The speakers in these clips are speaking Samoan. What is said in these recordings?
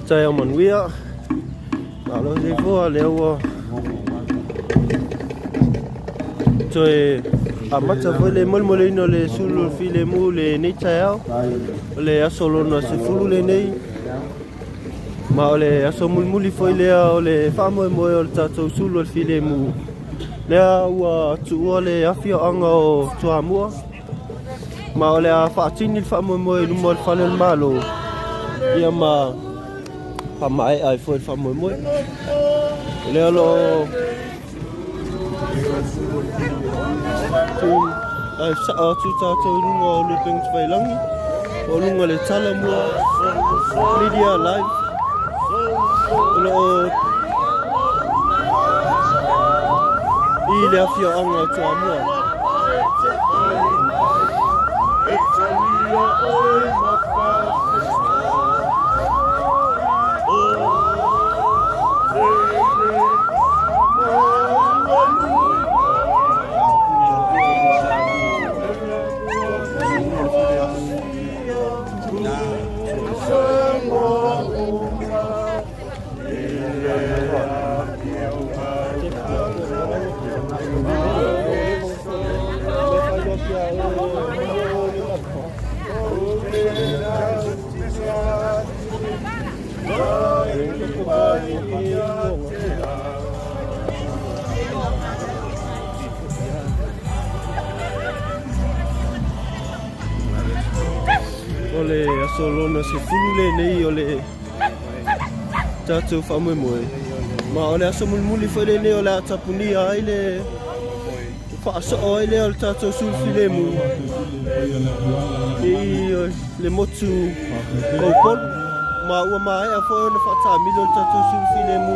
Taeao manuia. Malo soifua lea ua toe amata foi le molemoleina o le sulu o le filemu lenei taeao. O le aso lona 10 lenei. Ma o le aso mulimuli foi lea o le faamoemoe o le tatou sulu o le filemu. Lea ua tuua le afioaga o Toamua. Ma o le a faatini le faamoemoe i luma o le fale o le Malo. Ia ma faamaea ai foi le faamoemoe. O lea o lo o ai sao atu tatou i luga o Lupega Tafailagi, o luga le tala mua Media Live. O lo o i le afioaga o Toamua. O le aso lona 10 lenei o le tatou faamoemoe. Ma o le aso mulimuli foi lenei o le a tapunia ai le faasoo ai lea o le tatou sulu filemu i le motu o Upolu. Ma ua maea foi ona faataamilo le tatou sulu filemu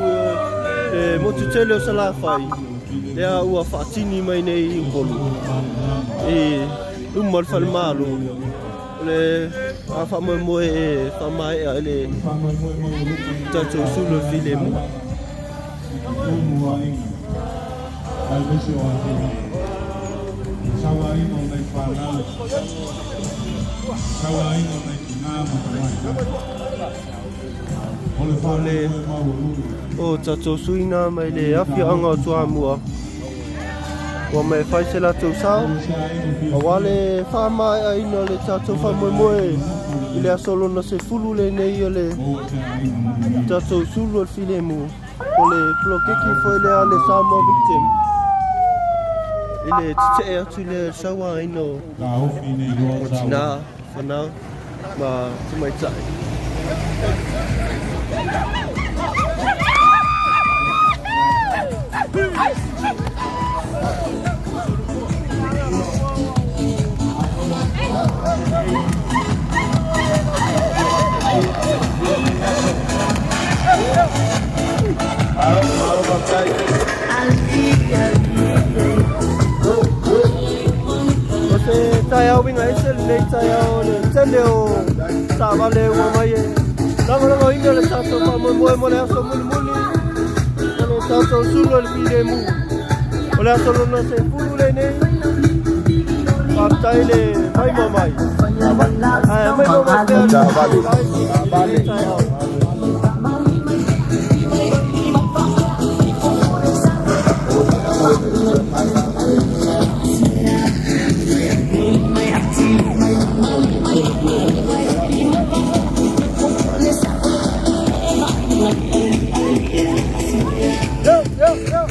i le motu tele o Salafai, lea ua faatini mai nei i Upolu i luma o le falemalo. O le a faamoemoe e faamaea ai le tatou sulu o le filemu. O le o tatou suina mai le afioaga o Toamua ua mai fai se latou sao aua le faamaeaina o le tatou faamoemoe i le aso lona 10 lenei o le tatou sulu o le filemu. O le poloketi foi lea a le Samoa Victim i le tetee atu i le sauaina o tinā, fanau ma tamaitai. O se taeao uiga ese lenei taeao o le tele o taavale ua mai e lagolagoina le tatou faamoemoe mo le aso mulimuli o le tatou sulu o le filemu. O le aso lona 10 lenei. Faafetai le maimoa mai. Ae maimoa mai pea le tatou live i lenei taeao. Yo, yo, yo.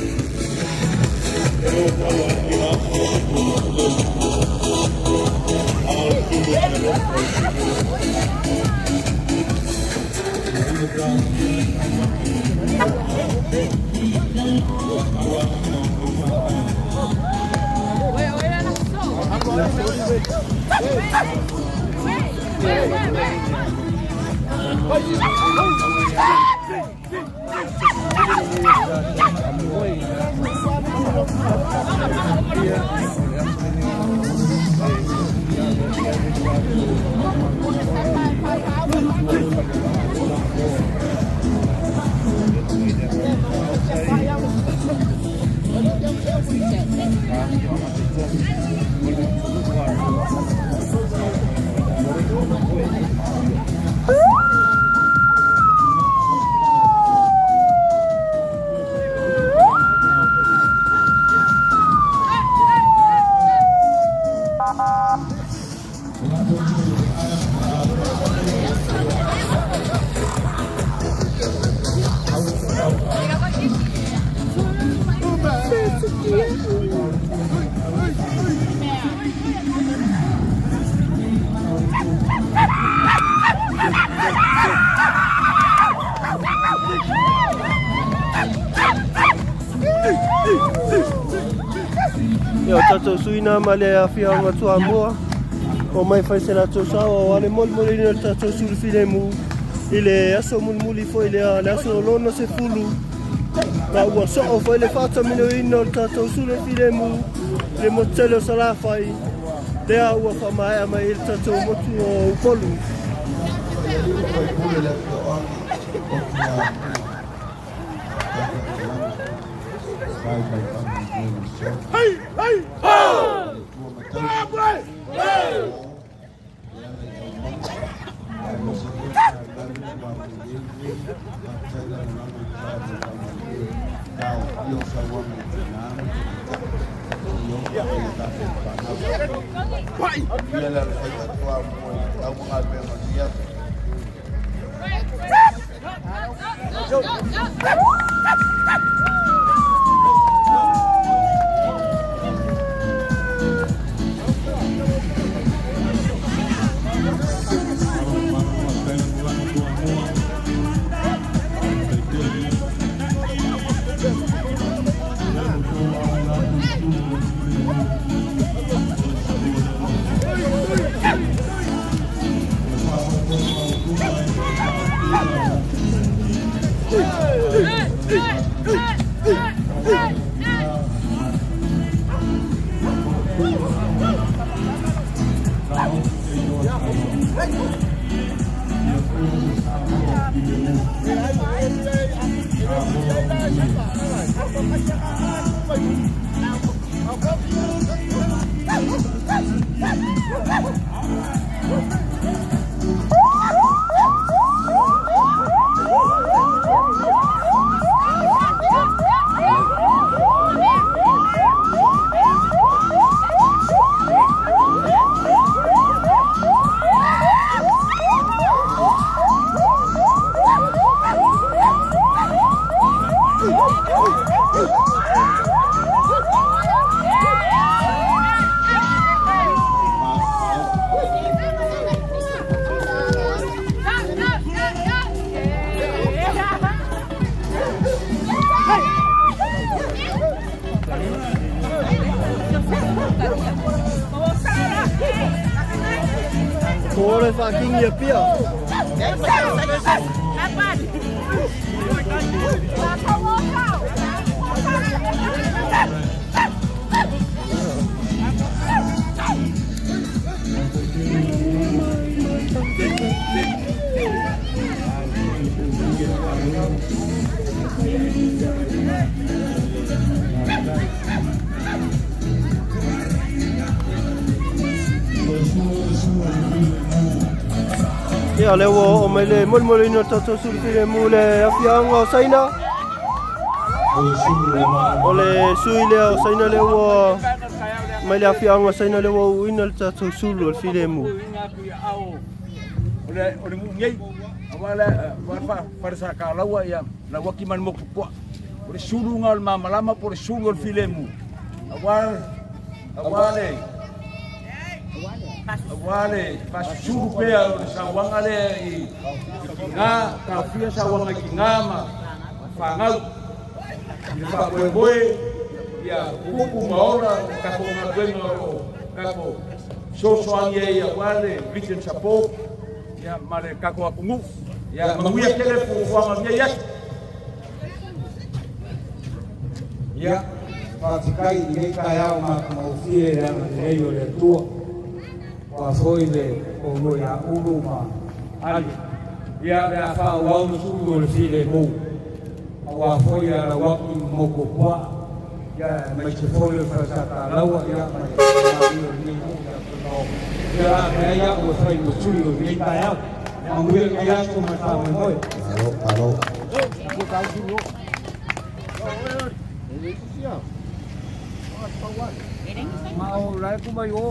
Ia, o tatou suina ma le afioaga Toamua, o mai fai se latou sao aua le molimoliina o le tatou sulu filemu i le aso mulimuli foi lea, le aso lona 10, ma ua soo foi le faataminoina o le tatou sulu filemu i le motu tele o Salafai, lea ua faamaea mai i le tatou motu o Upolu. Ko le whakingi a pia. Ia, lea ua oo mai le molimoliina o le tatou sulu filemu le afiaga o Saina. O le sui lea o Saina lea ua mai le afiaga o Saina lea ua uuina le tatou sulu o le filemu. O le nei, aua le faresakalaua ia lauaki ma le motu puaa. O le sulu nga o le mamalama po o le sulu o le filemu. Aua le faasusulu pea o le sauaga lea i tiga, taofia sauaga i tiga ma fanau. I le faamoemoe ia pupu ma ola le tatou galuega o lo o tatou fesoasoani ai aua le written support ia ma le tatou atunuu. Ia manuia tele fuafuaga o lenei aso. Ia, faafetai i lenei taeao matagofie i le agalelei o le Atua, aua foi le toalua ia Ulu ma Ali. Ia, le a faaauau le sulu o le filemu, aua foi le alauaki ma motu o puaa. Ia aemaise foi o le Falesatalalaua, ia ma le mamalu o lenei nuu ia Punaoo. Ia o le a avea ai a'u e fai ma sui o lenei taeao. Manuia lenei aso ma le faamoemoe. Malo, malo.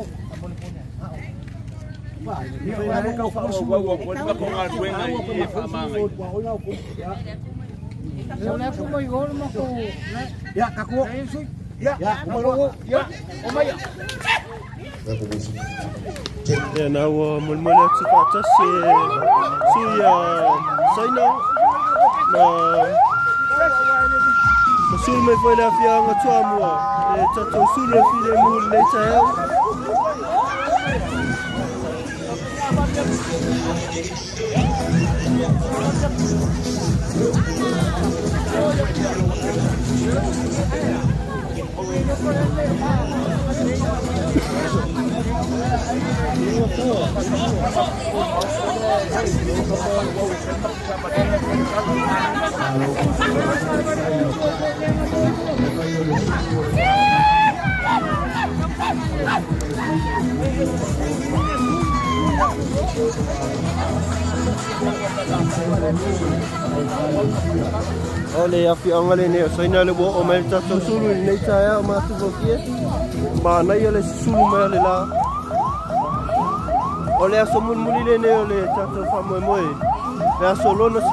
Ia na ua molimoli atu faatasi e sui a Saina ma ma sui mai foi le afioaga Toamua e tatou sulu e filemu i lenei taeao. O le afioaga lenei o Saina le ua oo mai le tatou sulu i lenei taeao matagofie. Manaia le susulu mai o le la. O le aso mulimuli lenei o le tatou faamoemoe, le aso lona 10.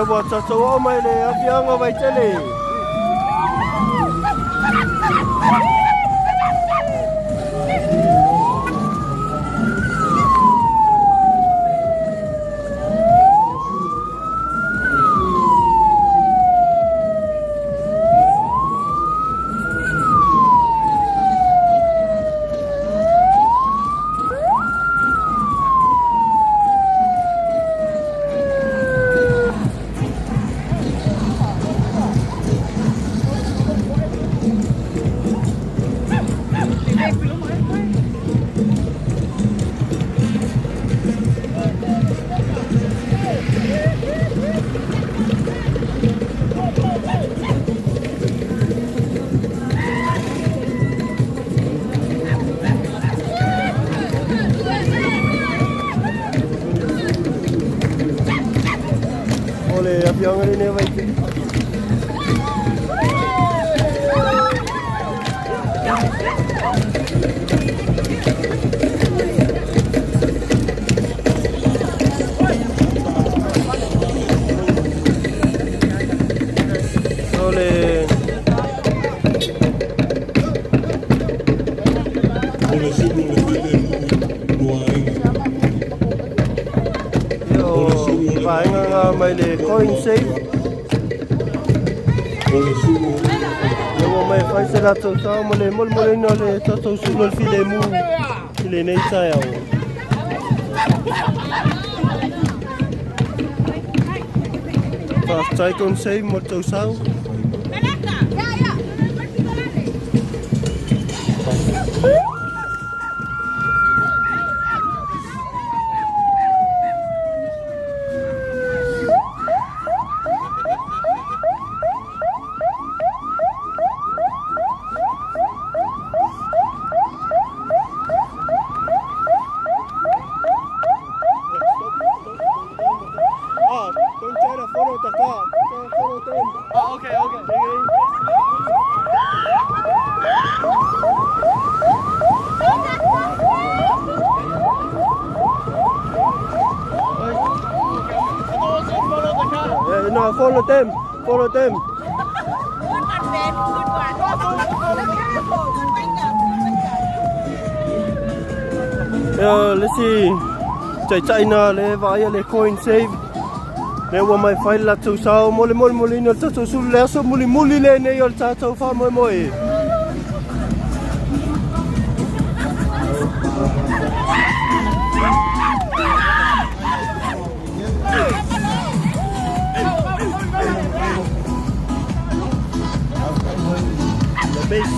Lea ua tatou oo mai le afioaga o Vaitele. O le afioaga lenei o Vaitele. O le O vaega nga mai le coin safe. Ia ua mai fai se latou sao ma le molemoleina o le tatou sulu o le filemu i lenei taeao. Faafetai coin safe mo le tou sao. Ah, don't try to follow the car. Don't follow them. Oh, okay, okay. Yeah, no, follow them. Follow them. Good one, Ben. Good one. Careful. Good one. Ia le isi taitaiina le vaaia le coin save. Lea ua mai fai le latou sao mo le molimoliina o le tatou sulu le aso mulimuli lenei o le tatou faamoemoe. The base.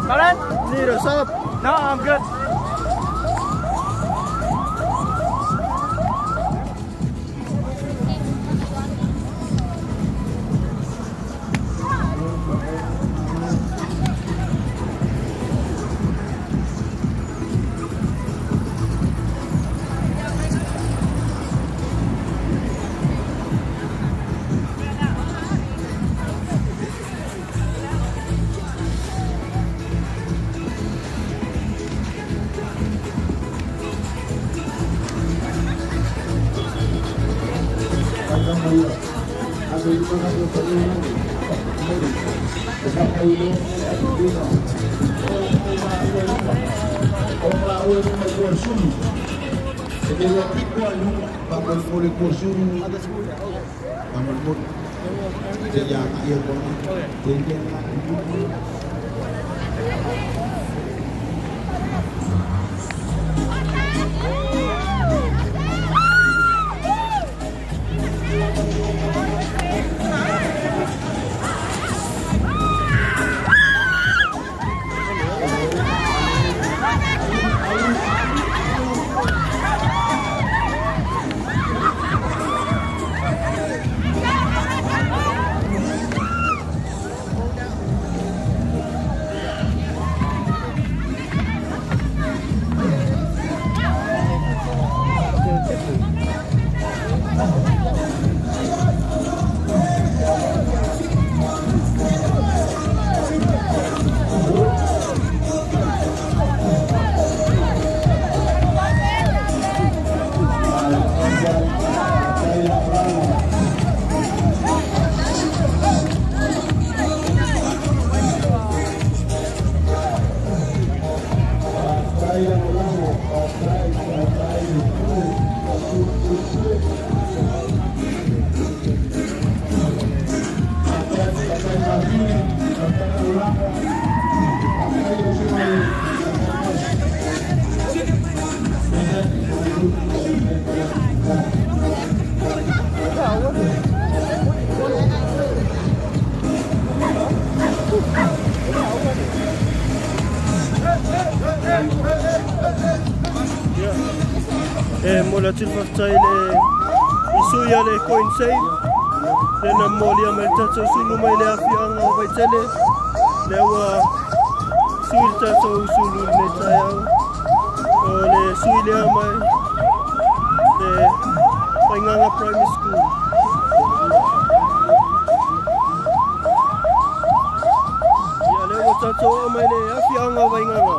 Pardon? Need a sub? No, I'm good. E momoli atu le faafetai i le i sui a le Coin Save lea na momolia mai le tatou sulu mai le afioaga o Vaitele lea ua sui le tatou sulu i lenei taeao o le sui lea mai le Vaigaga Primary School. Ia lea ua tatou oo mai le afioaga o Vaigaga.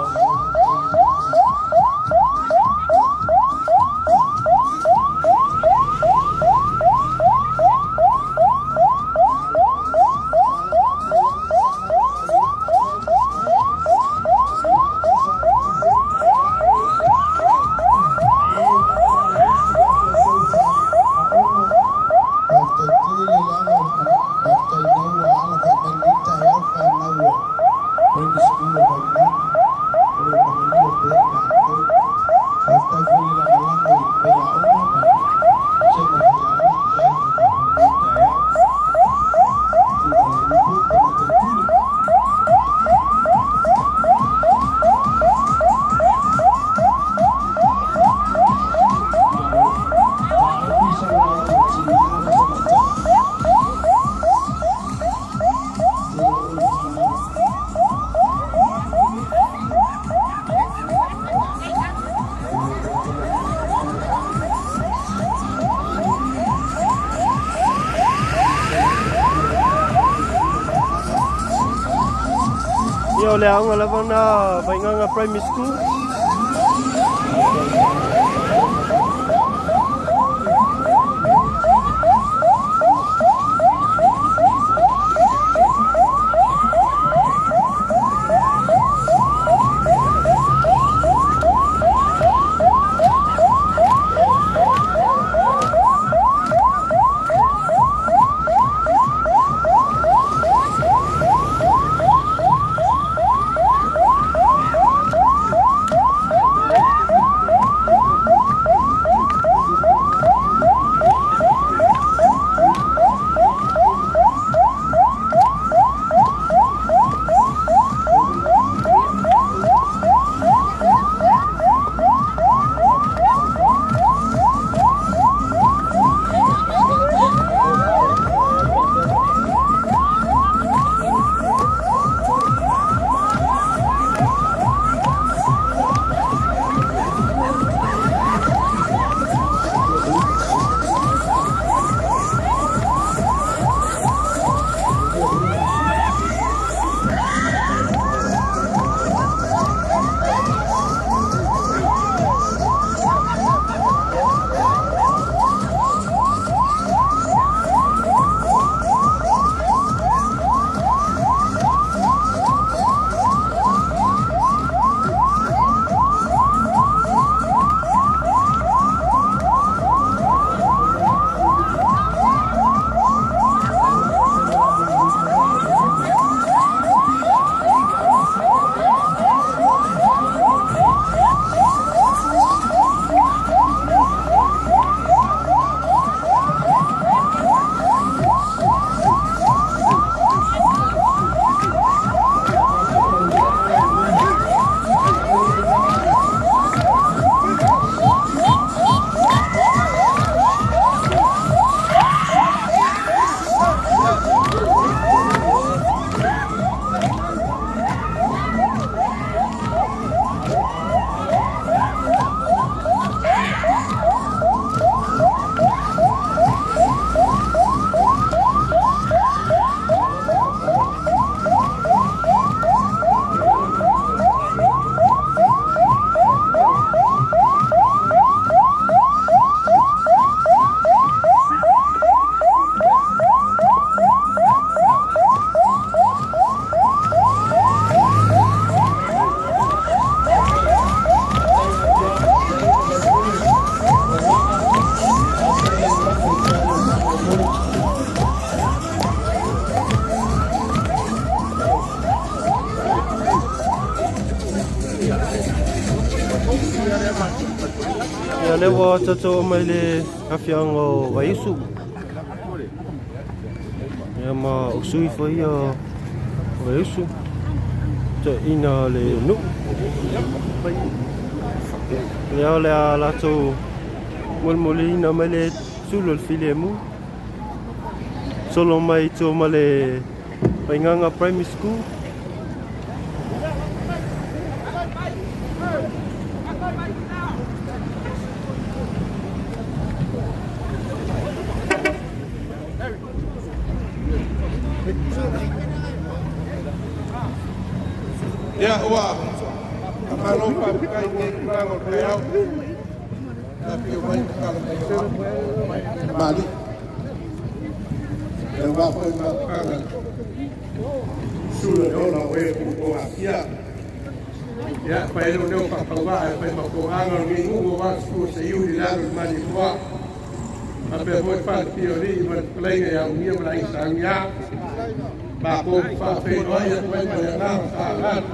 Ia o le aoga lava na Vaigaga Primary School. Ia lea ua tatou oo mai le afioaga o Vaiusu. Ia ma o sui foi ia o Vaiusu. Toeaina o le nuu. Ia o le a latou molimoliina mai le sulu o le filemu. Solo mai i tua ma le Vaigaga Primary School. Ia ua faamalo faafetai i lenei tulaga o le taeao. Na afio mai ma tala mai o au Tamalii. E aua foi mafutaga sula le ola o e o aafia. Ia, fai leo leo faatauvaa e fai ma foaga o lenei nuu aua le susu o Seiuli i le alo i le Malietoa. Faapea foi le falefia o alii ma le fetalaiga ia Unia ma le aiga Sa Unia. Matou faafeiloai atu ai ma le agaga faaaloalo.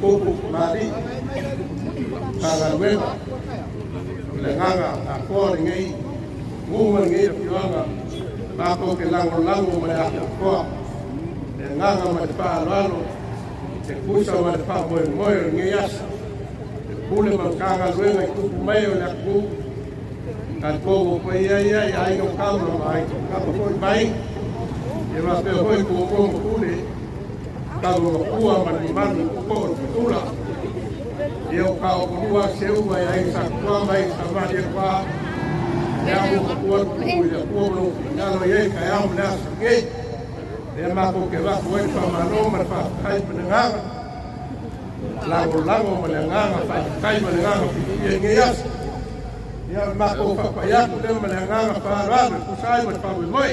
Tupu Tamalii, Matagaluega, o le agaga atoa lenei nuu ma lenei afioaga matou te lagolago ma le atoatoa le agaga ma le faaaloalo e tusa ma le faamoemoe o lenei aso. Le Pule ma Matagaluega i tupu mai o le atunuu, talitonu o paia ia i aiga o tama ma aiga o tama foi mai, ia faapea foi tumua ma pule, tama matua ma le mamalu o koo o le fatula. Ia o taokolua seu ai aiga Satua ma aiga Samalietoa, le amu matua tupu i le Atua ma lou finagalo i ai taeao ma le aso nei. Lea matou te avatu ai le faamalo ma le faafetai ma le agaga lagolago ma le agaga faafetai ma le agaga fiafia i lenei aso. Ia o le matou faapai atu lea ma le agaga faaaloalo e tusa ai ma le faamoemoe.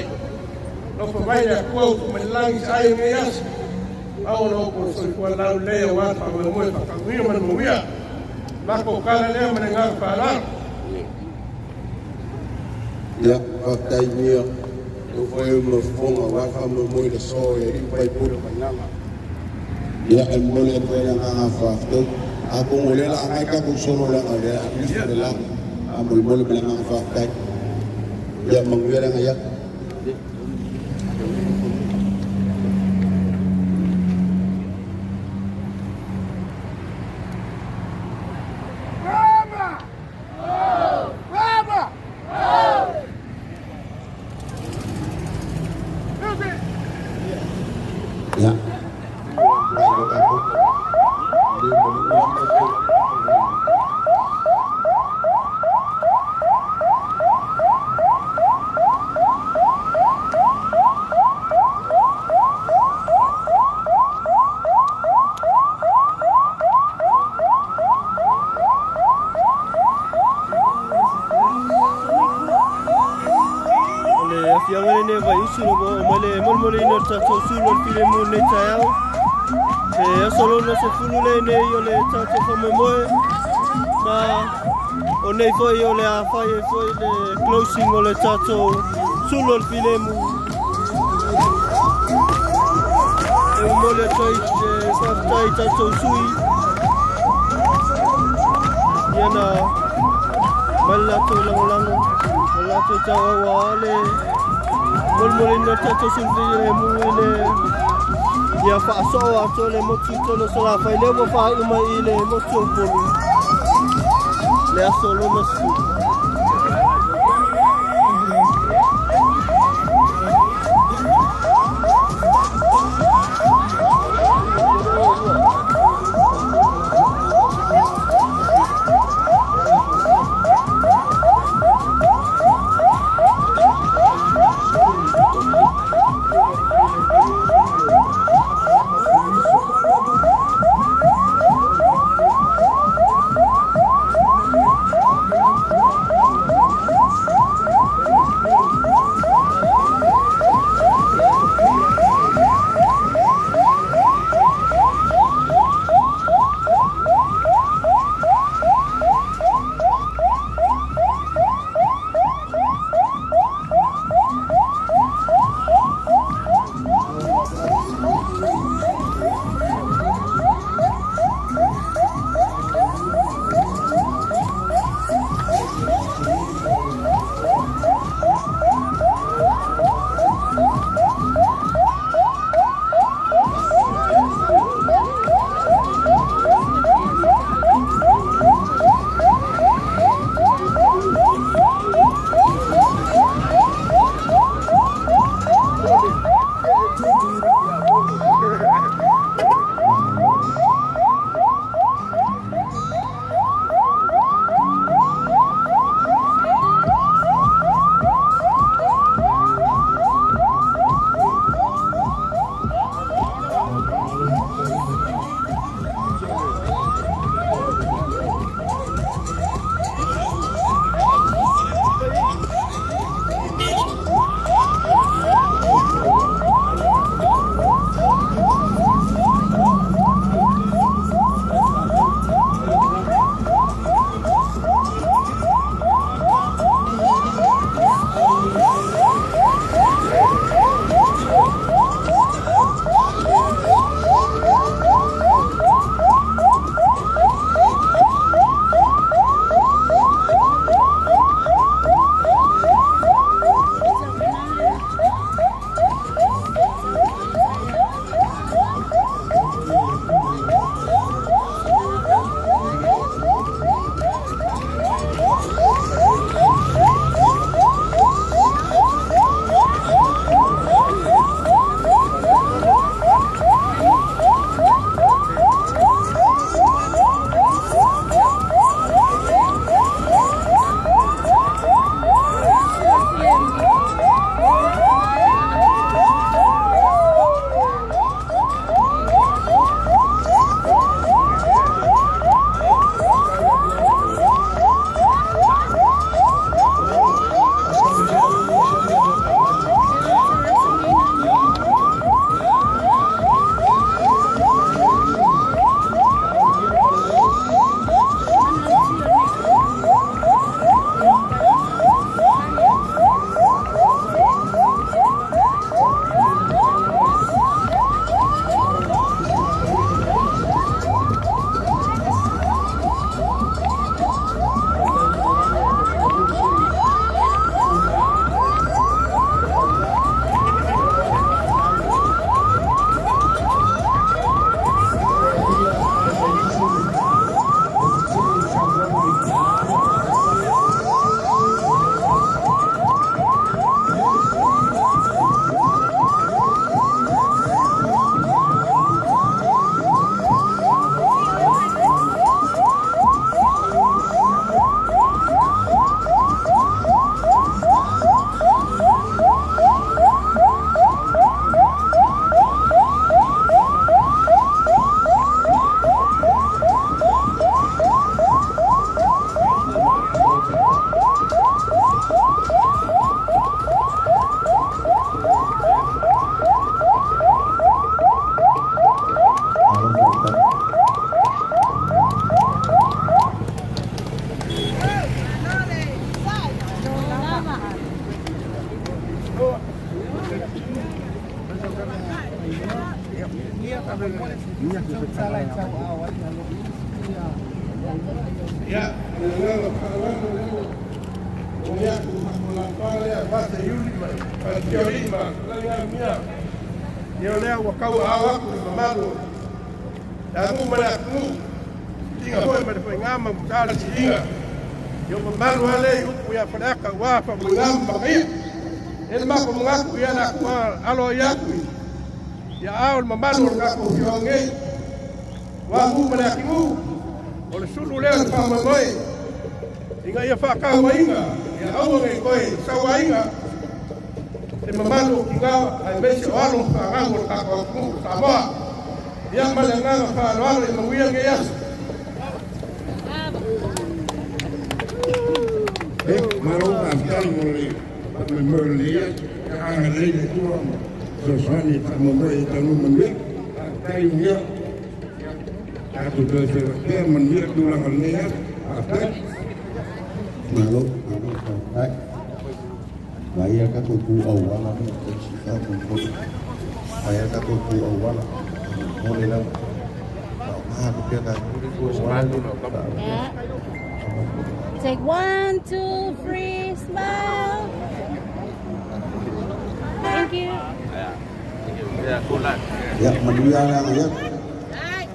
Alofa mai le Atua ua tuu mai le lagi se ai o lenei aso. Maua lo outou soifua laulelei aua le faamoemoe faataunuia ma le manuia. Matou tala lea ma le agaga faaaloalo. Ia, faafetai Nia, leu foi o mafofoga aua le faamoemoe i le aso i alii ma faipule o Vaigaga. Ia, e momoli atu ai le agaga faafetai. Atonu o lea o le a agai tatou solo leaga o lea o le a lifo le la. Faamolemole ma le agaga faafetai. Ia, manuia le agai atu. Ia. O le afioaga lenei o Vaiusu ua oo mai le molimoliina o le tatou sulu o le filemu i lenei taeao. E aso lona 10 lenei o le tatou faamoemoe ma o nei foi o le a fai ai foi le closing o le tatou sulu o le filemu. E momoli atu ai le faafetai i tatou sui ia na mai le latou lagolago ma le latou tauaua le molimoliina o le tatou sulu filemu i le ia faasoo atoa le motu tele o Salafai lea ua faaiu mai i le motu o Upolu le aso lona 10. Le agaga faaaloalo lea ua momoli atu i matou alalafaga lea Fata Iuli ma Falefiaolii ma Fetalaiga Aumia. Ia o lea ua tauaao atu i le mamalu o le aganuu ma le atunuu, siliga foi ma le faiga ma mataa le siliga. Ia o mamalu lava lea i upu ia Faleata aua Faumuiga ma Mataia. E i ai le matou manatu, ia o le a tuu aloaia atu i aao o le mamalu o le tatou afioaga nei, aua nuu ma le atunuu, o le sulu lea o le faamoemoe ina ia faatauaina, ia aua ne i toe sauaina le mamalu o tina aemaise o alo ma fanau o le tatou atunuu o Samoa. Ia ma le agaga faaaloalo, ia manuia lenei aso. Malo faafetai mo le faamoemoe o lenei aso. Ia agalelei le Atua ma fesoasoani i faamoemoe e taunuu manuia. Faafetai Ugia. Tatou toe feiloai pea, manuia tulaga o lenei aso. Faafetai. Malo, malo, faafetai. Vaai a tatou tu auala lea o si faamoemoe. Vaai a tatou tu auala. Mo le lava. Faaaoga pea tatou tu auala lea. Yeah. Take one, two, three, smile. Thank you. Ia, manuia le agai atu. Bye.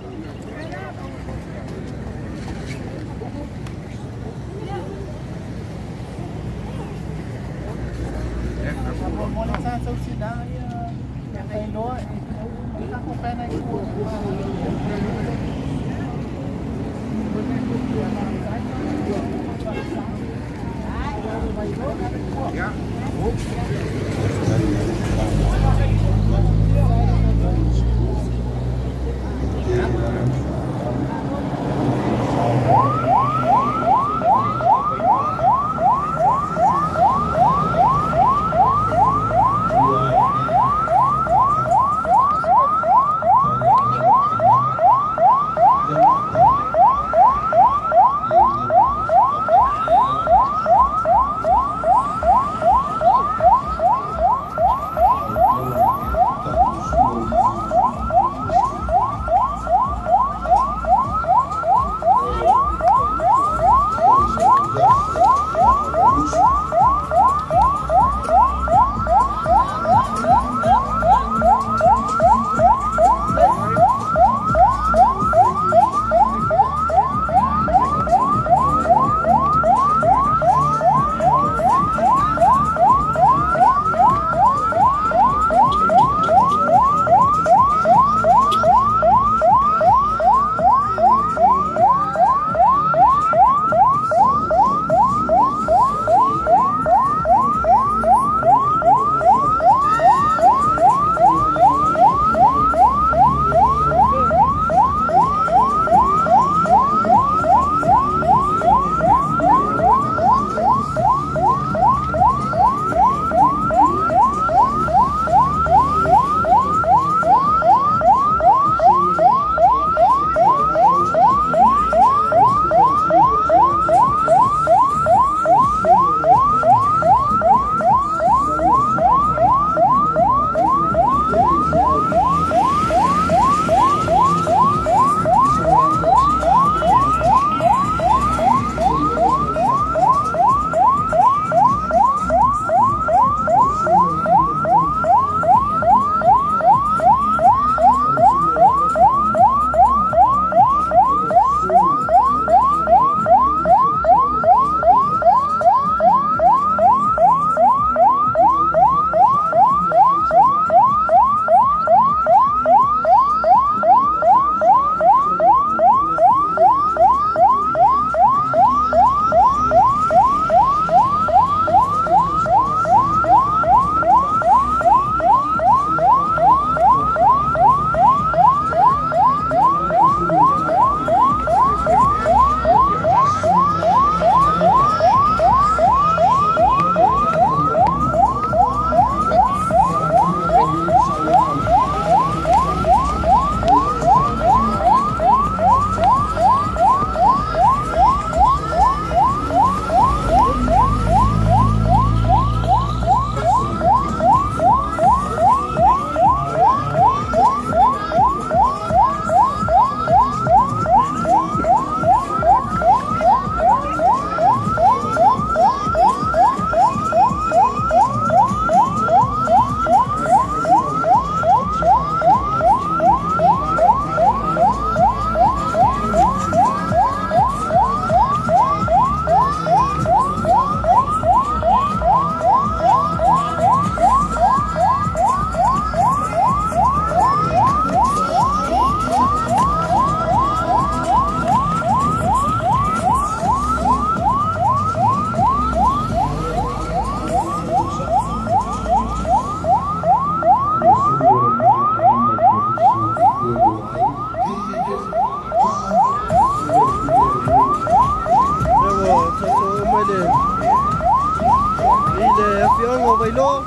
Vailoa.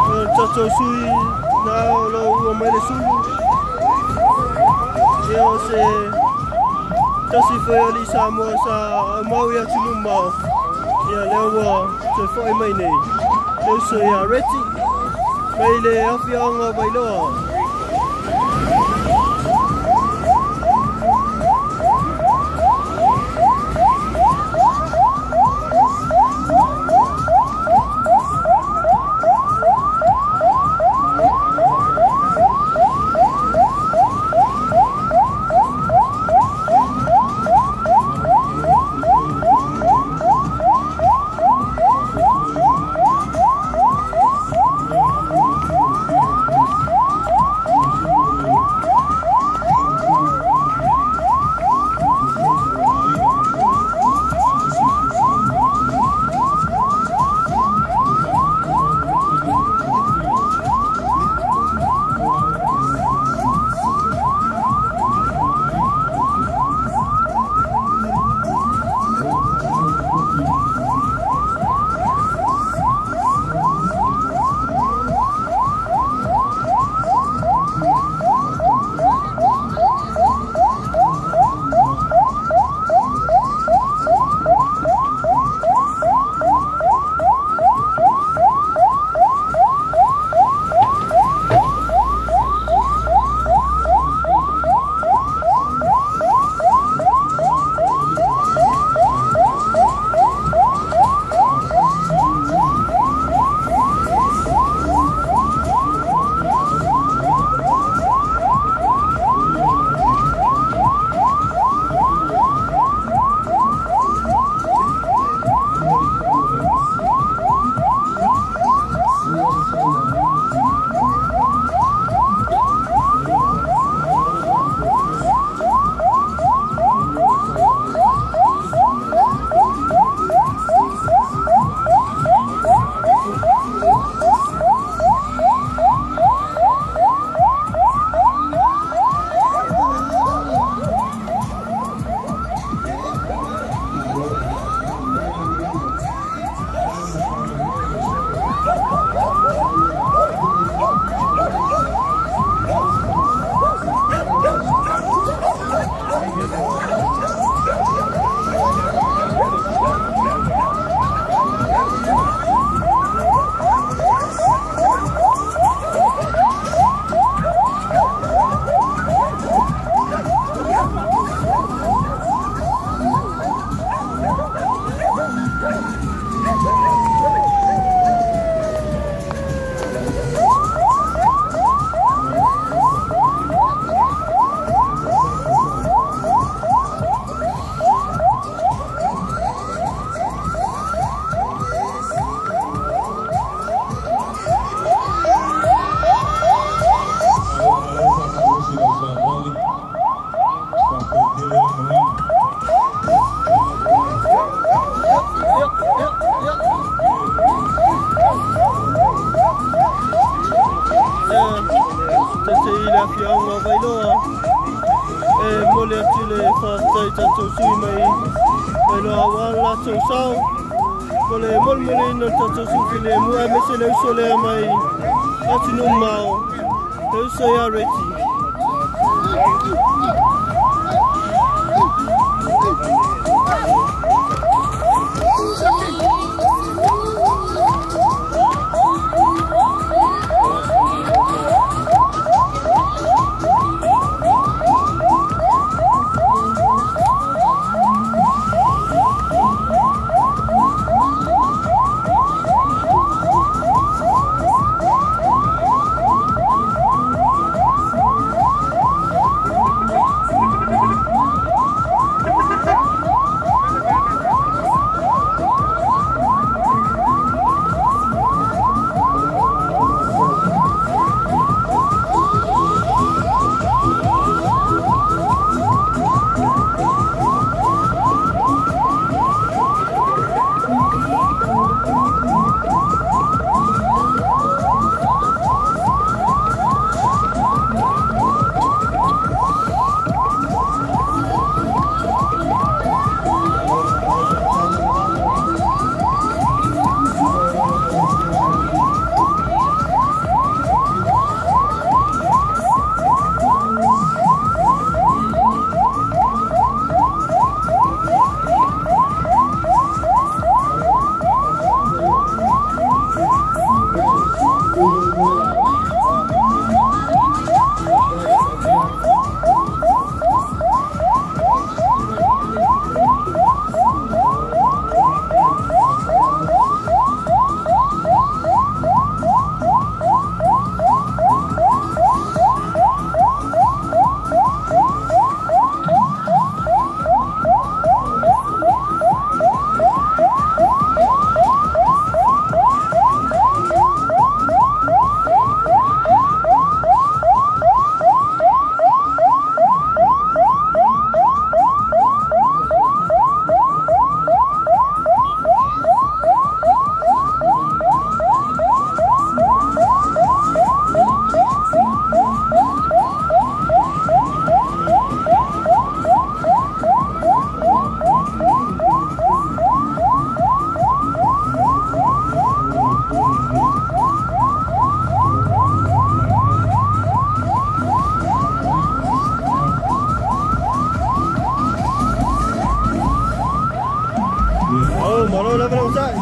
O le tatou sui na o lo o ua mai le sulu. Ia o se tasi foi o alii Samoa sa aumau i atunuu mamao. Ia lea ua toe foi mai nei. Le uso ia Reti mai le afioaga o Vailoa. Tasi i le afioaga o Vailoa e momoli atu le faafetai i tatou sui mai Vailoa aua le latou sao mo le molimoliina o le tatou sui filemu aemaise le uso lea mai atunuu mamao le uso ia Reggie. Malo lava na usai.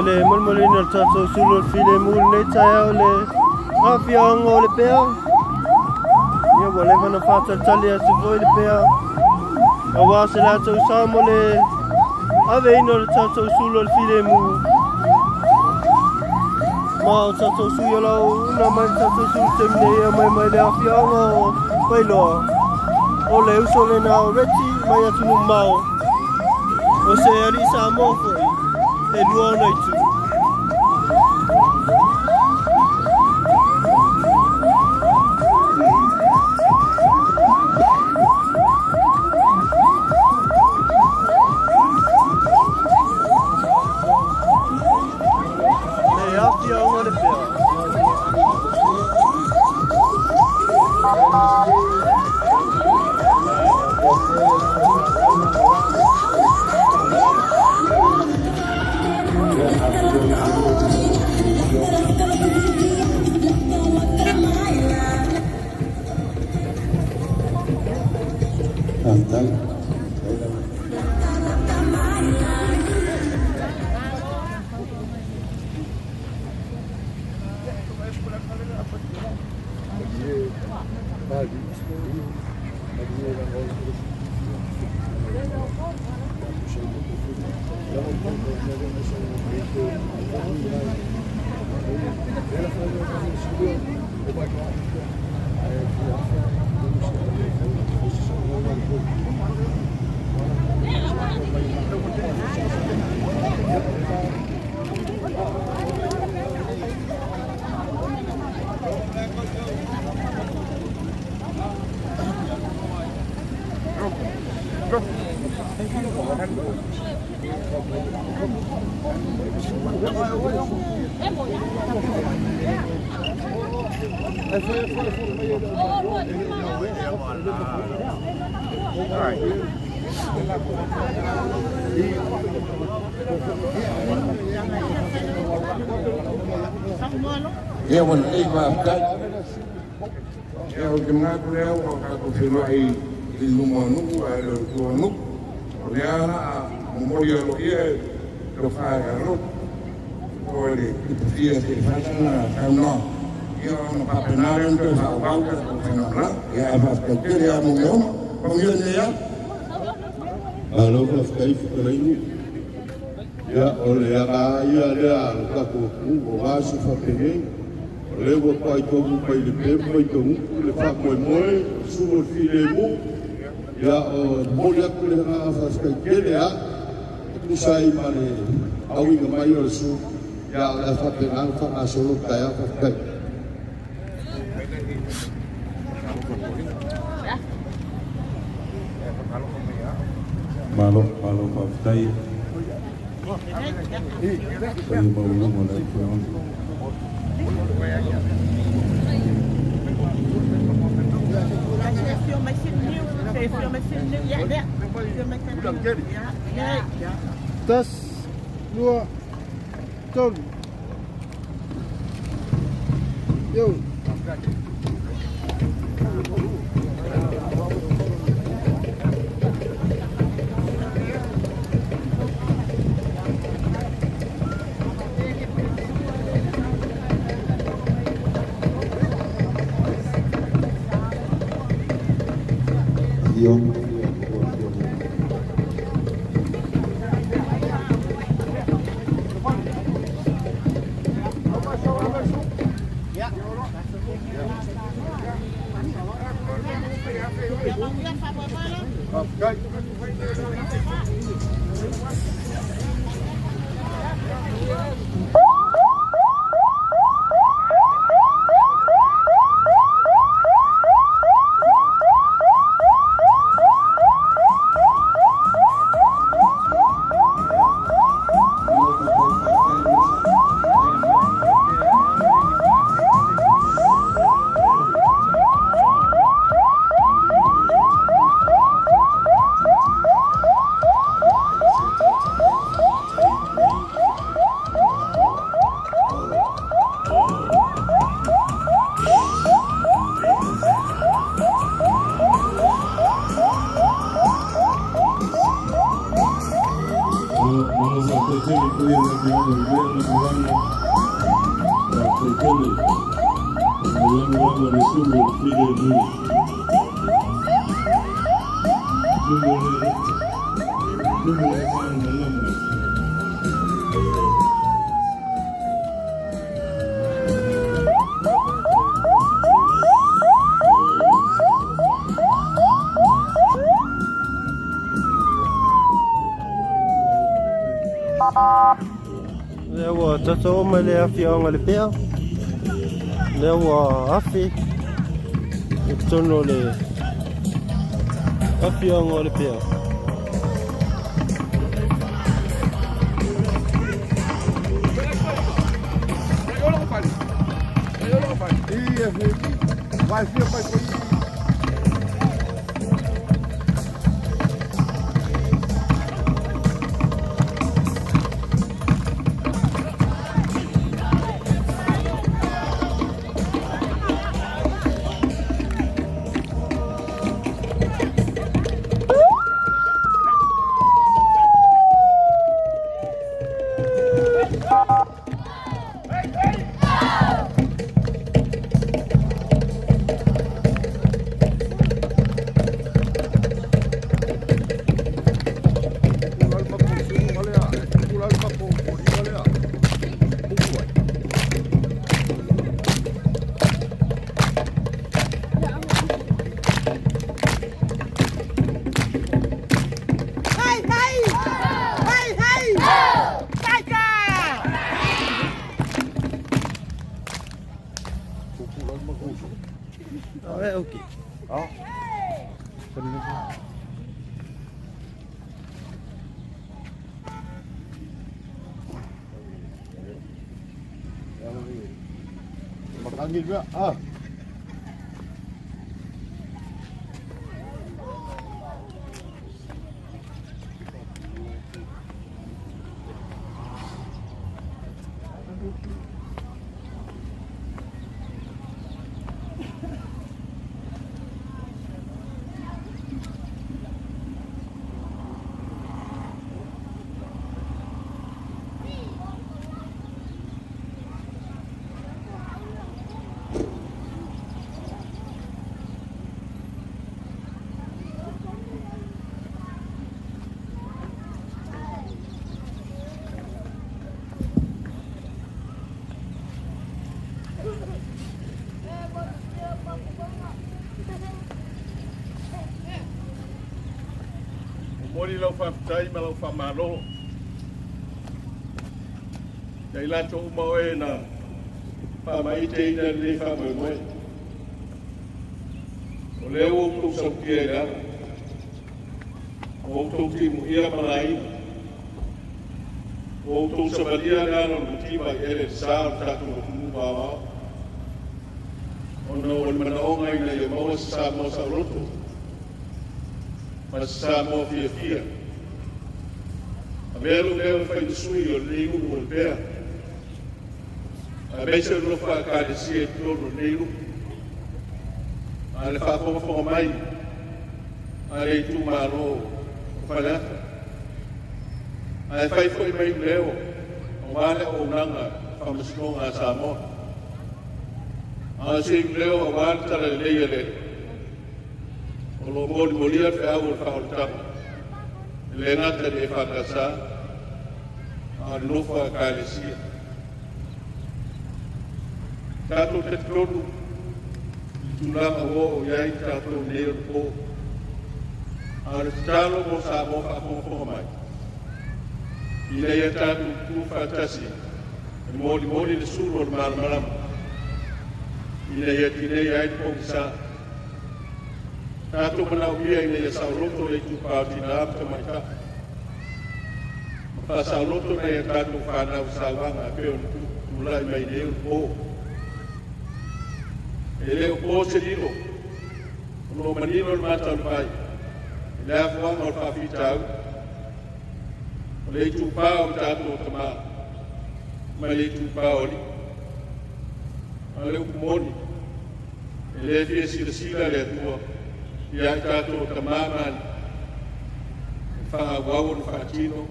Le molemolina o le tatou sulu o le filemu i lenei taeao le afioaga o le pea. Ia ua leva ona faatalitali atu foi le pea aua se latou sa mo le aveina o le tatou sulu o le filemu. Ma o tatou sui o lau una mai le tatou sulu taimi nei e aumai mai le afioaga o Vailoa. O le uso lena o Reti mai atunuu mamao. O se alii Samoa foi, e lua ona itu. Le afioaga o le pea. Faafetai. Ia ua lelei faafetai. Ia ou te manatu lea ua tatou feiloai i luma o nuu ae le o tua o nuu. O lea o le a momoli aloaia le tofa ia Lotu po o le Tipusia se i fai sana saunoaga, ia ona faapena lea ona toe faaauau le tatou faigamalaga. Ia ae faafetai tele lava mo mea uma. Manuia lenei aso. Malo faafetai fetalaiga. Ia, o le aga ia lea a le tatou atunuu o aso faapenei, o lea ua paitonu mai le pe ma i le faamoemoe, o susu o le filemu. Ia, o momoli atu le agaga faafetai tele a e tusa ai ma le auiga mai o le su. Ia, o le a faapena ona faagasolo le taeao. Faafetai. Malo, malo faafetai. Paia maualuga o le Afioga. Tasi, lua, tolu. Yo. Afio. Malo faafetai tele paia o le Afioga i lea ma tulaga. Faafetai tele le lagolago a le sulu o le filemu. Tumu le tumu le malamalama. Lea ua tatoo mai le afioaga le pea. Lea ua afe i totonu o le afioaga o le pea. Vai, filho, vai, vai. Hey, hey! Hey, hey! Tiger! Okay. Angin juga. Ah. Momoli lau faafetai ma lau faamalo ia i latou uma o e na faamaiteina lenei faamoemoe. O lea ua outou sautia i le ala, ua outou timuia ma laina, ua outou savalia le ala o le mativa i ele le sa o le tatou atunuu aoao, ona o le manaoga ina ia maua se Samoa saoloto ma se Samoa fiafia. Avea lou leo e fai ma sui o lenei nuu o Lepea, aemaise o le nofo a Ekalesia i totonu o lenei nuu, a le faafogafoga mai a le itumalo o Faleata, ae fai foi mai leo aua le auaunaga faamasinoga a Samoa. A o se iuleo aua le talalelei a le Alii, o lo o molimolia le feau o le faaolataga, e le gata i le EFKS, a o le nofo a Ekalesia. Tatou talitonu i le tulaga ua oo i ai tatou nei o le po. A o le tatalo mo Samoa faafogafoga mai, ina ia tatou tutu faatasi e molimoli le sulu o le malamalama, ina ia tineia ai le pogisa. Tatou manaomia ina ia saoloto le itupa o tinā ma tamaitai, ma faasaoloto nai a tatou fanau i sauaga e pei ona tulai mai nei o le po. E le o po se lilo, o lo o manino le matau mai i le afuaga o le faafitauli, o le itupa o tatou tamā ma le itupa o alii. A o le upu moni, e le fia silasila le Atua ia i tatou tamā ma alii e faaauau ona faatino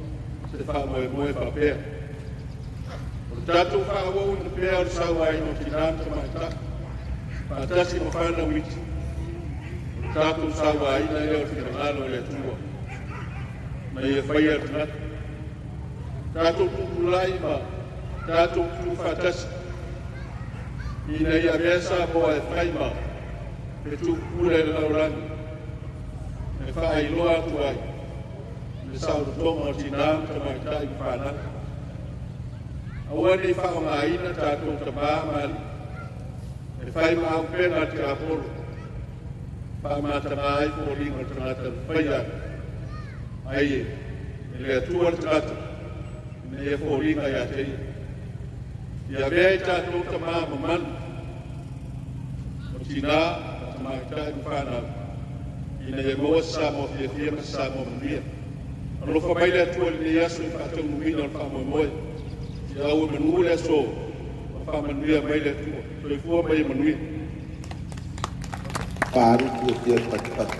se faamoemoe faapea. O le tatou faaauauina pea o le sauaina o tinā ma tamaitai faatasi ma fanau iti, o le tatou sauaina lea o le finagalo o le Atua ma ia faia le tagata. Tatou tutulai ma tatou tutu faatasi ina ia avea Samoa e fai ma fetu pupula i le lalolagi e faailoa atu ai le saolotoga o tinā ma tamaitai ma fanau. Aua ne i faaaogaina tatou tamā ma alii e fai ma aupega a le tiapolo faamatagā ai foliga o le tagata na faia ai e le Atua le tagata ina ia foliga ia te ia. Ia avea i tatou tamā ma manu o tinā ma tamaitai ma fanau ina ia maua se Samoa fiafia ma se Samoa manuia. Alofa mai le Atua i lenei aso i le faataunuuina o le faamoemoe. Ia au e manu le aso ma faamanuia mai le Atua. Soifua ma ia manuia. Faru fiafia patipati.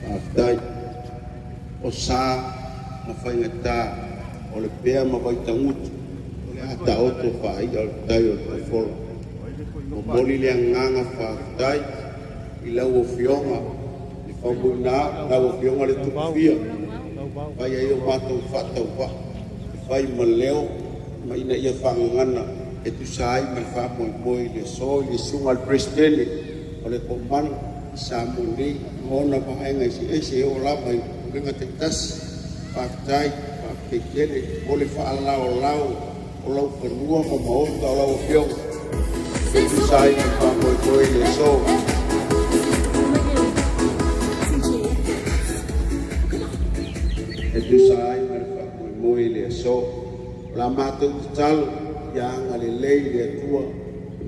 Faafetai. O sa ma faigata o le pea ma vaitagutu o le a taoto faaia o le tai o le tofola. Momoli le agaga faafetai i lau afioga le Faumuina, lau afioga le Tupufia, fai ai o matou faatauvaa e fai ma leo ma ina ia faagagana e tusa ai ma le faamoemoe i le aso i le susuga i le Peresetene o le Komana i Samoa nei ma ona vaega eseese e oo lava i pulega taitasi. Faafetai, faafetai tele mo le faalaolao o lau fanua ma maota o lau afioga e tusa ai ma le faamoemoe i le aso. E tusa ai ma le faamoemoe i le aso. O la matou tatalo ia agalelei le Atua,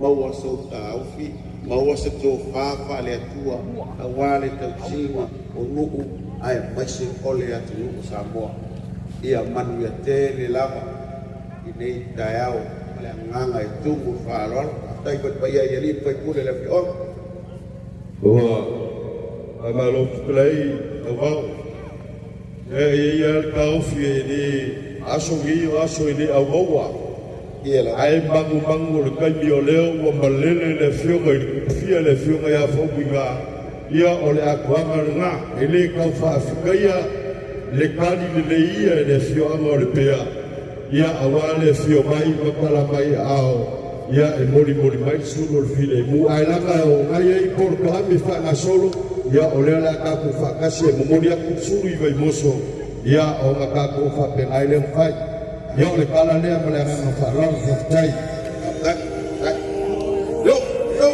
maua sou taofi, maua se tofa faale-Atua aua le tausiga o nuu aemaise o le atunuu o Samoa. Ia manuia tele lava i nei taeao ma le agaga e tumu i le faaaloalo. Faafetai foi i le paia i alii ma faipule o le afioaga. Ua faamalo fetalai Tauvao. E i ai lava le taofi e le aso nei o aso e le aumaua. Ae magumagu o le taimi o lea ua malele le afioga i le Tupufia, le afioga ia Faumuina, ia o le atoaga lena. E le tau faafitaia le tali lelei ia e le afioaga o Lepea, ia aua le afio mai ma tala mai aao, ia e molimoli mai le sulu o le filemu. Ae leaga o na e i ai polokalame faagasolo, ia o lea o le a tatou faatasi e momoli atu le sulu i Vaimoso, ia ona tatou faapena ai lea ona fai. Ia o le tala lea ma le agaga faaaloalo. Faafetai. Yo, yo.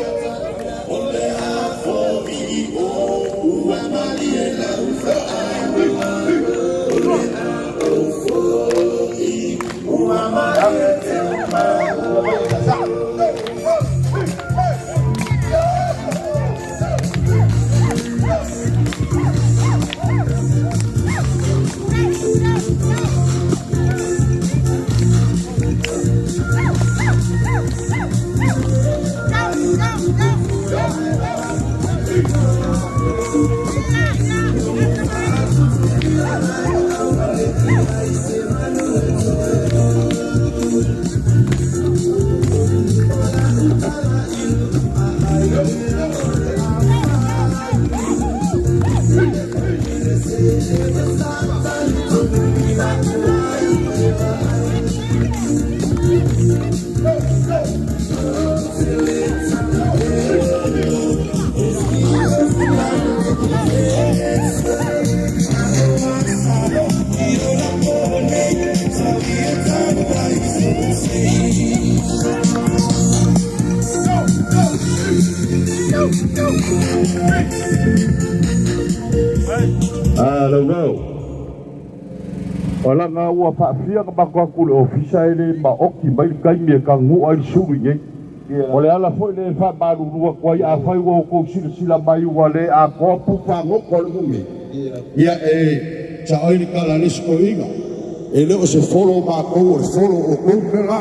Lauvao, o laga ua faafia ona matou atu i le ofisa e le maoti mai le taimi e taunuu ai le sulu i inei. O le ala foi lea e faamalulu atu ai, afai ua outou silasila mai ua le atoa pupa goto a le nuu nei, ia e sao ai le tala a le isi toeaina, e le o se folo o matou, o le folo o outou le mea la.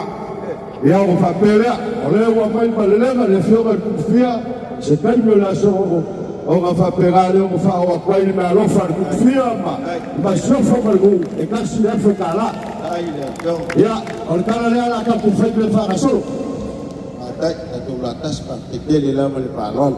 Ia ona faapea lea, o lea ua aumai le malelega i le afioga i le Tupufia, se taimi o le aso ona faapena lea ona faaoo atu ai le meaalofa a le Tupufia ma le Masiofo ma le nuu e $1,000. Ia, o le tala lea o le a tatou fai mea faagasolo. Faafetai, tatou latasi, faafetai tele lava le faaaloalo.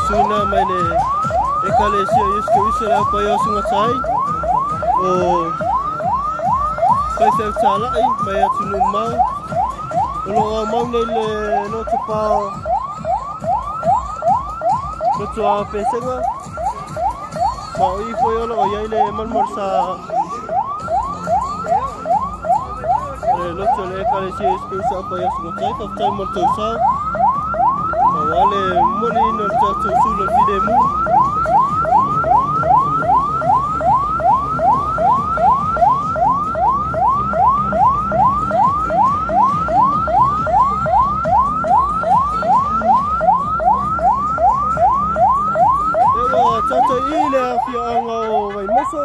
Suina mai le Ekalesia Iesu Keriso le au paia o sugatai o faifeau talai mai atunuu mamao o lo o aumau nei le loto pao loto a pesega ma o i foi o lo o i ai le malumalu sa le loto le Ekalesia Iesu Keriso au paia o sugatai. Faafetai mo le tausao aua le momoliina o le tatou sulu o le filemu. E ua tatou i le afioaga o Vaimoso.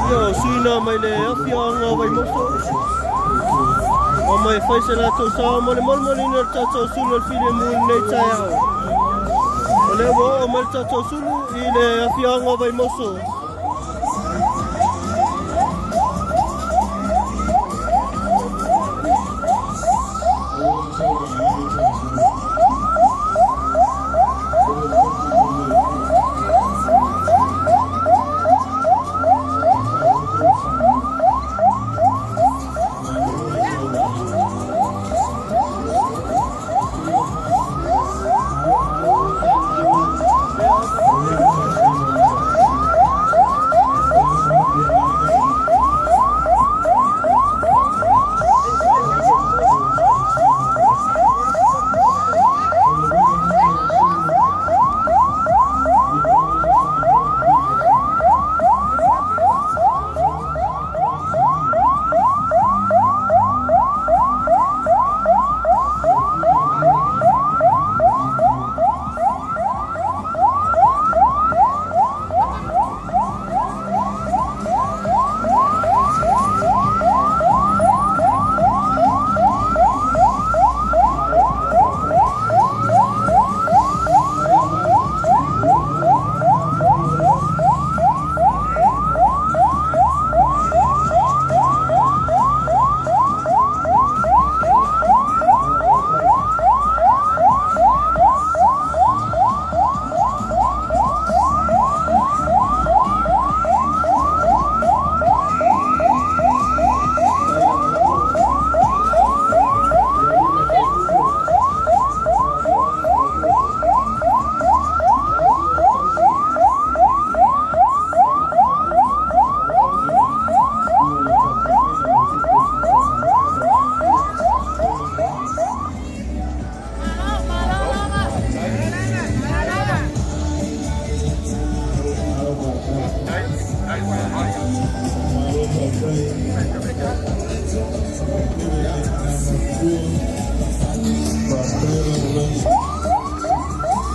Ia, o suina mai le afioaga o Vaimoso. O mai fai se latou sao mo le molimolina o le tatou sulu o le filemu i lenei taeao. O lea ua oo mai le tatou sulu i le afioaga o Vaimoso.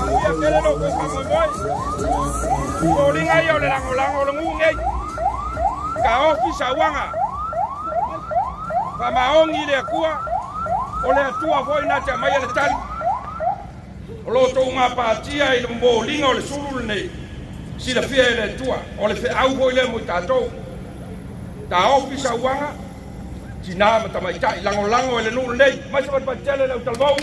Ia tele lo kou faamoemoe. Foliga ia o le lagolago o le nuu nei. Taofi sauaga. Faamaogi i le Atua, o le Atua foi na te aumaia le tali. O lo outou gapatia i le momoliga o le sulu lenei, silafia e le Atua, o le feau foi lea mo i tatou. Taofi sauaga, tinā ma tamaitai, lagolago e le nuu lenei. Mai se fatufatu tele le autalavou.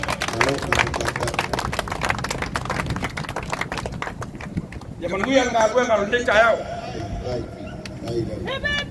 Ia manuia le galuega o lenei taeao. Hip hip!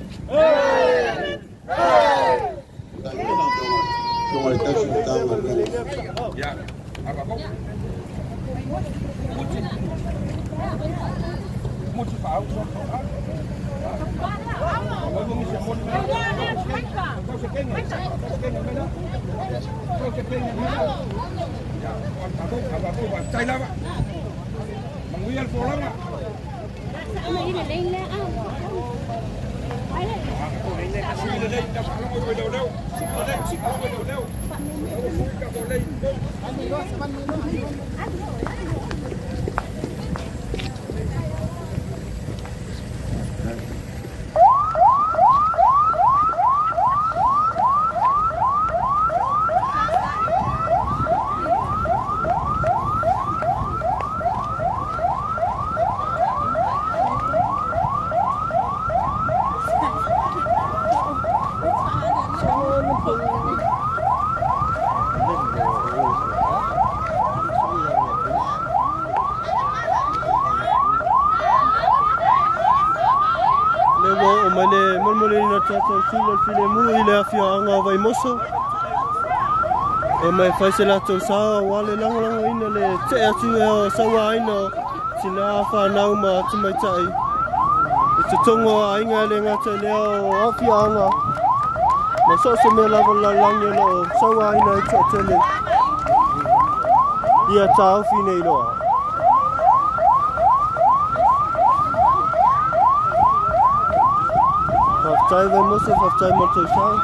Le ua oo mai le molemoleina o le tatou sulu o le filemu i le afioaga o Vaimoso. E mai fai se latou sao aua le lagolagoina le tee atu o sauaina o tina fanau ma tamaitai i totonu o aiga e le gata i lea o afioaga ma so o se mea lava o le lalolagi o lo o sauaina ai toatele ia taofi nei loa. Faafetai Vaimoso, faafetai mo le tou sao.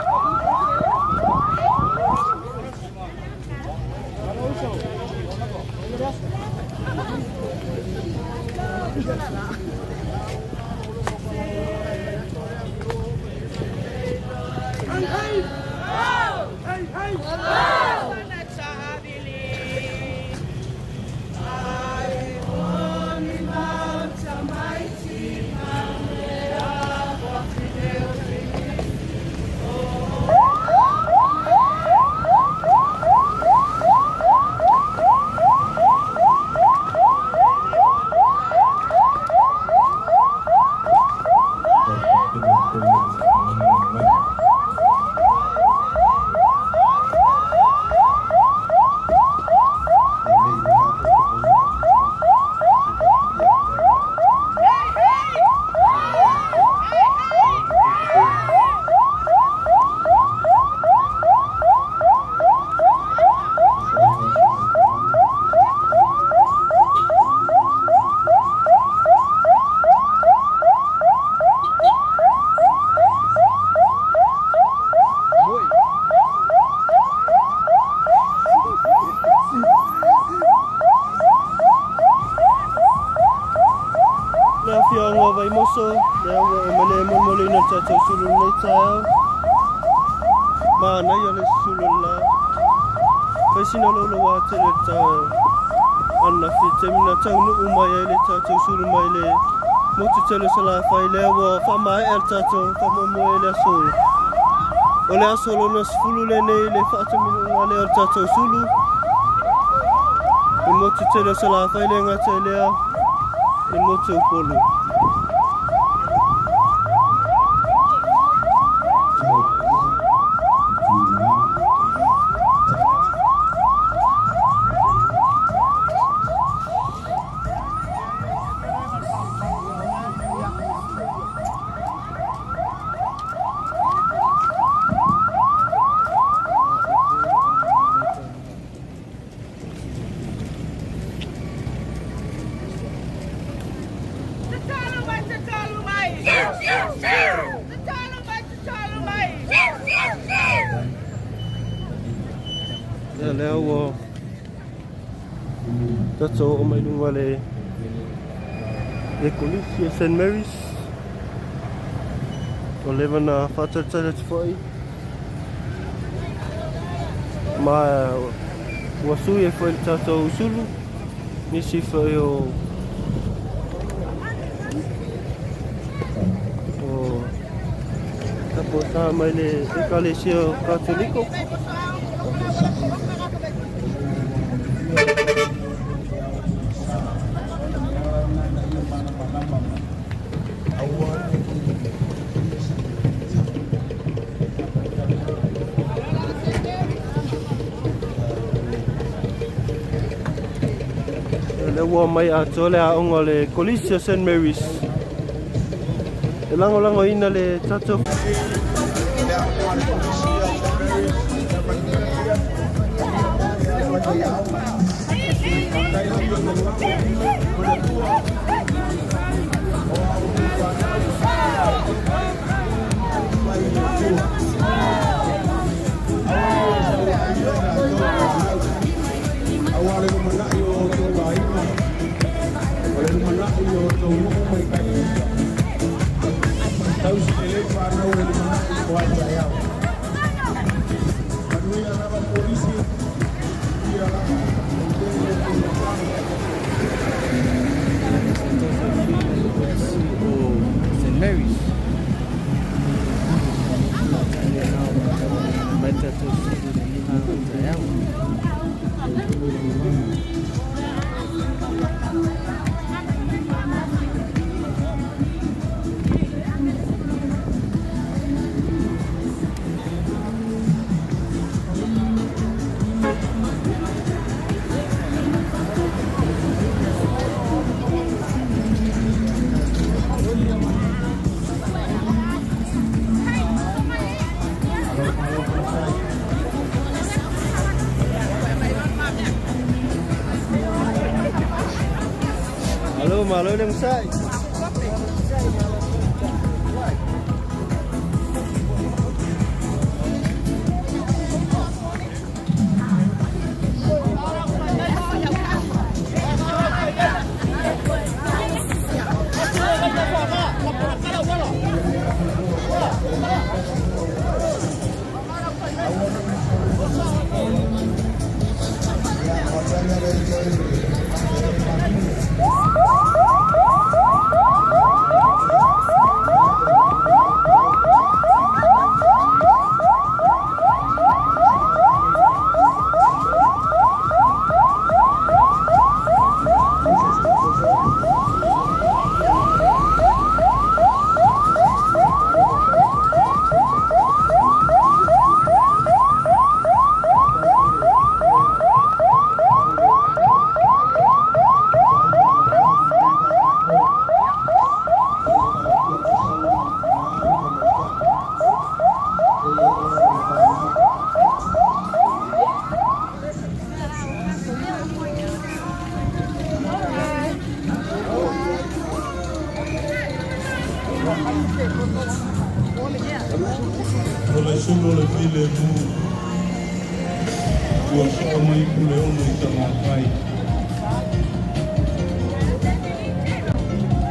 Le afioaga o Vaimoso, lea ua oo mai le molimoliina o le tatou sulu i lenei taeao. Manaia le sulu o le la. Fai sina loulou tele le taeao ananafi taimi na taunuu mai ai le tatou sulu mai le motu tele o Salafai lea ua faamaea le tatou faamoemoe i le aso o le aso lona 10 lenei le faatamiloga lea o le tatou sulu le motu tele o Salafai le gata i lea le motu o Upolu. Tatalo mai, tatalo mai. Tatalo mai, tatalo mai. Ia lea ua tatou oo mai luga le Ekolisi o St Mary's. Ua leva na faatalitali atu foi ma ua sui ai foi le tatou sulu nisi foi o o tapuasa mai le Ekalesia Katoliko. Lea ua omai atoa le aoga o le Kolisi o St Mary's e lagolagoina le tatou. Aua le lumanai o outou aiga, o le lumanai o outou nuu ma ikaika. Tausi lelei fanau le lumanai o ai taeao. Manuia lava polisi, ia lava St. Mary's. Mai tatou taeao. Malo, malo le masai. O le sulu o le filemu ua soa mai Puleono i Tagatai.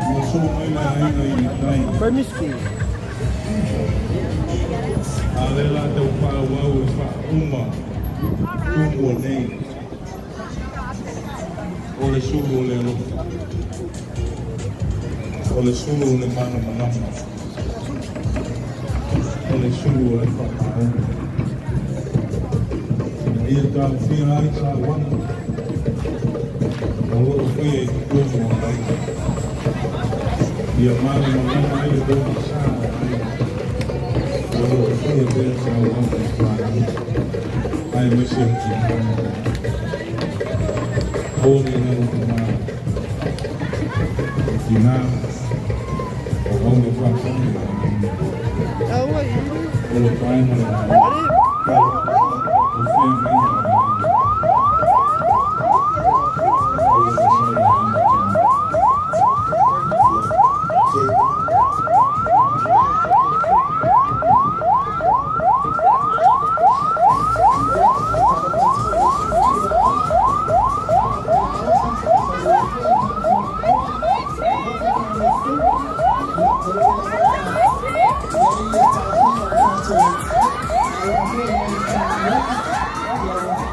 Ua soo mai le aiga i le tai. Primary school. A le la tau faaauau e faauma Tumua nei. O le sulu o le alofa. O le sulu o le manamanama. O le sulu o le faamaoni. Ina ia taofia ai sauaga o lo o faia i totonu o aiga. Ia malamalama ai le pogisa o aiga. O lo o faia pea sauaga i fanau. Aemaise o tina ma tama. O le lalo tama. O tina. O auga faatonu o aiga. O le pae ma le aiga. O feagaiga o aiga. Aua le sauaina tina.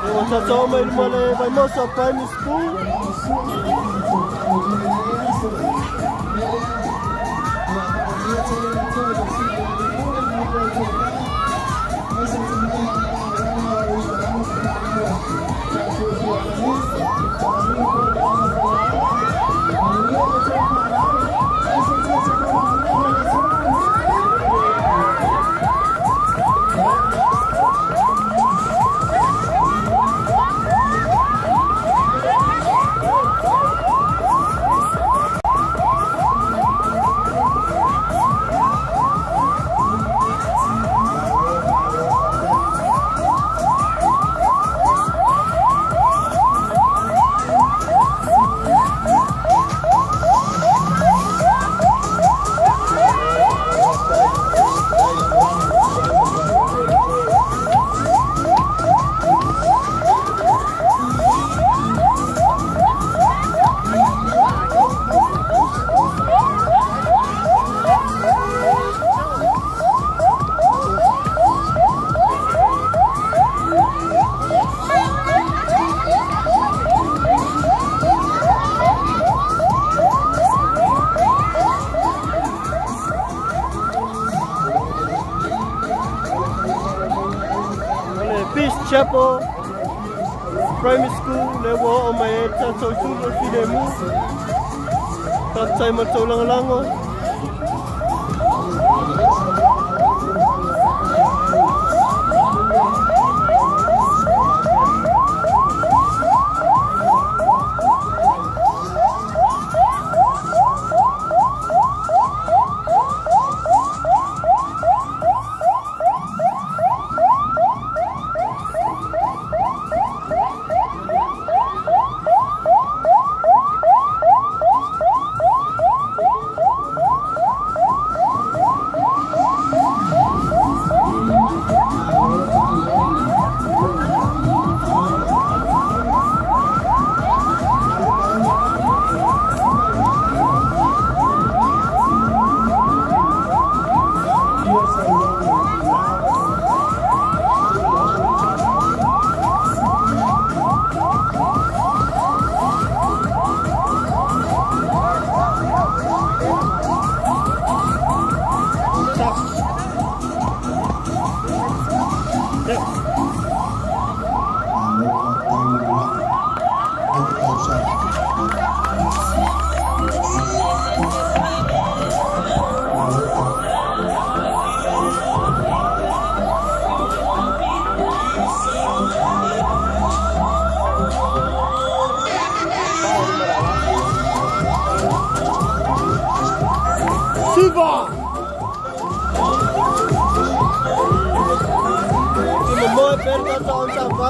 Ua tatou mai luma le Vaimoso Primary School. Chapel Primary School le ua oo mai ai le tatou sulu o le filemu. Faafetai mo le tou lagolago. Suva! I momoe pea le tatou aoga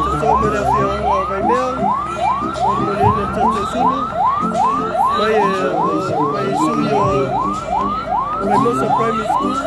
Tatau mai le afioaga o Vaimea, molimoli le tatou sulu, mai mai sui o Vaimoso Primary School.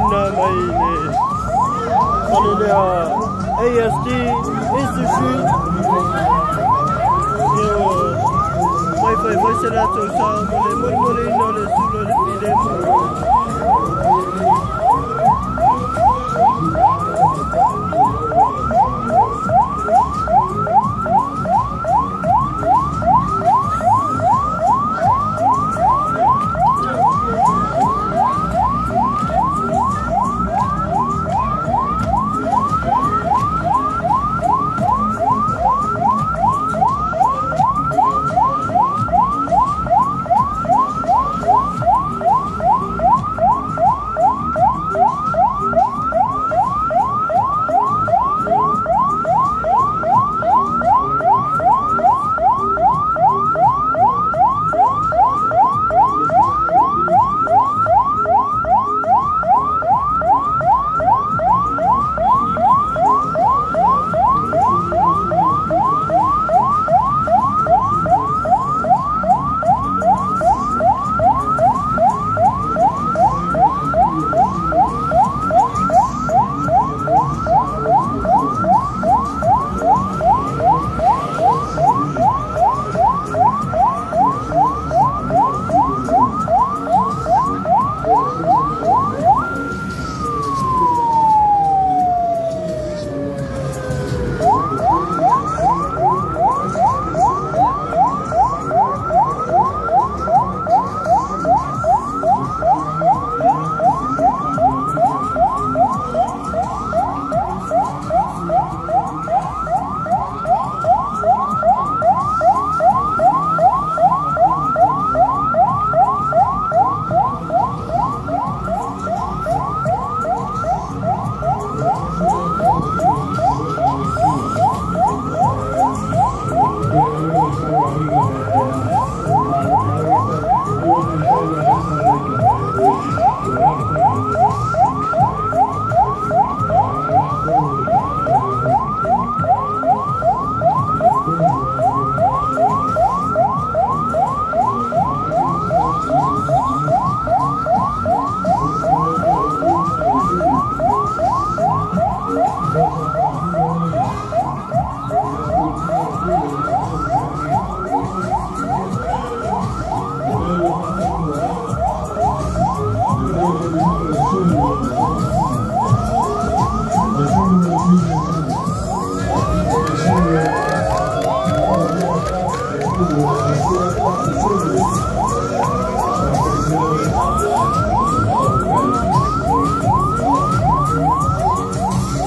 molemoleina mai le fale lea ASD Institute. Ia mai faifai se latou sa mo le molemoleina o le sulu o le filemu.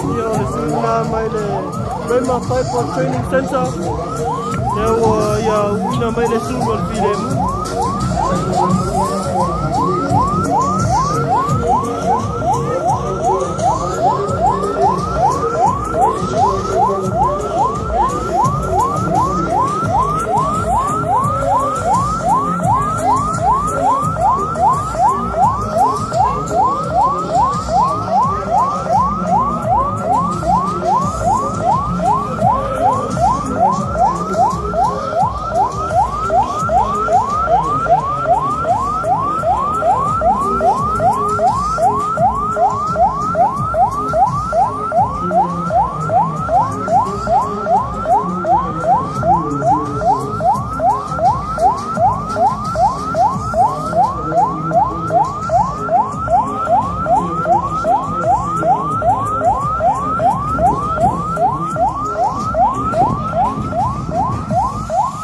Ia o le sui lena mai le Rema Tripod Training Center. Lea ua ia uina mai le sulu o le filemu.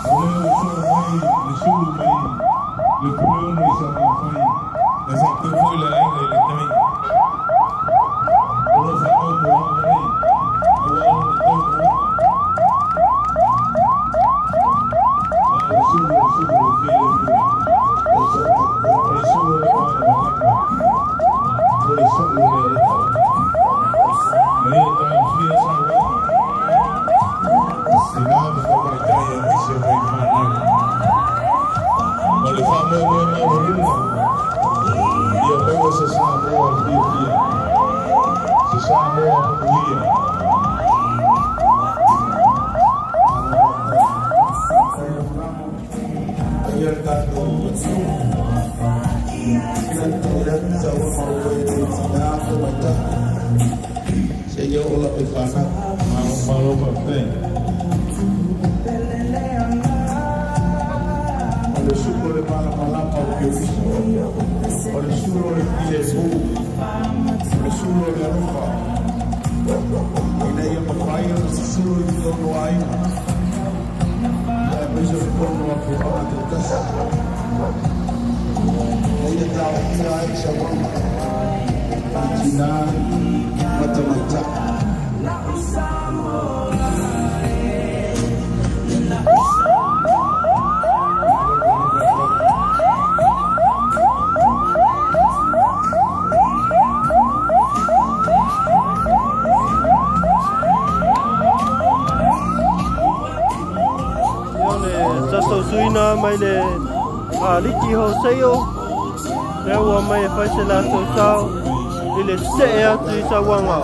O lea ua soo mai le sulu mai le Puleono i Salafai, e faapea foi le aiga i le tai o lo o faataumuaga ai aua lona taunuuga. A o le sulu o le sulu o le filemu, o le sulu o le malamalama, o le sulu o le alofa, ma ia taofia sauaga tina ma tamaitai aemaise o ai fanau. O le faamoemoe maualuga ia maua se Samoa fiafia, se Samoa manuia. Ia le tatou atunuu. Tamaitai. Seia oo lau ai fanau. Malo faafetai. O le sulu o le malamalama o Keriso, o le sulu o le filemu, o le sulu o le alofa, ina ia mafai ona susulu i totonu o aiga, aemaise o totonu o afioaga taitasi, ina ia taofia ai sauaga i tinā ma tamaitai. Ia o le tatou suiga mai le aliki Hoseio, lea ua mai e fai se latou sao i le see atu i sauaga.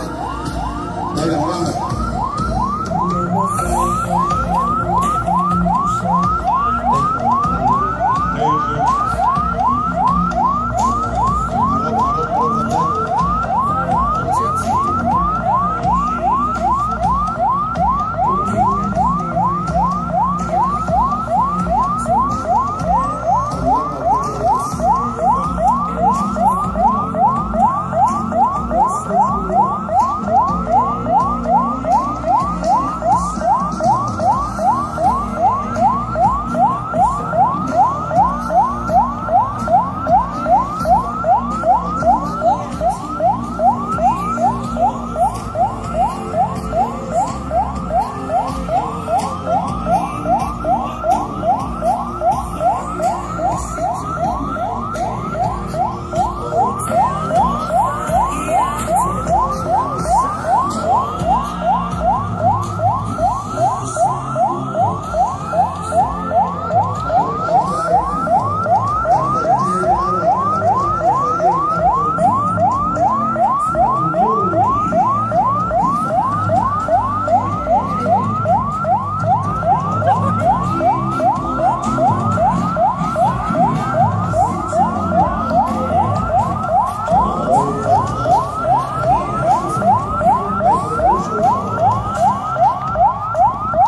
Nai lagolago.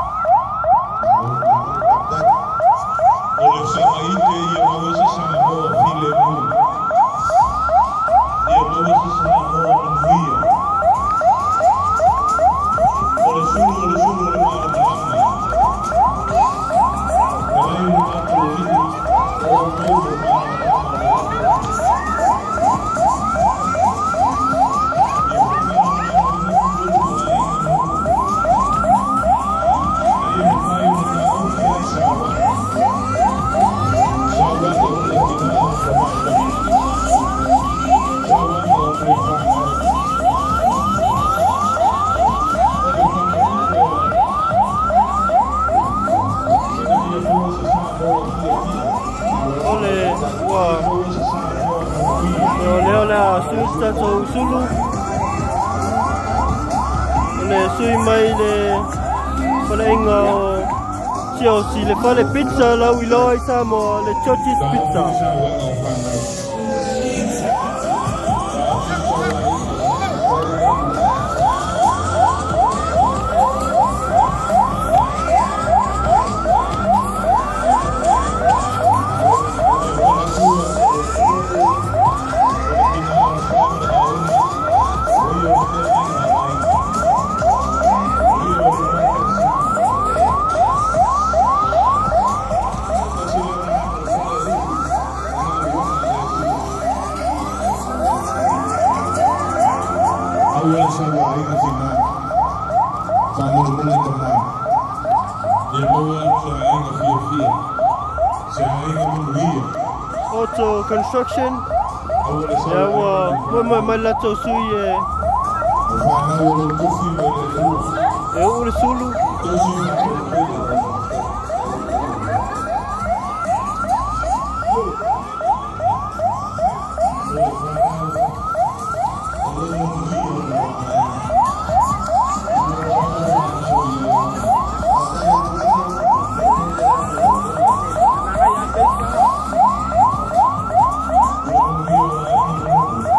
Malo, malo, malo faafetai. O le sagaite ia maua se Samoa filemu. Ia maua se Samoa manuia. O le sulu o le sulu o le malamalama. E lai o le tatou alii o outou le malamalama o le Atua. Ia faamalamalamaina totonu o aiga ma nuu. Ina ia mafai ona taofi ai sauaga. Sauaga ona i tinā ma tamaitai. Sauaga ona i fanau. O le faamaite ina ia maua se Samoa fiafia. O le ua Ia maua se Samoa manuia. O lea o le a sui se tatou sulu. O le sui mai le faleaiga o Siaosi le fale pizza lau iloa i Samoa le George's Pizza. Taofi sauaga o fanau. Taofi sauaga o tamaitai. O le manatua o le tina o le fa ma le aoga, o ia o le feagaiga a aiga. O ia o le tamatai sili. Tasi le agaga o le falealii ma galuega a le Atua. Aua le sauaina tinā. Faamolemole tamā. Ia maua se aiga fiafia. Se aiga manuia. Auto Construction Aua le lea sauaina ua mai moemoe fanau. mai le latou sui e O fanau o lou tofi mai le Atua. e uu le sulu. Tausi ma pelepele tamaitai. O le fanau o lou manuia o le aiga. Ina ua fanau ia oe. Ia manuia o aiga ma nuu.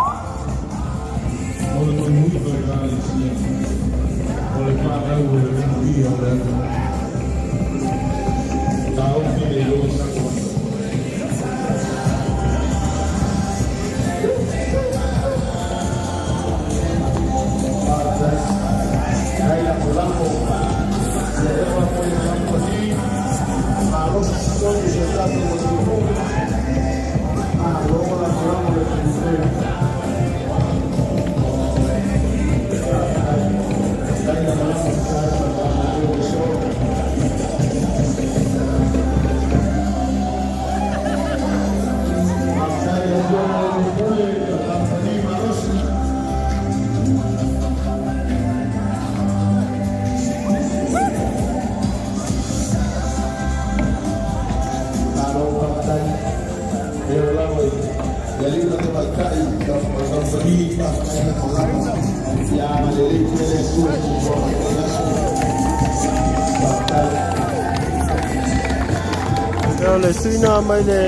Ia le suina mai le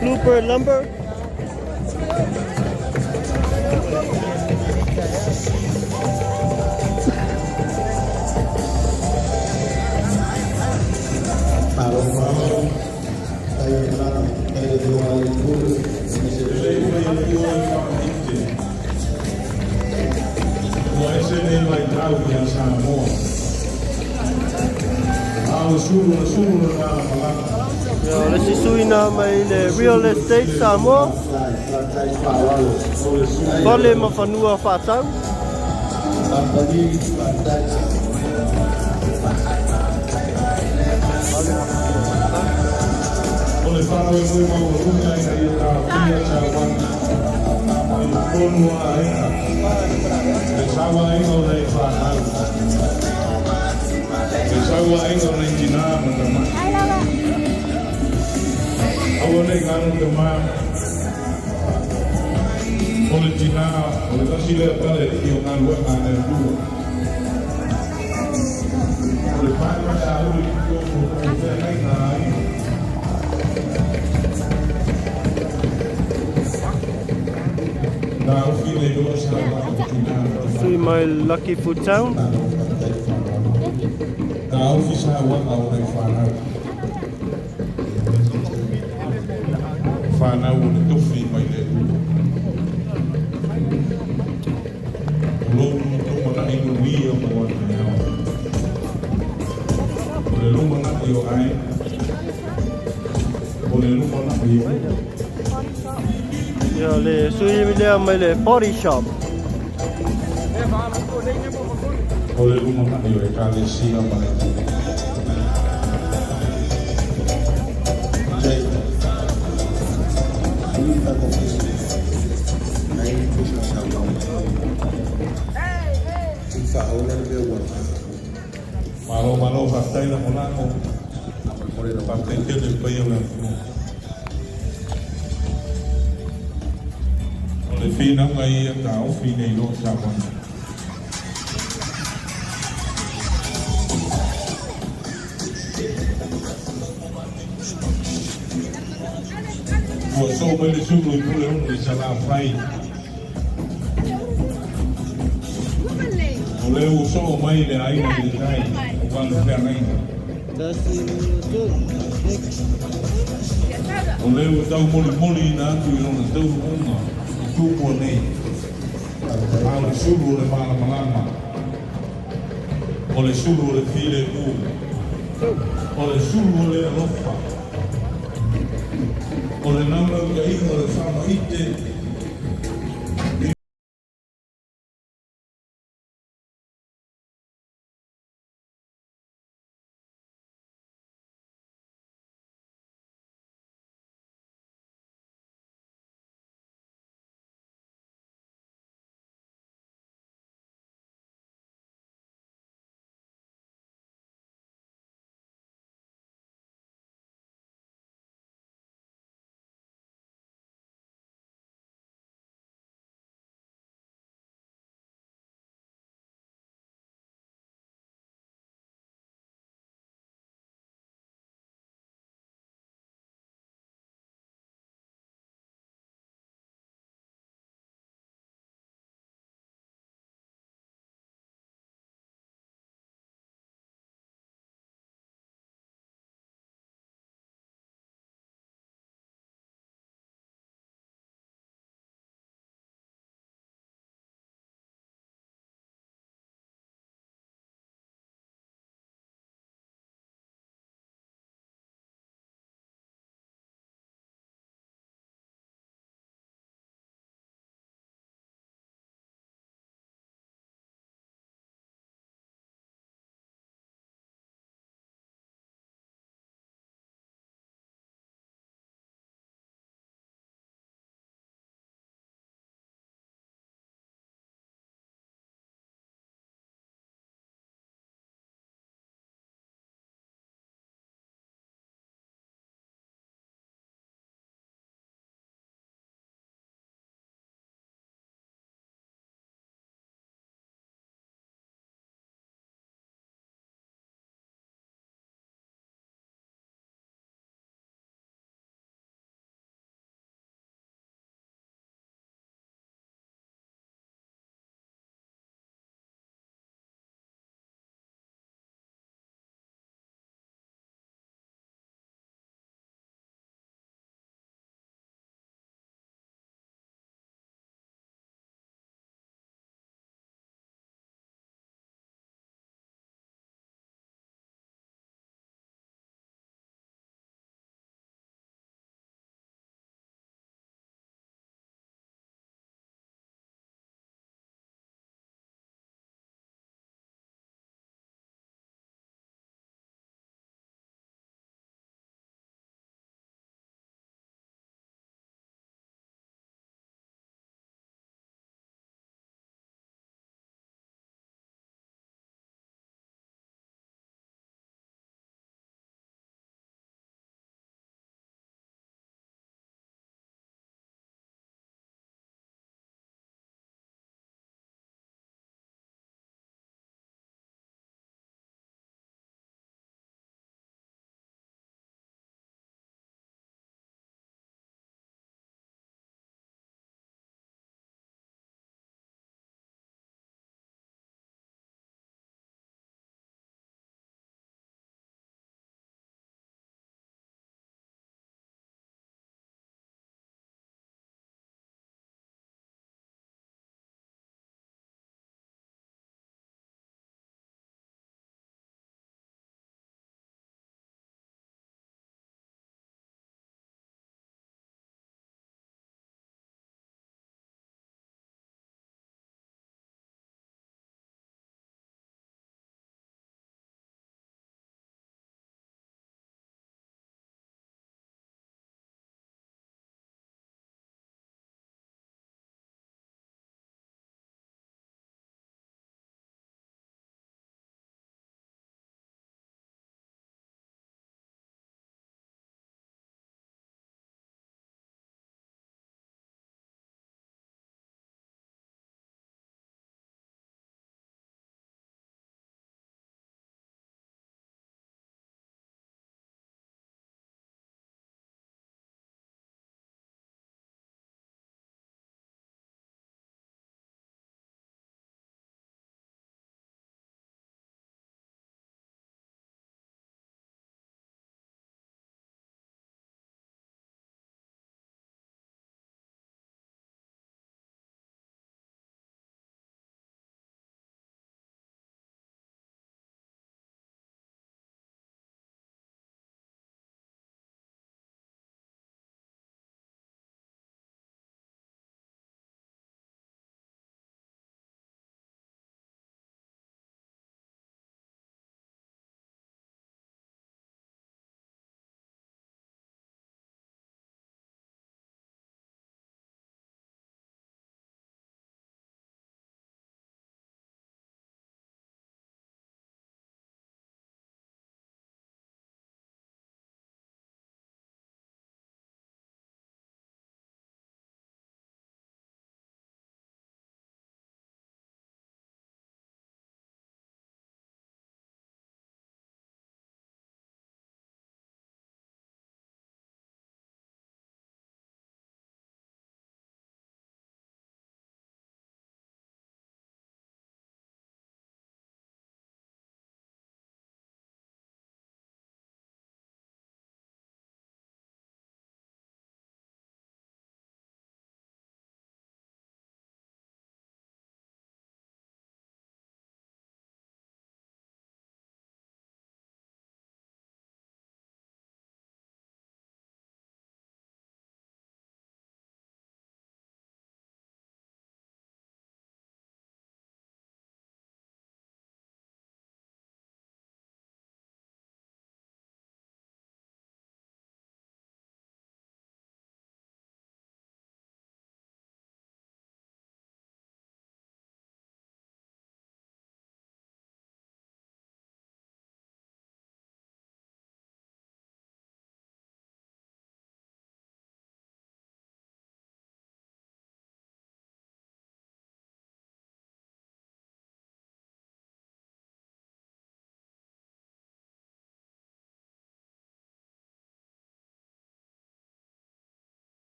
Bluebird Lumber. Lelei mai e tua e whakaite. Ua ese nei vaitau ia Samoa. A o sulu le sulu le malamalama. Ia le isi suina mai le Real Estate Samoa. O le sulu Fale ma fanua faatau. O le faamoemoe maualuga ina ia taofia sauaga i totonu o aiga, le sauaina o nai fanau, le sauaina o nai tinā ma tamai. Aua nei galo tamā, o le tinā, o le tasi lea palealii o galuega a le Atua. O le pae ma le auli i totonu o tou feagaiga a aiga. Taofi nei loa sauaga o tinā ma tamai. Sui mai Lucky Food Town. Taofi sauaga o nai fanau. Fanau o le tofi mai le Atua. O lou lumanai manuia mo a taeao. O le lumanai o aiga. O le lumanai o Ia le sui lea mai le Body Shop. O le lumanai o ekalesia ma le atunuu. Malo malo, faafetai lagolago. Faafetai tele i le paia o le atunuu. O le finauga ia taofi nei loa sauaga. Ua soo mai le sulu i Puleono i Salafai. O le ua soo mai le aiga i le tai aua le feagaiga. O le ua taumolimoli ina atu i lona taunuuga i Tumua nei. A o le sulu o le malamalama. O le sulu o le filemu. O le sulu o le alofa. O le naunautaiga o le faamaite.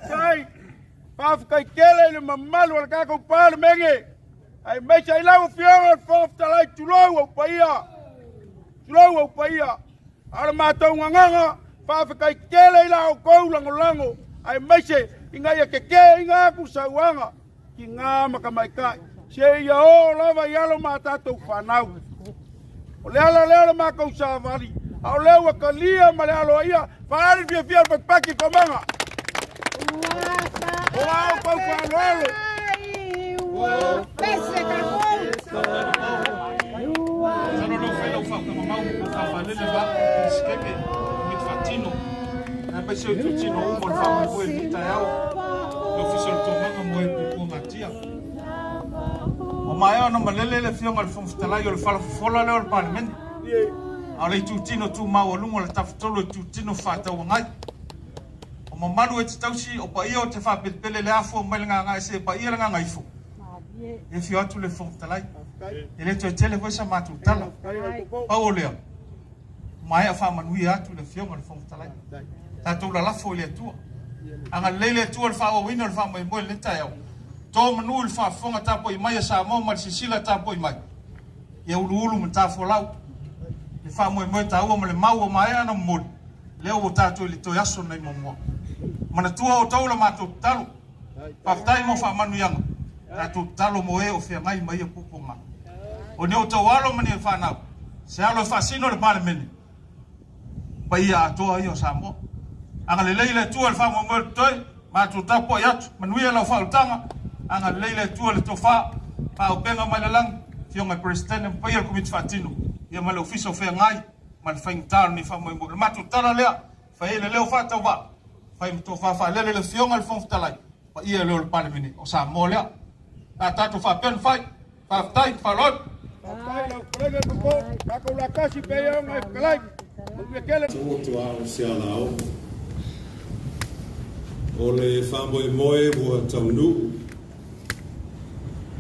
Faafetai. Faafetai tele i le mamalu o le tatou Palemene, aemaise ai lau Afioga i le Fofoga Fetalai, tulou ou paia, tulou ou paia. A o le matou gagana, faafetai tele i la outou lagolago, aemaise ina ia teteina atu sauaga, tina ma tamaitai, seia oo lava i alo ma tatou fanau. O le ala lea o le matou savali, a o lea ua talia ma le aloaia, faaali fiafia le patipati tomaga. O a outou faaaloalo. Ua pese tatou. Masalo leo fai lau faautagamau po faafalele va Peresetene Komiti Faatino aemaise o itutino uma o le faamoemoe i lenei taeao le Ofisa o le Toomaga mo e Puapuagatia. Ua maea ona malele le Afioga i le Fofoga Fetalai o le fala fofola lea o le Palemene, a o le itutino tu maualuga o le Tafatolu o itutino fefaatauagai. O mamalu e te tausi, o paia o te faapelepele le afua mai le gagaese e paia le gagaifo. E afio atu le Fofoga Fetalai. E le toe tele foi sa matou tala. Pau o lea, maea faamanuia atu le Afioga i le Fofoga Fetalai. Tatou lalafo i le Atua. Agalelei le Atua i le faaauauina o le faamoemoe i lenei taeao. To manu i le faafofoga tapuai mai a Samoa ma le silasila tapuai mai. Ia uluulu ma tafolau le faamoemoe taua ma le mau ua maea ona momoli, lea ua tatou i le toe aso lenei muamua. Manatua outou la matou tatalo. Faafetai mo faamanuiaga. Tatou tatalo mo e o feagai ma ia puapuaga. O ni outou alo ma ni fanau, se alo e faasino le Palemene, paia atoa ia o Samoa. Agalelei le Atua i le faamoemoe o le totoe, matou tapuai atu, manuia lau faaolataga, agalelei le Atua i le tofa, faaauupega mai le lagi, Afioga i le Peresetene ma paia o le Komiti Faatino, ia ma le Ofisa o Feagai ma le faigata o lenei faamoemoe. O le matou tala lea, fai ai le leo faatauvaa, fai ma tofa faalele le Afioga i le Fofoga Fetalai, paia leo o le Palemene o Samoa lea. A tatou faapea ona fai, faafetai, faaaloalo. Faafetai lau fetalaiga i le Koko, tatou latasi pea ia ona e fetalai. Manuia tele. Taoto a o se alao'o o le faamoemoe ua taunuu,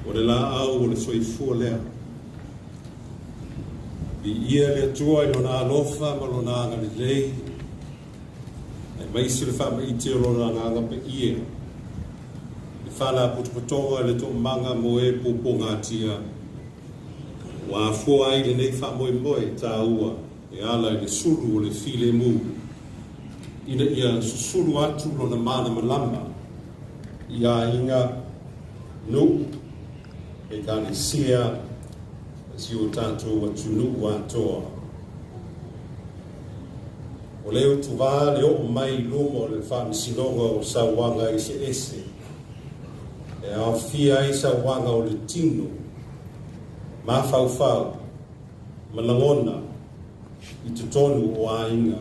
o le laau o le soifua lea. Viia le Atua i Lona alofa ma Lona agalelei, aemaise le faamaite o Lona Agaga Paia, le faalapotopotoga i le toomaga mo e puapuagatia, ua afua ai lenei faamoemoe taua e ala i le sulu o le filemu, ina ia susulu atu lona malamalama i aiga, nuu, Ekalesia, ma si o tatou atunuu atoa. O lea utuvā le oo mai i luma o le Faamasinoga o Sauaga Eseese, e aofia ai sauaga o le tino, mafaufau, ma lagona i totonu o aiga.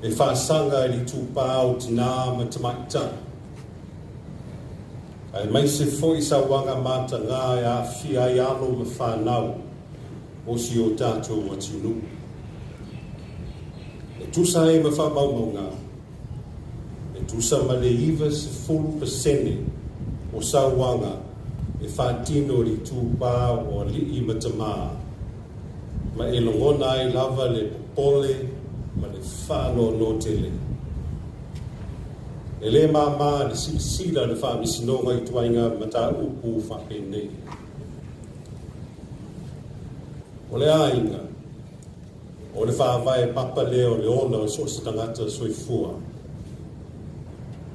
E faasaga i le itupā o tinā ma tamaitai, aemaise foi sauaga matagā e aafia ai alo ma fanau o si o tatou atunuu. E tusa ai ma faamaumauga, e tusa ma le 90% o sauaga e faatino i le itupā o alii ma tamā, ma e lagona ai lava le popole ma le faanoanoa tele. E le māmā le silasila i le Faamasinoga i ituaiga mataupu faapenei. O le aiga, o le faavae papa lea o le ola o so o se tagata soifua.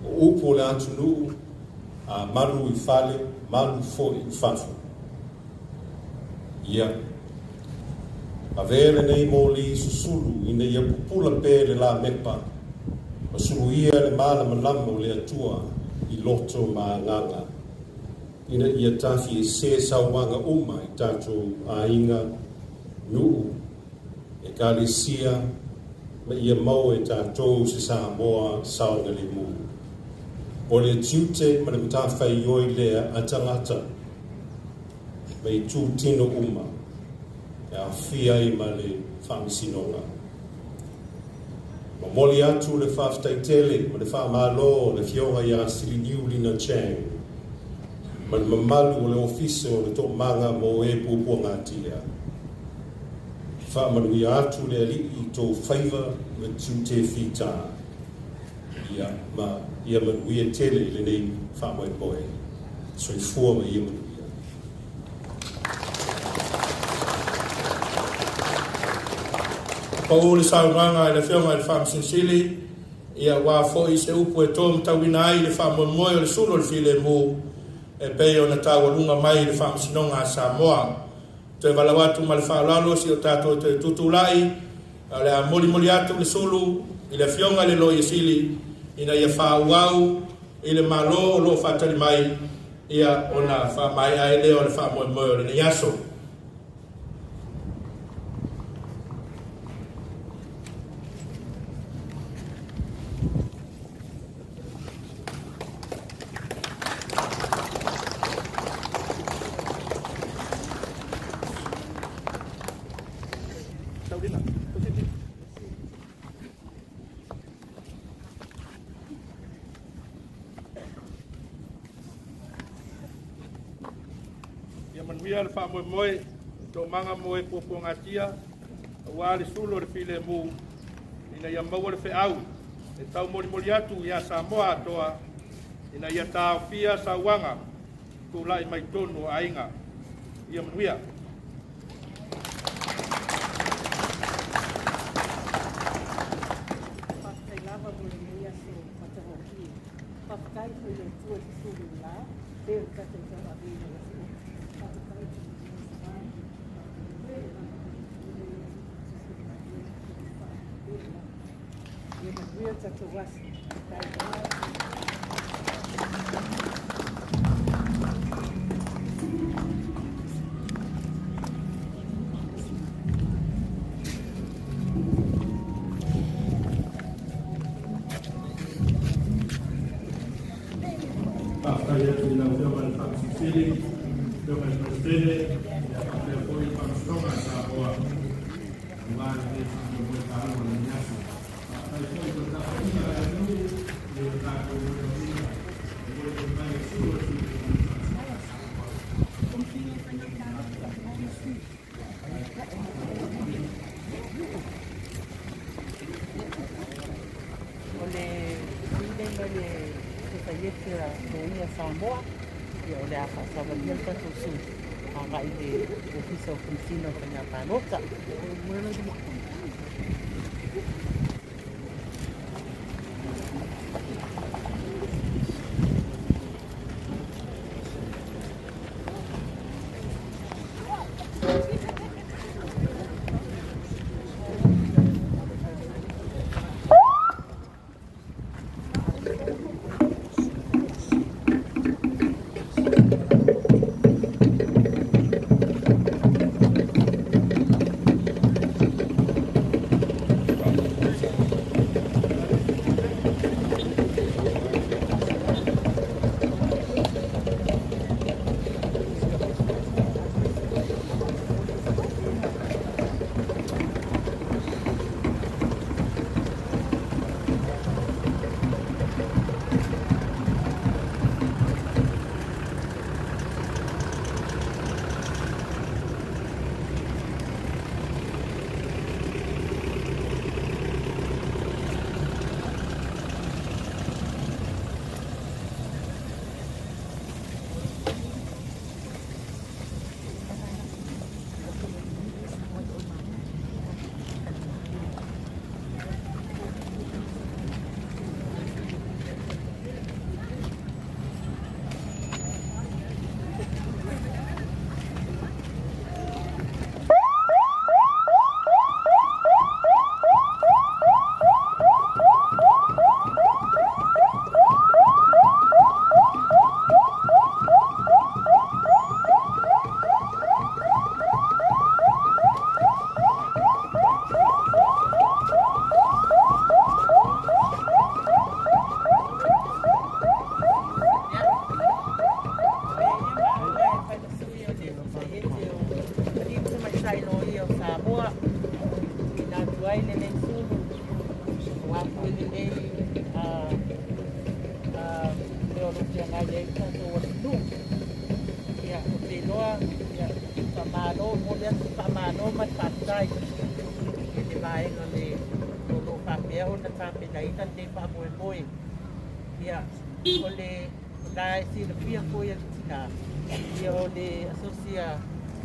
O upu o le atunuu, a malu i fale, malu foi i fafo. Ia, avea lenei moli susulu ina ia pupula pea le lamepa ma suluia le malamalama o le Atua i loto ma agaga, ina ia tafiese sauaga uma i tatou aiga, nuu, Ekalesia, ma ia maua e tatou se Samoa saogalemu. O le tiute ma le matafaioi lea a tagata ma itutino uma e aofia ai ma le Faamasinoga. Momoli atu le faafetai tele ma le faamalo i le Afioga ia Sililiu Lina Chang ma le mamalu o le Ofisa o le Toomaga mo e Puapuagatia. Faamanuia atu le Alii i tou faiva ma tiute fita. Ia, ma ia manuia tele i lenei faamoemoe. Soifua ma ia manuia. Pau le saunoaga i le Afioga i le Faamasino Sili, ia aua foi se upu e to matauina ai le faamoemoe o le sulu o le filemu e pei ona taualuga mai i le Faamasinoga a Samoa. Toe valaau atu ma le faaaloalo si o tatou toe tutulai, o le a molimoli atu le sulu i le Afioga i le Loia Sili ina ia faaauau i le Malo o lo o faatali mai, ia ona faamaea ai lea o le faamoemoe o lenei aso. Ia manuia le faamoemoe, toomaga mo e puapuagatia, aua le sulu o le filemu, ina ia maua le feau e taumolimoli atu ia Samoa atoa, ina ia taofia sauaga tulai mai totonu o aiga. Ia manuia. Faafetai lava mo lenei aso matagofie. Faafetai foi i le Atua i le sulu la, pe o le tatou tauaveina o aso uma. Faafetai i le Ia manuia le tatou aso. Faafetai atu i lau Afioga i le Faamasino Sili, Afioga i le Peresetene, ia faapea foi le Faamasinoga a Samoa, aua lenei faamoemoe taua o lenei aso. Faafetai foi i le tapuaiga a le atunuu i le tatou molimauina e molimoli mai le sulu o le filemu i le Faamasinoga a Samoa. O le sui lenei mai le Sosaiete a Loia Samoa, ia o le a faasavalia le tatou sui agai i le Ofisa o Komesina o Faiga Palota. ona tapenaina lenei faamoemoe. Ia, o le na e silafia foi e le tinā, ia o le asosia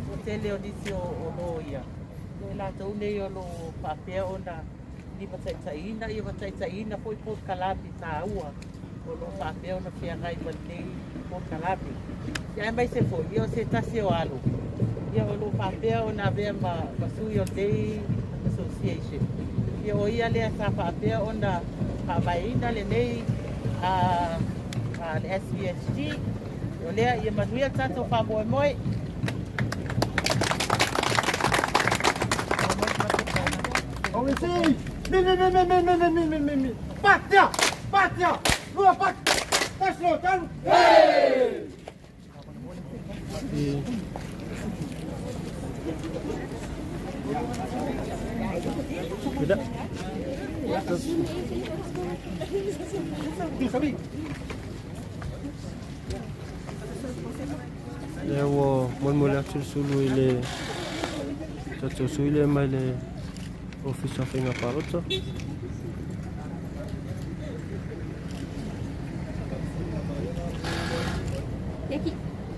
toatele o nisi o, o loia, ia i latou nei o lo o faapea ona limataitaiina, ia ma taitaiina foi polokalame taua o lo o faapea ona feagai ma lenei polokalame. Ia aemaise foi, ia o se tasi o alo, ia o lo o faapea ona avea ma, ma sui o lenei association. Ia o ia lea sa faapea ona faavaeina lenei a, a le SVSG. O lea ia manuia le tatou faamoemoe. Mi mi mi mi mi mi mi mi mi mi. Patia! Patia! Lua pat! Tasi lo talu! Hey! Beda. Lea ua molemole atu le sulu i le tatou sui lea mai le Ofisa o Faiga Palota.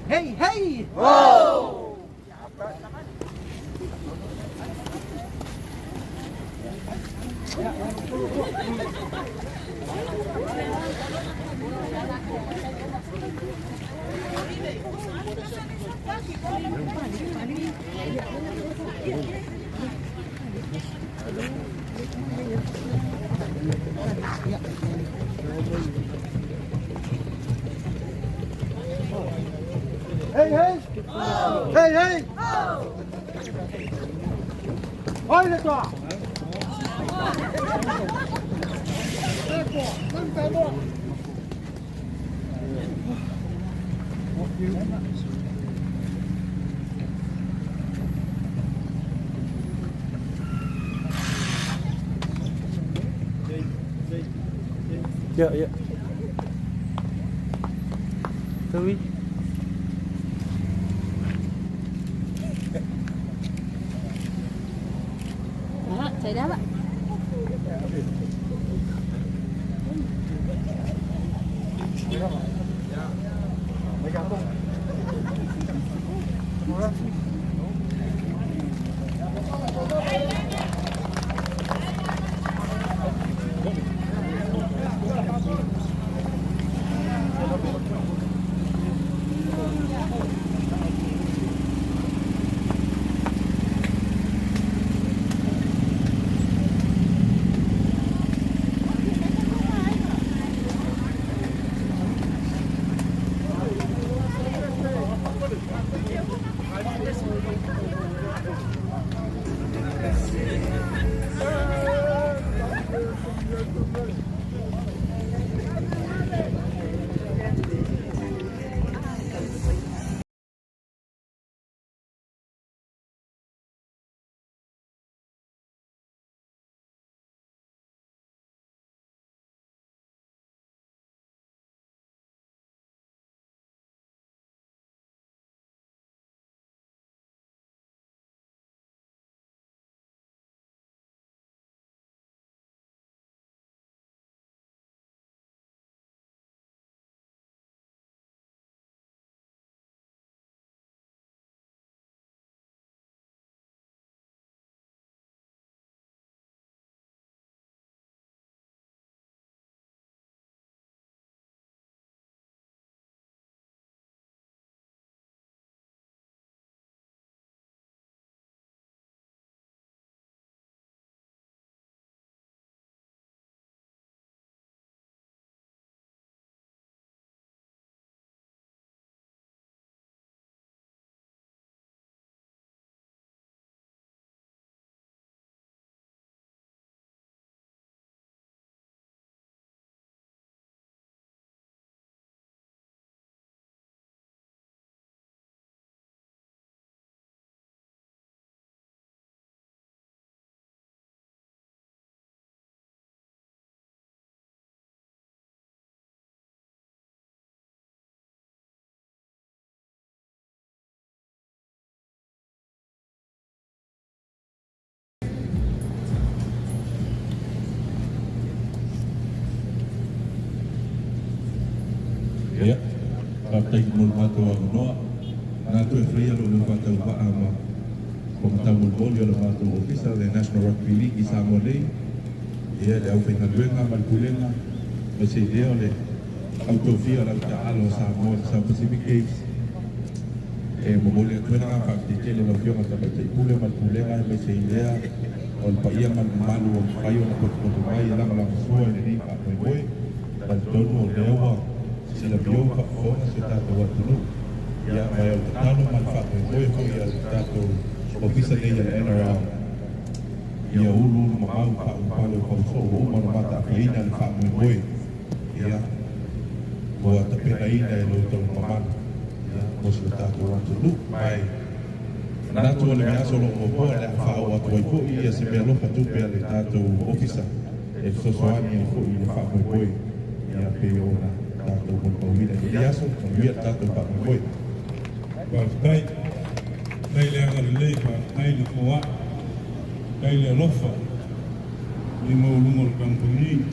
Hey, hey! Oh! Hey, hey! Hey, hey! Oi le toa! Ya, ya. Tawi. Đó, chạy đáp ạ. Faafetai mo le matou avanoa. Manatu e faia lou leo faatauvaa ma taumatau molimoli o le matou ofisa le National Rugby League i Samoa nei, ia le aufaigaluega ma le Pulega, aemaise i lea o le au tofia o le au taaalo a Samoa i le South Pacific Games. E momoli atu ai le agaga faafetai tele i lau Afioga i le Tamaitai Pule ma le Pulega aemaise i lea o le paia ma le mamalu ua mafai ona potopoto mai e lagolagosua i lenei faamoemoe. Talitonu o lea ua silafia ua faafofoga si o tatou atunuu, ia, ma o le tatalo ma le faamoemoe foi a le tatou Ofisa nei a le NRL, ia uluulu mamau faaulupale o Fausoo ua uma ona mataafiaina le faamoemoe, ia, ua tapenaina e lo outou mamalu, ia, mo si o tatou atunuu. Ma e manatu o le vaiaso o lo o muamua o le a faaoo atu ai foi ia se meaalofa tupe a le tatou Ofisa e fesoasoani ai foi i le faamoemoe, ia, pei ona tatou molimauina i lenei aso. Manuia le tatou faamoemoe. Faafetai. Faafetai le agalelei, faafetai le foai, faafetai le alofa i maualuga o le kamupani.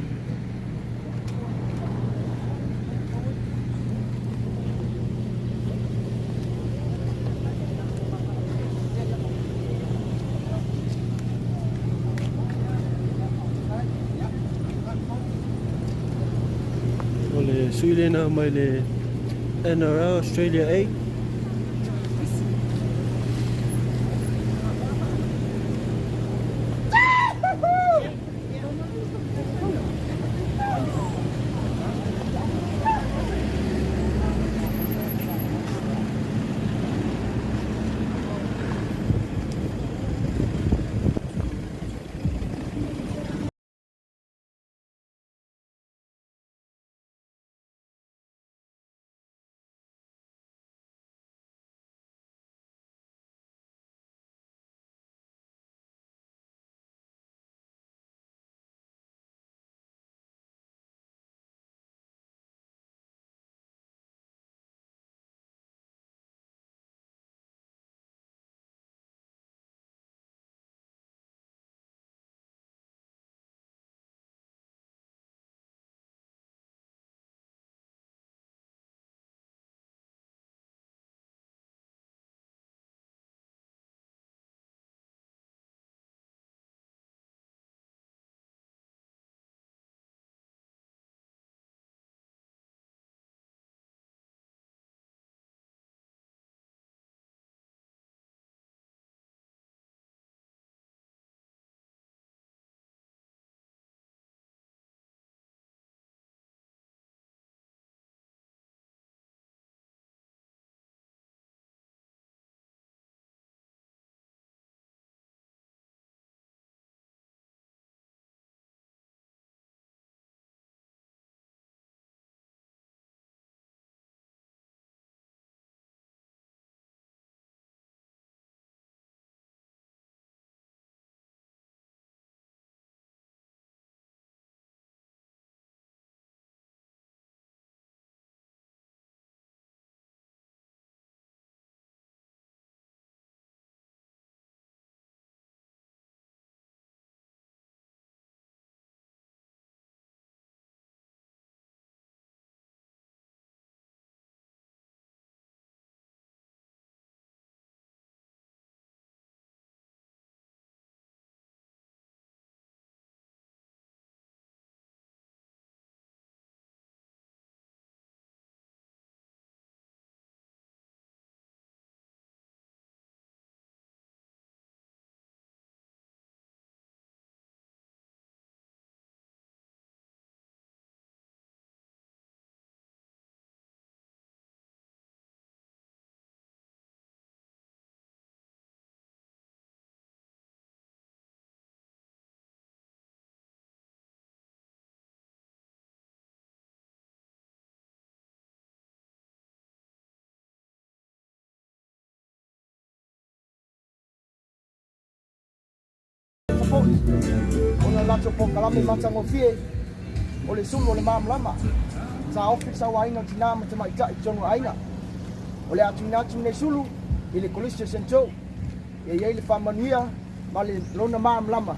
O le sui lena mai le NRL Australia A. Foi ona latou polokalame matagofie o le sulu o le malamalama sa ofi le sauaina o tina ma tamaitai i totonu o aiga. O le a tuuina atu lenei sulu i le Kolisi o St. Joe e i ai le faamanuia ma le lona malamalama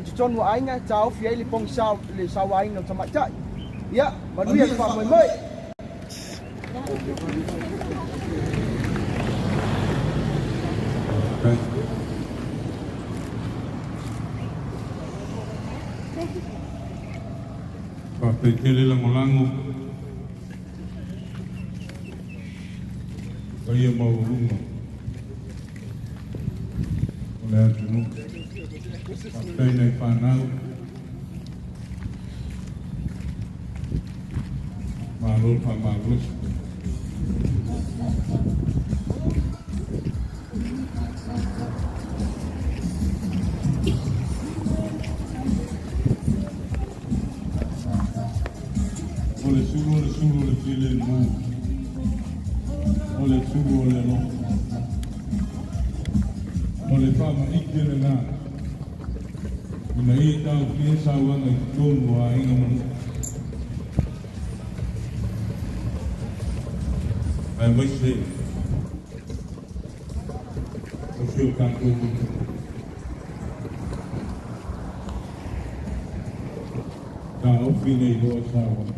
i totonu o aiga e taofi ai le pogisa o le sauaina o tamaitai. Ia, manuia le faamoemoe! Faafetai tele lagolago paia maualuga o le atunuu. Faafetai nai fanau, malo le faamalosi. O le sulu o le sulu o le filemu, o le sulu o le alofa, o le faamaite lena ina ia taofia sauaga i totonu o aiga ma nuu, aemaise o si o tatou atunuu. Taofi nei loa sauaga.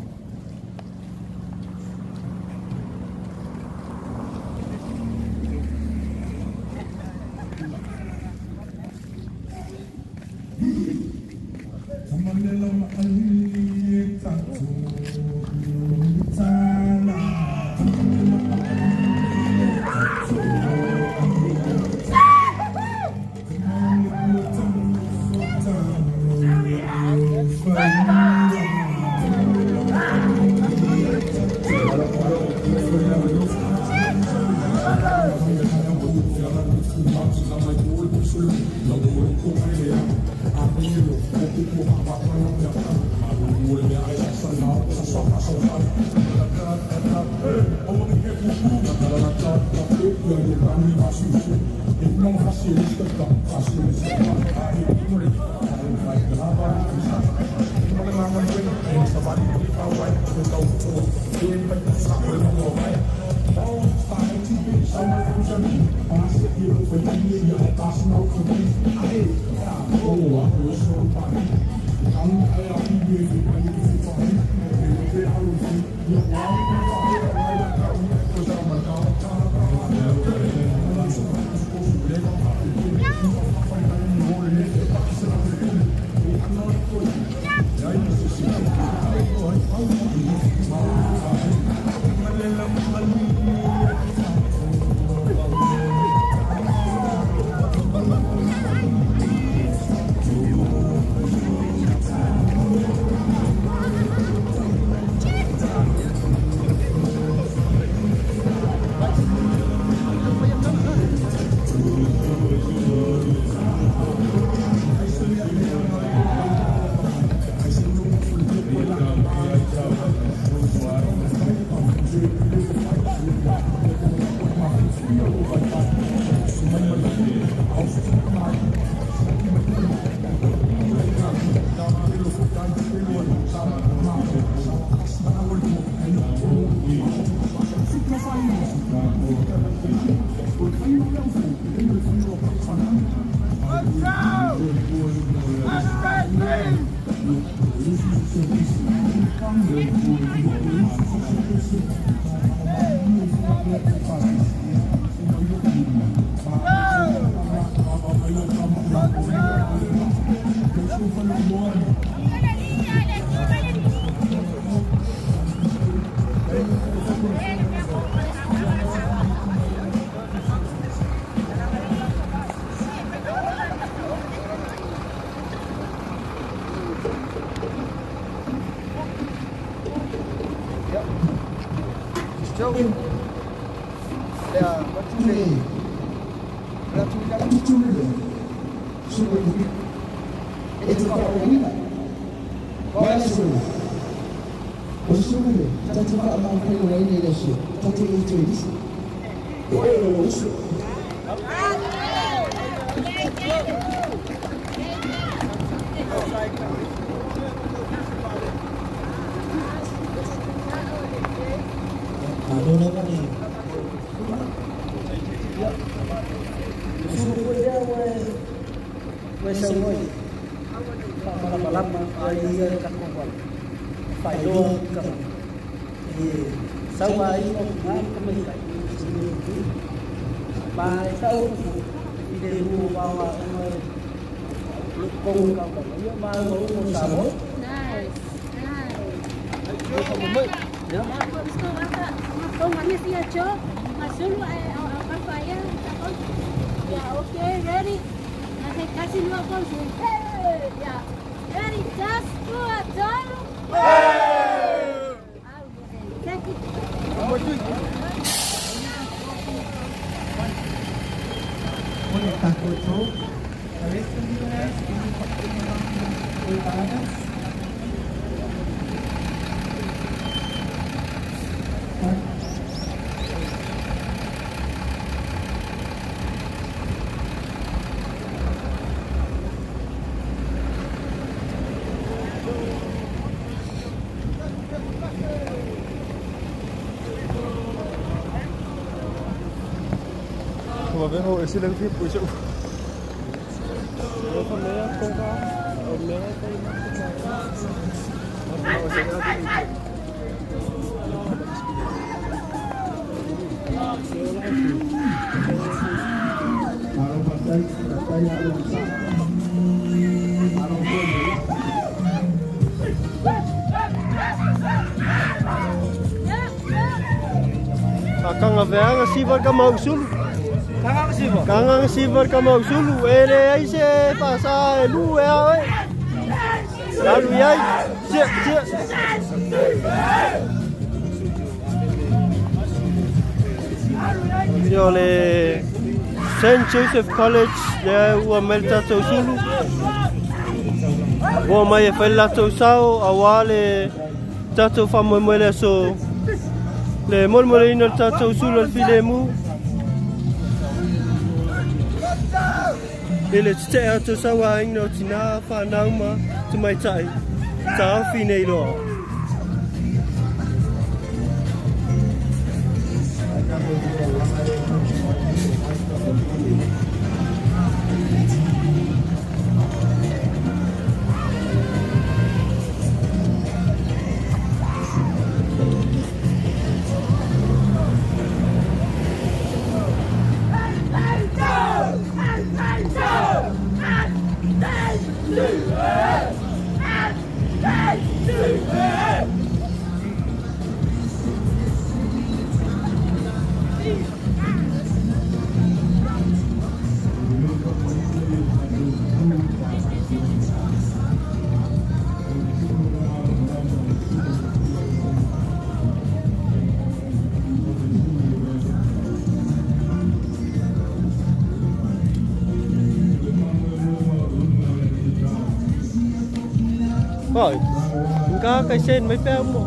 Sauaina o tina ma tamaitai i se mea pupuni. Ma e tau atu foi, i le lemu o aoaoga o lo o totonu o le taulaga, ia o maua uma o Samoa. Okay, ready? Ready, just go, Thank you. Kanga veanga siva ka mausulu. Kanga siva. Kanga siva ka mausulu. Ele ai se pasa e lu e a e. Alu iai. Tia tia. Ia o le St. Joseph College lea ua mai le tatou sulu. Ua mai e fai le latou sao aua le tatou faamoemoe le aso le molemoleina o le tatou sulu o le filemu. I le tetee atu o sauaina o tina, fanau ma tamaitai, taofi nei loa. Oi, ka kai sen mai pea mo.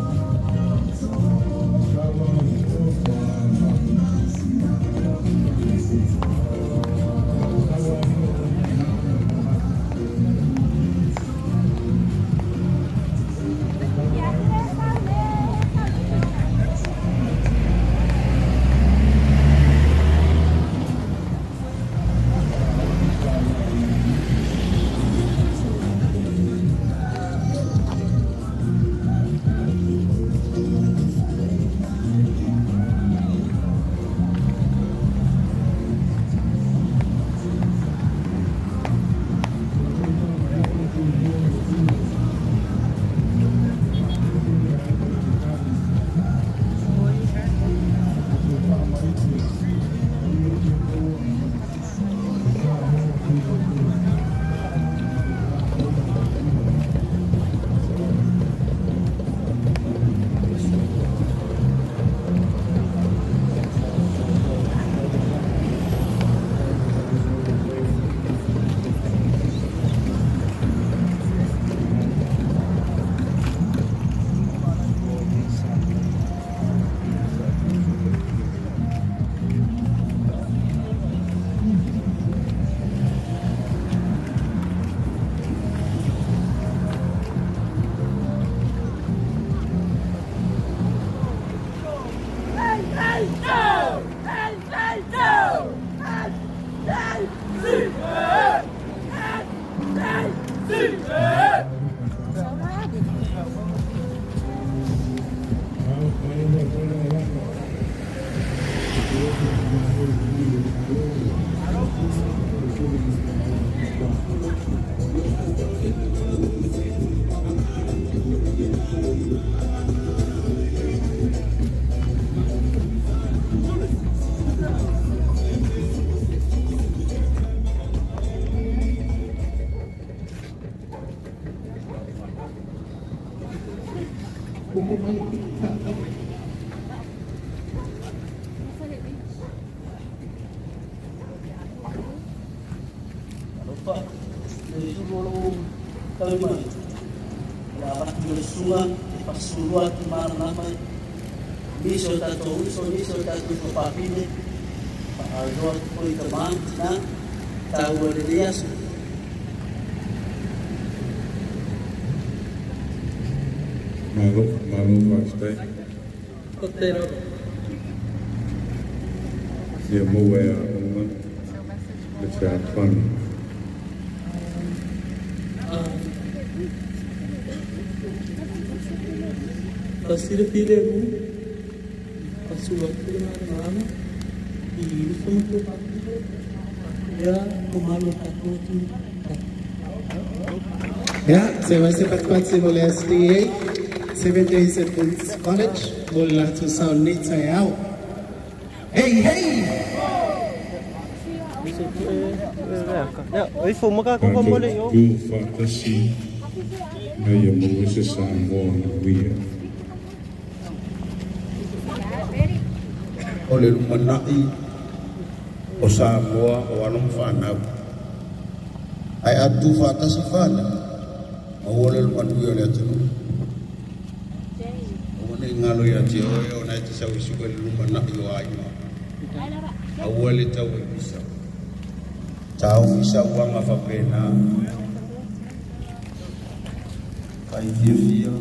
Alofa, le sulu o lou tali mai. O le a avatu i le susuga e faasusulu atu malamalama nisi o tatou uso, nisi o tatou tuafafine, faailoa atu foi i tama ma tina, taua lenei aso. Malo, malo faafetai. Faafetai lava. Ia maua e aoga le fealofani. Fasilafia le mu, faasolo atu le malamalama i uso ma tuafafine, ia mamalu o le tatou atunuu. Ia, se mai se patipati mo le SDA, Seventh Day Adventist College, mo le latou sao nei taeao. Hey, hey! Tatou tutu faatasi ina ia maua se Samoa manuia. O le lumanai o Samoa o alo ma fanau. Ae a tutu faatasi fanau, maua le manuia o le atunuu. Aua ne i galo ia te oe ona e te sau e sue le lumanai o aiga. Aua le tau e pisa. Taofi sauaga faapena. Fai fiafia.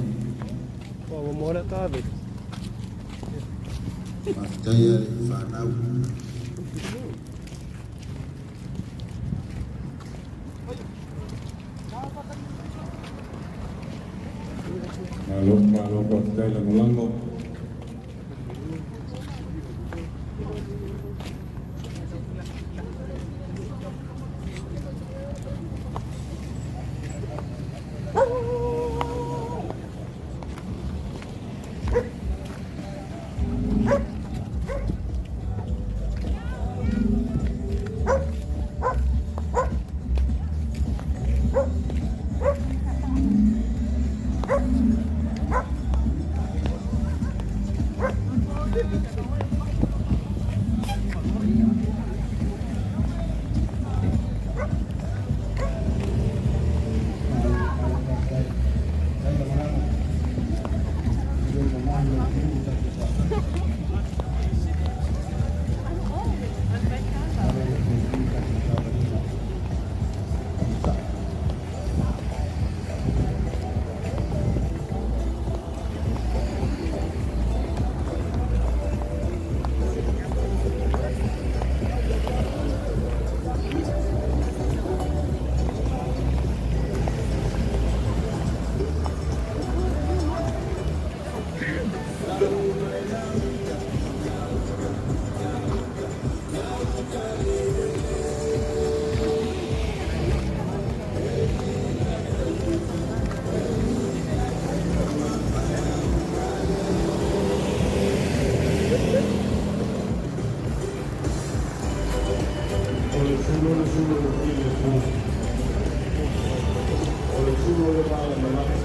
Faafetai a le fanau. Malo, malo faafetai lagolago. O le sulu o le sulu o le filemu. O le sulu o le malamalama.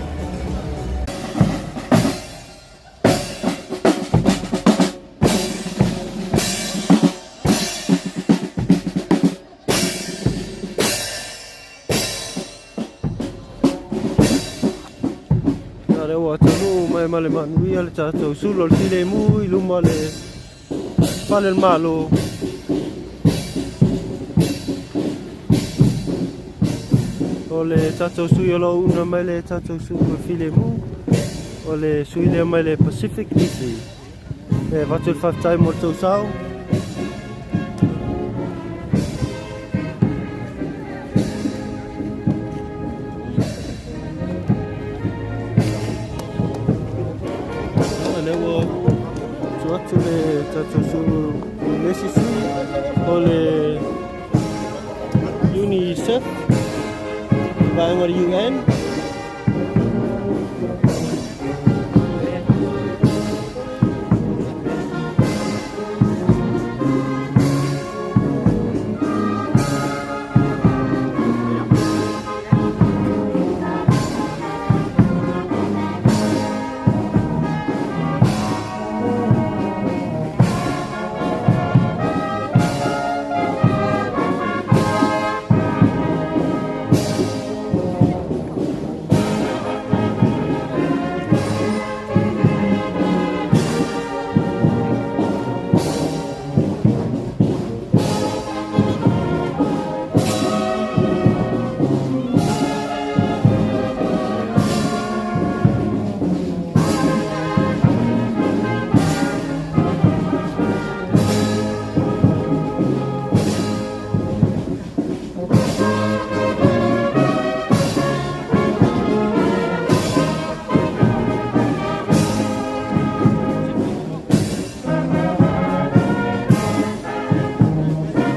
Ia lea ua taunuu mai ma le manuia le tatou sulu o le filemu i luma o le fale o le Malo. O le tatou sui o lo o una mai le tatou sulu o le filemu, o le sui lea mai le Pacific DC. E avatu le faafetai mo le tou sao. Lea ua tuu atu le tatou sulu i le isi sui o le UNICEF, vaega o le UN.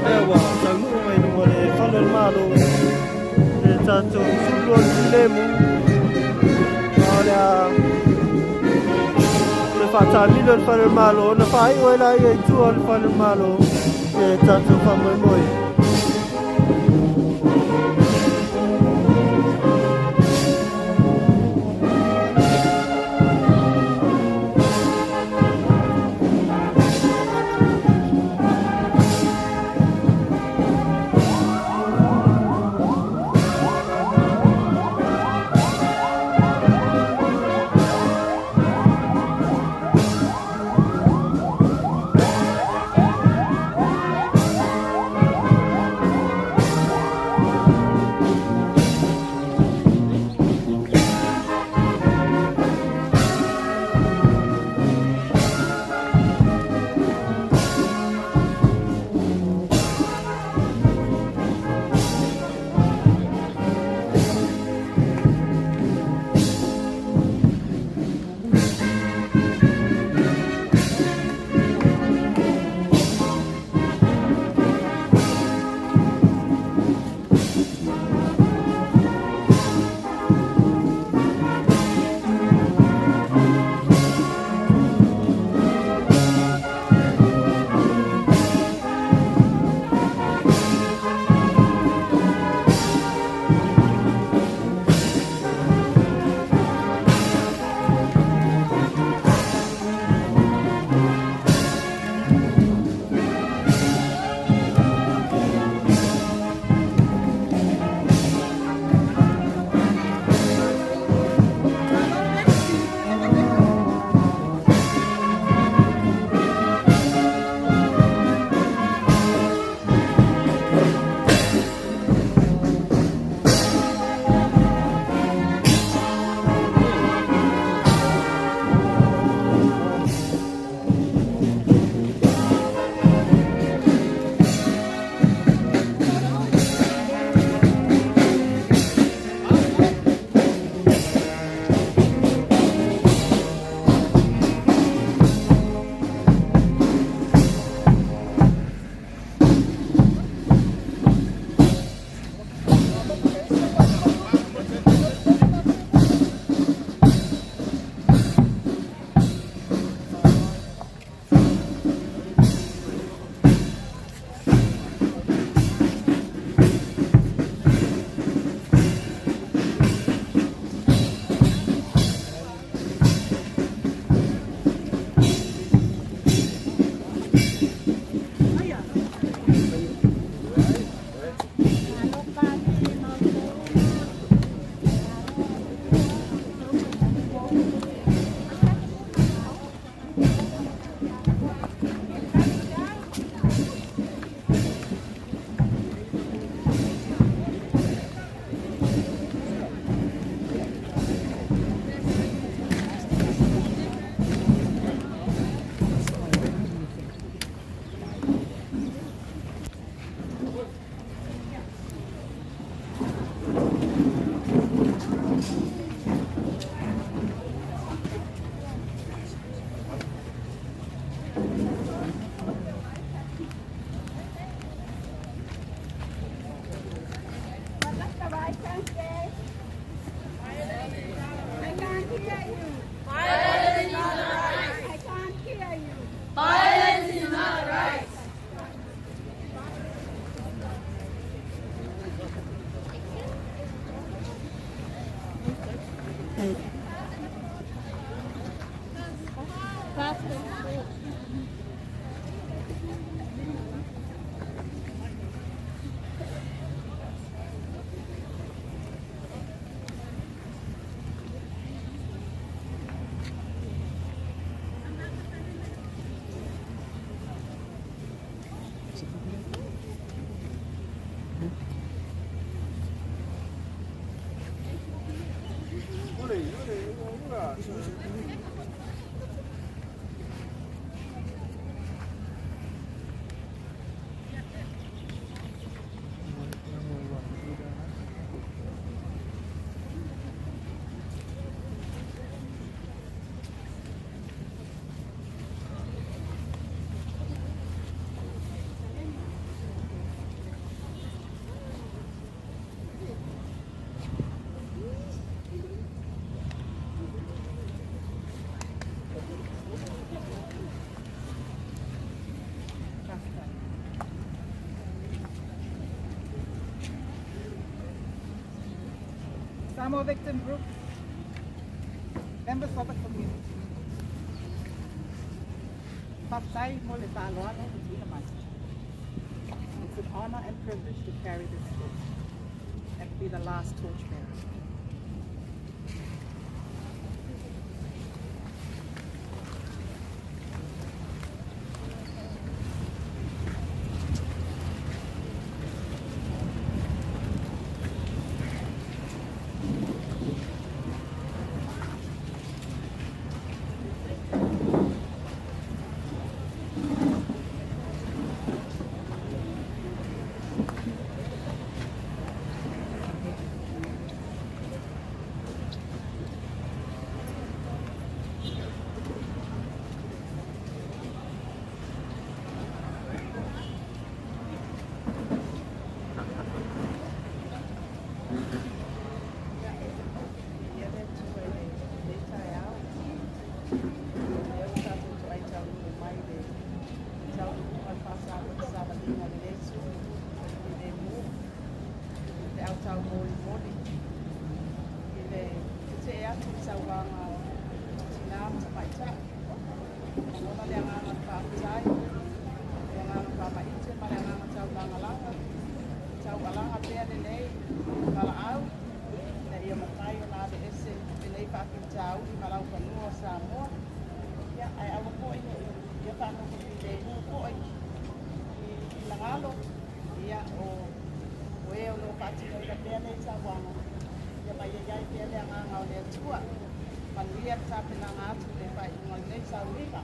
Lea ua taunuu mai luga o le fale o le Malo le tatou sulu o le filemu a o le a toe faatamilo le fale o le Malo ona faaiu ai laia i tua o le fale o le Malo le tatou faamoemoe. Samoa Victim Group, members of the community. Faafetai mo le faaaloalo ua tuuina mai. It's an honor and privilege to carry this torch and be the last torchbearer. Ia le Atua i lenei taeao, o lea ua tatou toai taunuu mai i le taunuuga o le faasavaliga o lenei sulu filemu i le autaumolimoli i le tetee atu i sauaga a tina ma tamaitai. Lagona le agaga o le faafetai, le agaga faamaite ma le agaga taulagalaga, taualaga pea lenei valaau ina ia mafai ona aveese lenei faafitauli ma laufanua o Samoa. Ia, ae aua foi ne i ia faanofo filemu foi i finagalo, ia, o e o lo o faatinoina pea nei sauaga, ia ma ia i ai pea le agaga o le Atua. Manuia le tapenaga atu i le faaiuga o lenei sauniga.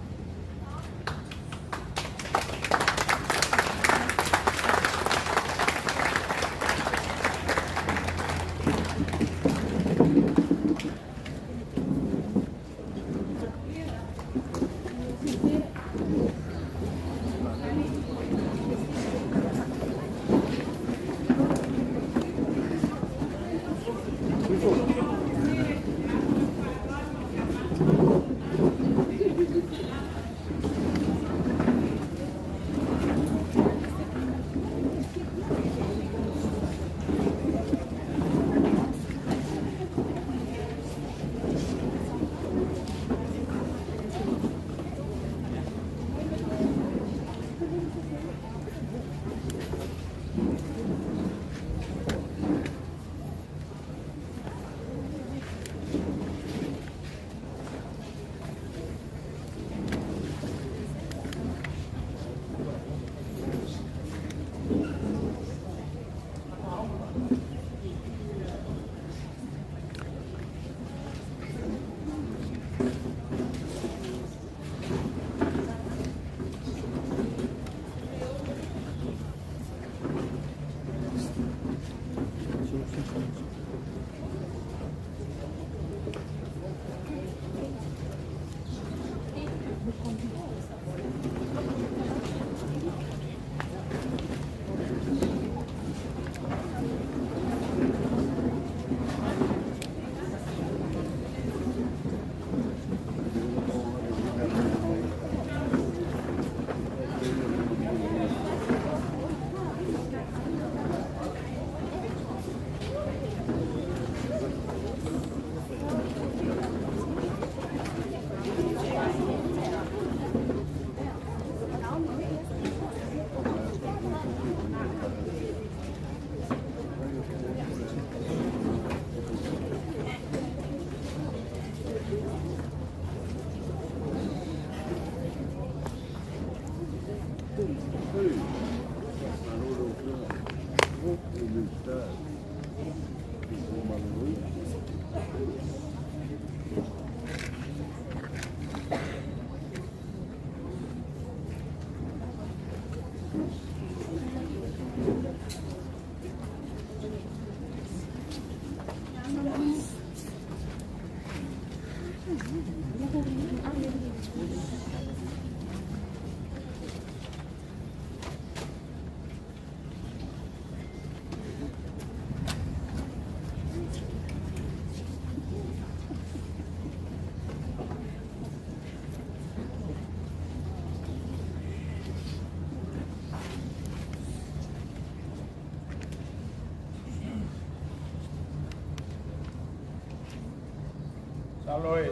Salo e,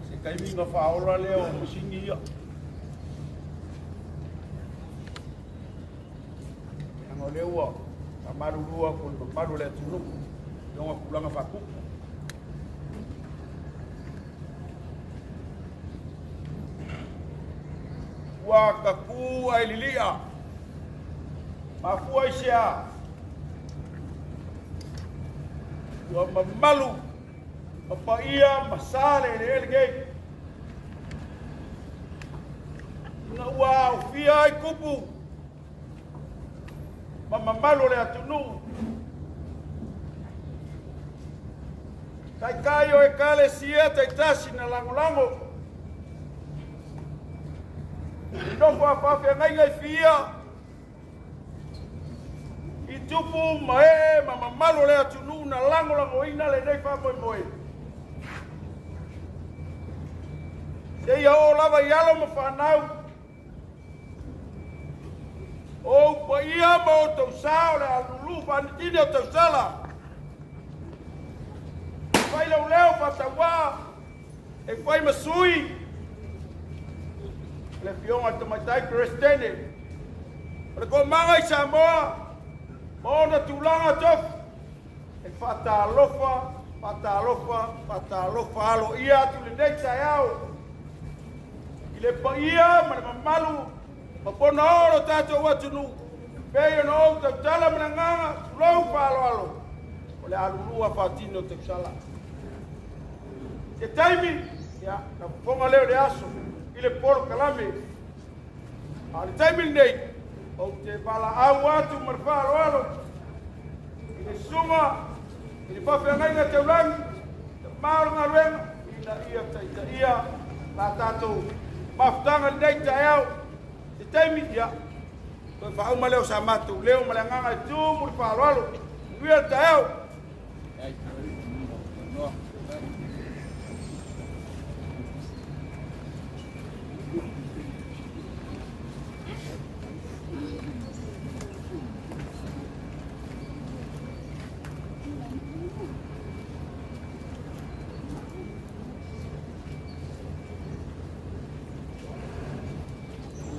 se taimi na faaola lea o masini ia. Leaga o lea ua faamalulu atu i le mamalu o le atunuu i ona tulaga faatupu. Ua taku ae lilia, mafua i se a? Ua mamalu ma paia ma sa le eleele nei. Ina ua aofia ai tupu ma mamalu o le atunuu. Taitai o Ekalesia taitasi na lagolago i nofo a faafeagaiga i Fiia, i tupu ma ee ma mamalu o le atunuu na lagolagoina lenei faamoemoe. Seia oo lava i alo ma fanau o ou paia ma outou sa o le a lulu faanitini o tausala. Fai lou leo faatauvaa e fai ma sui le Afioga i le Tamaitai Peresetene o le Komaga i Samoa ma ona tulaga tofi e faatalofa, faatalofa, faatalofa aloaia atu lenei taeao i le paia ma le mamalu ma ponaoo o lo tatou atunuu, pei ona ou tautala ma le agaga tulou faaaloalo o le a lulua faatino o tausala. Se taimi, ia, na fofoga lea o le aso i le polokalame. A o le taimi lenei, ou te valaau atu ma le faaaloalo i le susuga i le faafeagaiga taulagi, tama o le galuega, ina ia taitaia la tatou mafutaga i lenei taeao. Se taimi, ia, toe faauma lea o sa matou leo ma le agaga e tumu le faaaloalo. Manuia le taeao.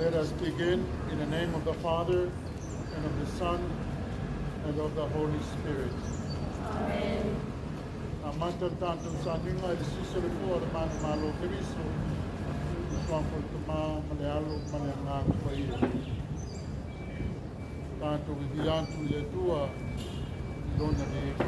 Let us begin in the name of the Father, and of the Son, and of the Holy Spirit. Amen. Amata le tatou sauniga i le sisi o le fua o le manumalo o Keriso, i le suafa o le Tama ma le Alo ma le Agaga Paia. Tatou vivia atu i le Atua i lona viiga.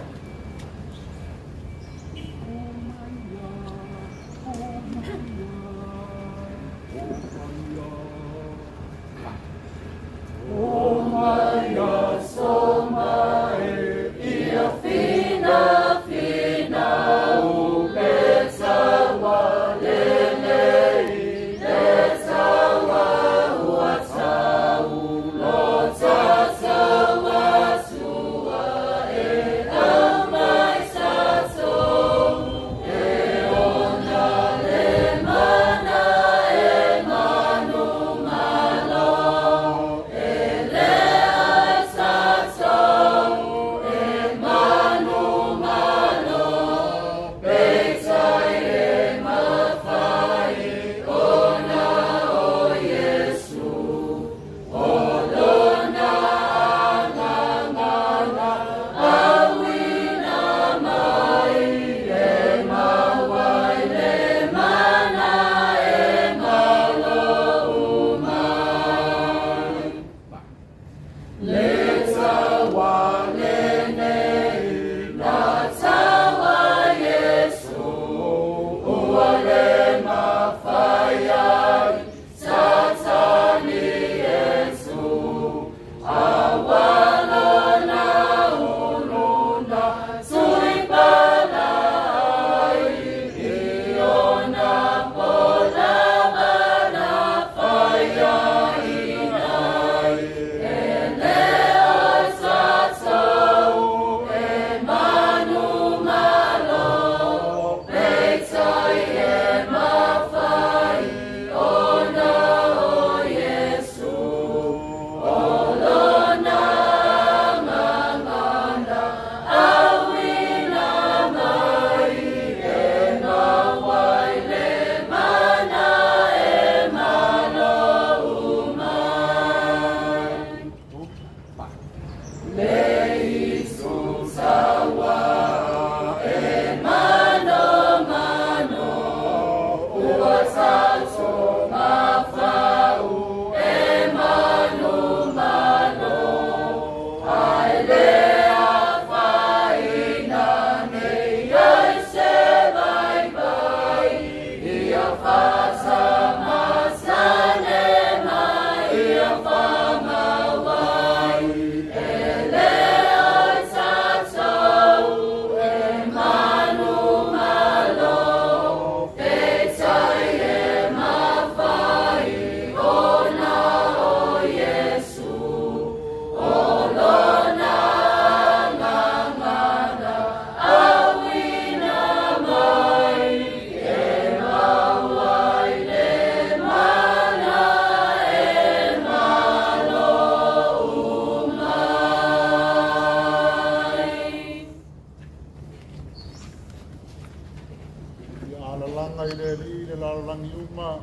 Faalalaga i le Alii le lalolagi uma,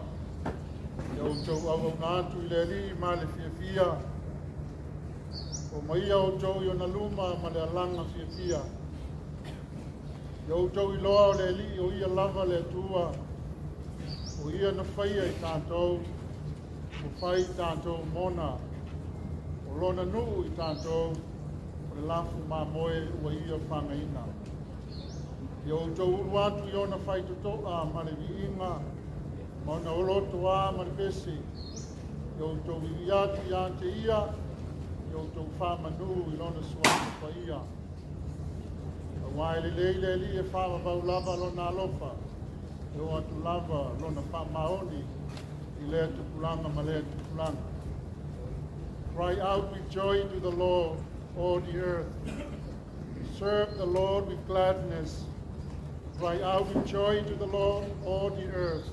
ia outou auauna atu i le Alii ma le fiafia. O maia outou i ona luma ma le alaga fiafia. Ia outou iloa o le Alii o ia lava le Atua, o ia na faia i tatou, ua fai i tatou mona, o lona nuu i tatou, o le lafu mamoe ua ia fagaina. Ia outou ulu atu i ona faitotoa ma le viiga, ma ona olotoa ma le pese. Ia outou vivi atu ia te ia, ia outou faamanu i lona suafa paia. Auā e lelei le Alii e faavavau lava lona alofa, e oo atu lava lona faamaoni i lea tupulaga ma lea tupulaga. Cry out with joy to the Lord, all the earth. Serve the Lord with gladness. Cry out with joy to the Lord, all the earth.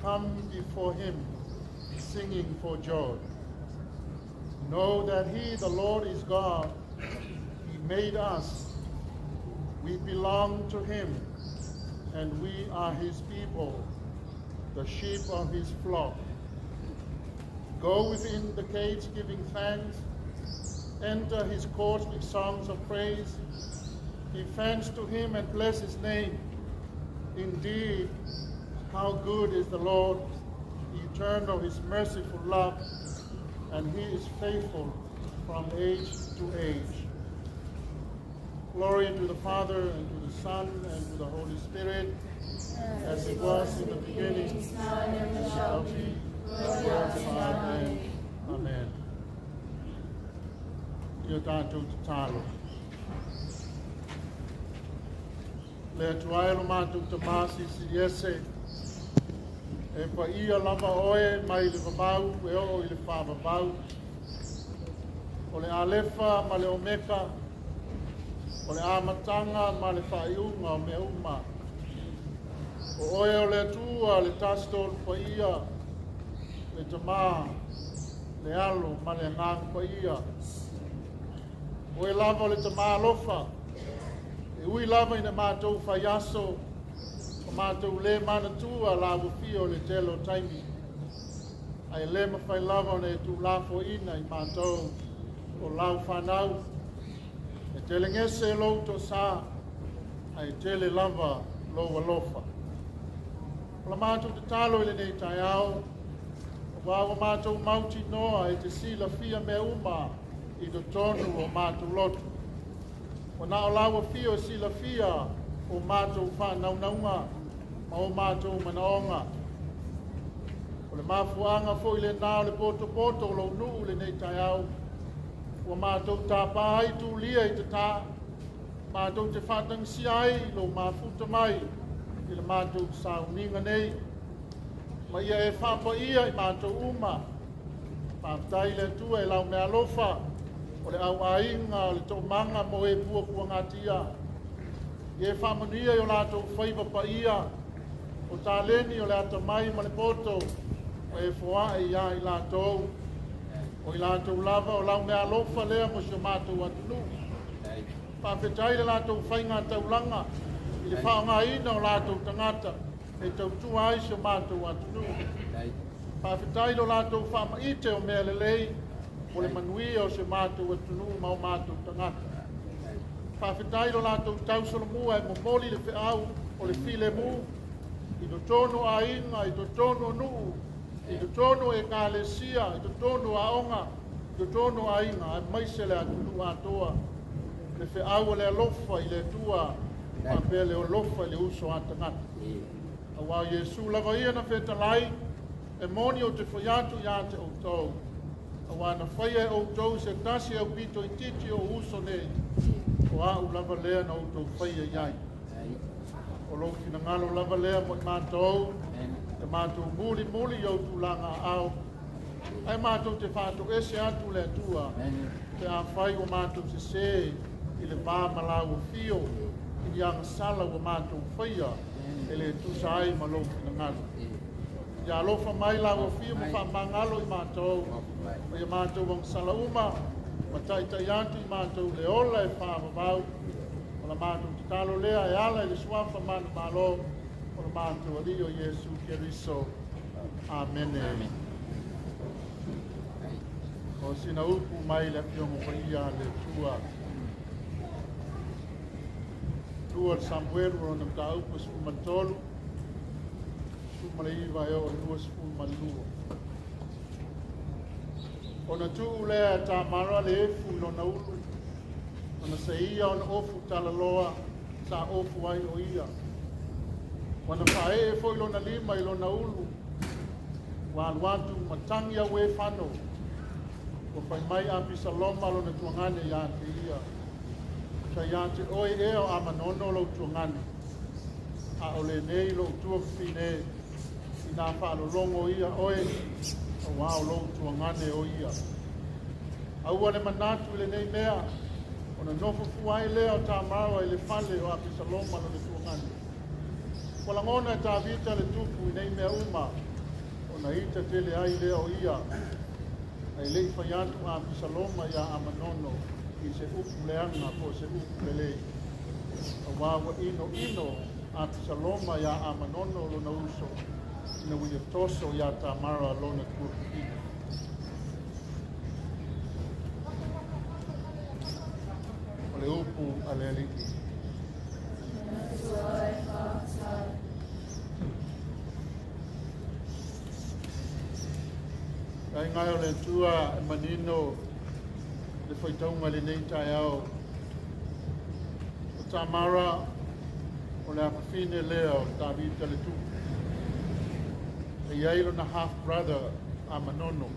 Come before him, singing for joy. Know that he, the Lord, is God. He made us. We belong to him, and we are his people, the sheep of his flock. Go within the gates giving thanks. Enter his courts with songs of praise. Give thanks to him and bless his name. Indeed, how good is the Lord, eternal his merciful love, and he is faithful from age to age. Glory to the Father, and to the Son, and to the Holy Spirit, as it was in the beginning, now and ever shall be, world without end. Amen. Ia tatou tatalo. Le Atua e lo matou Tamā Silisili Ese, e paia lava oe mai le vavau e oo i le faavavau. O le Alefa ma le Omeka, o le amataga ma le faaiuga o mea uma. O oe o le Atua le Tasi Tolu Paia, le Tamā, le Alo ma le Agaga Paia. Oe lava o le Tamā alofa, e ui lava ina matou faiaso, o matou le manatua lau afio i le tele o taimi, ae le mafai lava ona e tuulafoaiina i matou o lau fanau. E telegese lou toasā, ae tele lava lou alofa. O la matou tatalo i lenei taeao, auā ua matou mautinoa e te silafia mea uma i totonu o matou loto. Ua na o lau afio e silafia o matou faanaunauga ma o matou manaoga. O le mafuaaga foi lenā o le potopoto o lou nuu lenei taeao, ua matou tapā ai tulia i tatā, matou te faatagisia ai lou mafuta mai i le matou sauniga nei, ma ia e faapaia i matou uma. Faafetai le Atua e lau meaalofa, o le auaiga o le toomaga mo e puapuagatia. Ia e faamanuia i o latou faiva paia, o taleni o le atamai ma le poto, ma e foae ia i latou. O i latou lava o lau meaalofa lea mo si o matou atunuu. Faafetai le latou faiga taulaga i le faaaogaina o latou tagata e tautua ai si o matou atunuu. Faafetai lo latou faamaite o mea lelei mo le manuia o si o matou atunuu ma o matou tagata. Faafetai lo latou tausolomua e momoli le feau o le filemu i totonu o aiga, i totonu o nuu, i totonu o ekalesia, i totonu o aoga, i totonu o aiga, aemaise le atunuu atoa. Le feau o le alofa i le Atua, faapea le alofa i le uso a tagata. Auā o Iesu lava ia na fetalai, e moni ou te fai atu ia te outou, auā na faia e outou se tasi e aupito itiiti o uso nei, o a'u lava lea na outou faia i ai. O lou finagalo lava lea mo i matou, e matou mulimuli i ou tulaga aao, ae matou te faatoese atu le Atua, pe afai ua matou sesē i le va ma lau afio i ni agasala ua matou faia e le tusa ai ma lou finagalo. Ia alofa mai lau afio ma faamagalo i matou, ma ia matou agasala uma, ma taitai atu i matou le ola e faavavau. O la matou tatalo lea e ala i le suafa manumalo O le matou Alii o Iesu Keriso. Amene. Amen. O sina upu mai le Afioga Paia a le Atua. Lua le Samuelu lona mataupu 13, 19 e oo i le 22. Ona tuu lea e Tamara le efu i lona ulu, ona seia ona ofu talaloa sa ofu ai o ia. Ua na faaee foi lona lima i lona ulu, ua alu atu ma tagi au e fano. Ua fai mai Apisaloma lona tuagane ia te ia. Sa ia te oe ea o Amanono lou tuagane. A o lenei lou tuafafine i nā faalologo ia oe, auā o lou tuagane o ia. Aua le manatu i lenei mea, ona nofo fua ai lea o Tamara i le fale o Apisaloma lona tuagane. Ua lagona e Tavita le tupu i nei mea uma, ona ita tele ai lea o ia. Ae le i fai atu Apisaloma iā Amanono i se upu leaga po o se upu lelei. Auā ua inoino Apisaloma iā Amanono lona uso, ina ua ia toso iā Tamara lona tuafafine. O le upu a le Alii. Aiga e o le Atua e manino le faitauga i lenei taeao. O Tamara o le afafine lea o Tavita le Tupu. E i ai lona half brother Amanono.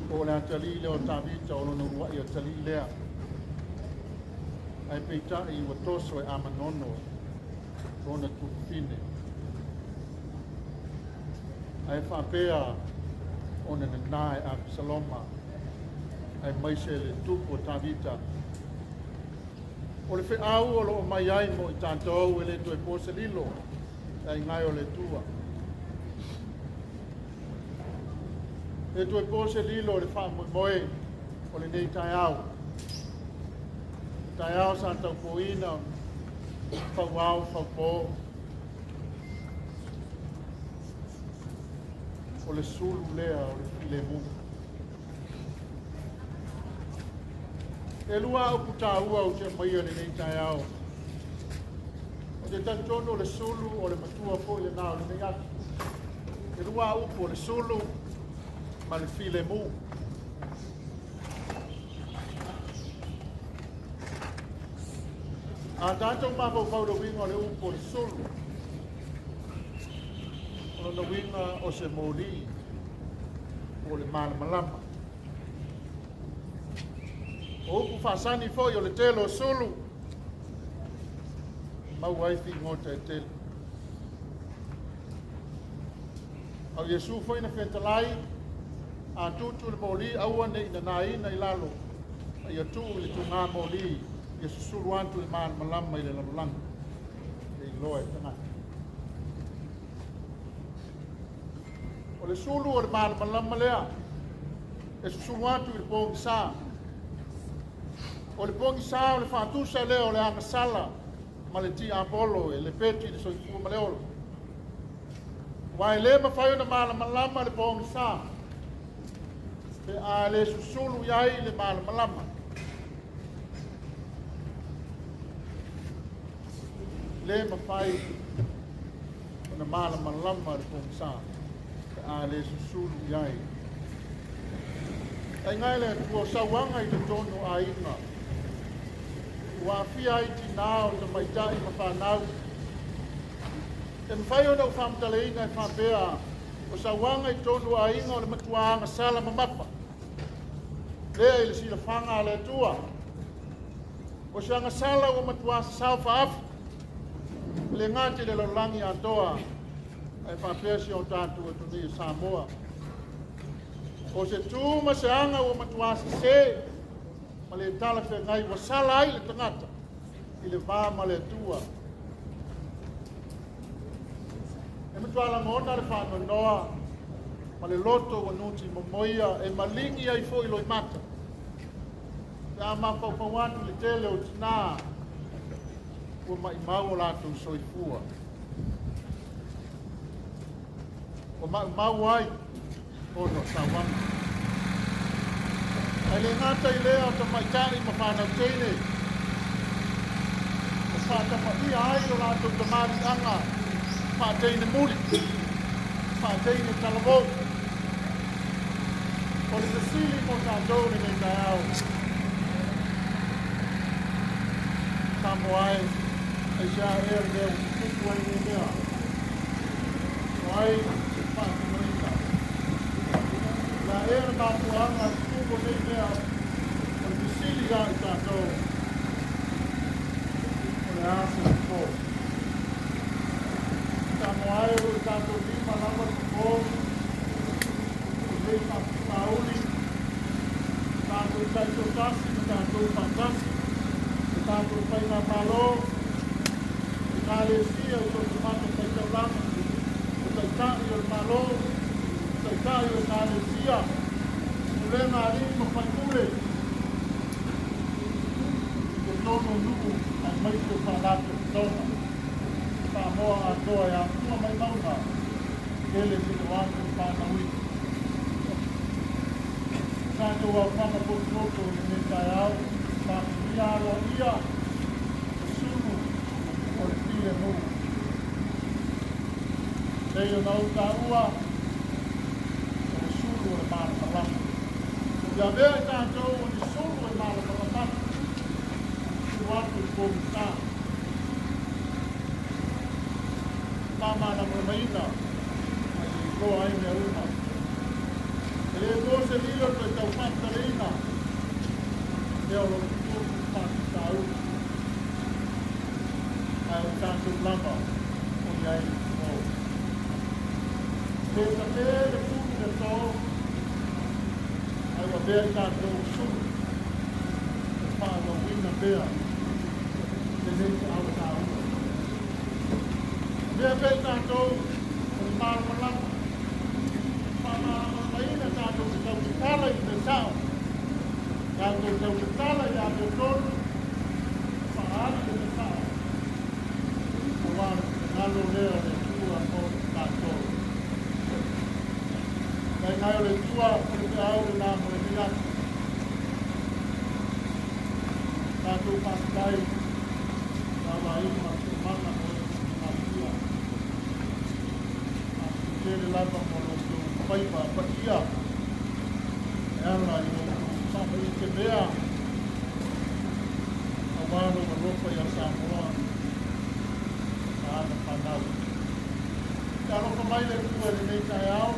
Po o le atalii lea o Tavita o lona uluai atalii lea. Ae peitai ua toso e Amanono lona tuafafine. Ae faapea ona nanā e Apisaloma aemaise le tupu o Tavita. O le feau o lo o mai ai mo i tatou e le toe po se lilo le aiga e o le Atua. E toe po se lilo o le faamoemoe o lenei taeao. Le taeao sa taupoina fauao faupo. O le sulu lea o le filemu. E lua upu taua ou te aumaia i lenei taeao. Ou te talitonu o le sulu o le matua foi lena o lenei aso. E lua upu o le sulu ma le filemu. A tatou mafaufau i le uiga o le upu o le sulu, o lona uiga o se moli po o le malamalama. O upu faasani foi o le tele o sulu, e maua ai figota e tele. A o Iesu foi na fetalai, a tutu le moli aua ne i nanaina i lalo, a ia tuu i le tugā moli, ia susulu atu le malamalama i le lalolagi, e iloa e tagata. O le sulu o le malamalama lea, e susulu atu i le pogisa. O le pogisa o le faatusa lea o le agasala ma le tiapolo e lepeti le soifua ma le ola. Aua e le mafai ona malamalama le pogisa pe a le susulu i ai le malamalama. Le mafai ona malamalama le pogisa pe a le susulu i ai. Aiga e le Atua, o sauaga i totonu o aiga, ua aafia ai tinā o tamaitai ma fanau. E mafai ona ou faamatalaina e faapea, o sauaga i totonu o aiga o le matua agasala mamafa lea i le silafaga a le Atua. O se agasala ua matua sasao faaafu, e le gata i le lalolagi atoa, ae faapea si o tatou atunuu o Samoa. O se tu ma se aga ua matua sese ma le talafeagai ua sala ai le tagata i le va ma le Atua. E matua lagona le faanoanoa ma le loto ua nuti momoia e maligi ai foi loimata. Pe a mafaufau atu le tele o tinā ua maimau o latou soifua. Ua maumau ai ona o sauaga. Ae le gata i lea o tamaitai ma fanau teine ua faatamaia ai lo latou tamaliiaga faateine muli, faateine talavou. O le fesili mo tatou lenei taeao, Samoa e, aisea ea le mea ua tutupu ai nei mea? O ai e faatinoina? O le a ea le mafuaaga e tutupu nei mea? O le fesili ia i tatou, o le a se fofo? Samoa e, o lo o i tatou lima lava le fofo o nei faafitauli, tatou taitoatasi ma tatou faatasi, le tatou faigamalo, Ekalesia i so o se fatafaitaulaga, o Taitai o le Malo, Taitai o Ekalesia, Pulega a alii ma faipule, i totonu o nuu aemaise o faalapotopotoga Samoa atoa e afua mai mauga tele seia oo atu i Faanauina. Tatou aofaga potopoto i lenei taeao, faamanuia aloaia le sulu o le filemu. Pei ona ou taua, o le sulu o le malamalama. Ia avea i tatou o ni sulu e malamalama atu, sulu atu i le pogisa. Faamalamalamaina ma ia iloa ai mea uma. E le po se lilo toe tau faamatalaina mea o lo o tutupu i faafitauli, ae o tatou lava o i ai le fofo. Pe tape le pulu i le aso, ae ua avea i tatou o sulu e faaauauina pea lenei feau taua. Avea pea i tatou o le malamalama, faamalamalamaina tatou te tau tatala i le mea sao, tatou tau tatala i le amiotonu, faaali le mea sao, aua o le finagalo lea o le Atua mo i tatou. Tainai o le Atua, o le feau lena mo lenei aso. Tatou faafetai ia Vaai ma le toomaga mo e tausia. Faafetai tele lava mo lo outou faiva paia e ala i lo outou faamaite mea aua lou alofa ia Samoa ma ana fanau. Te alofa mai le Atua i lenei taeao,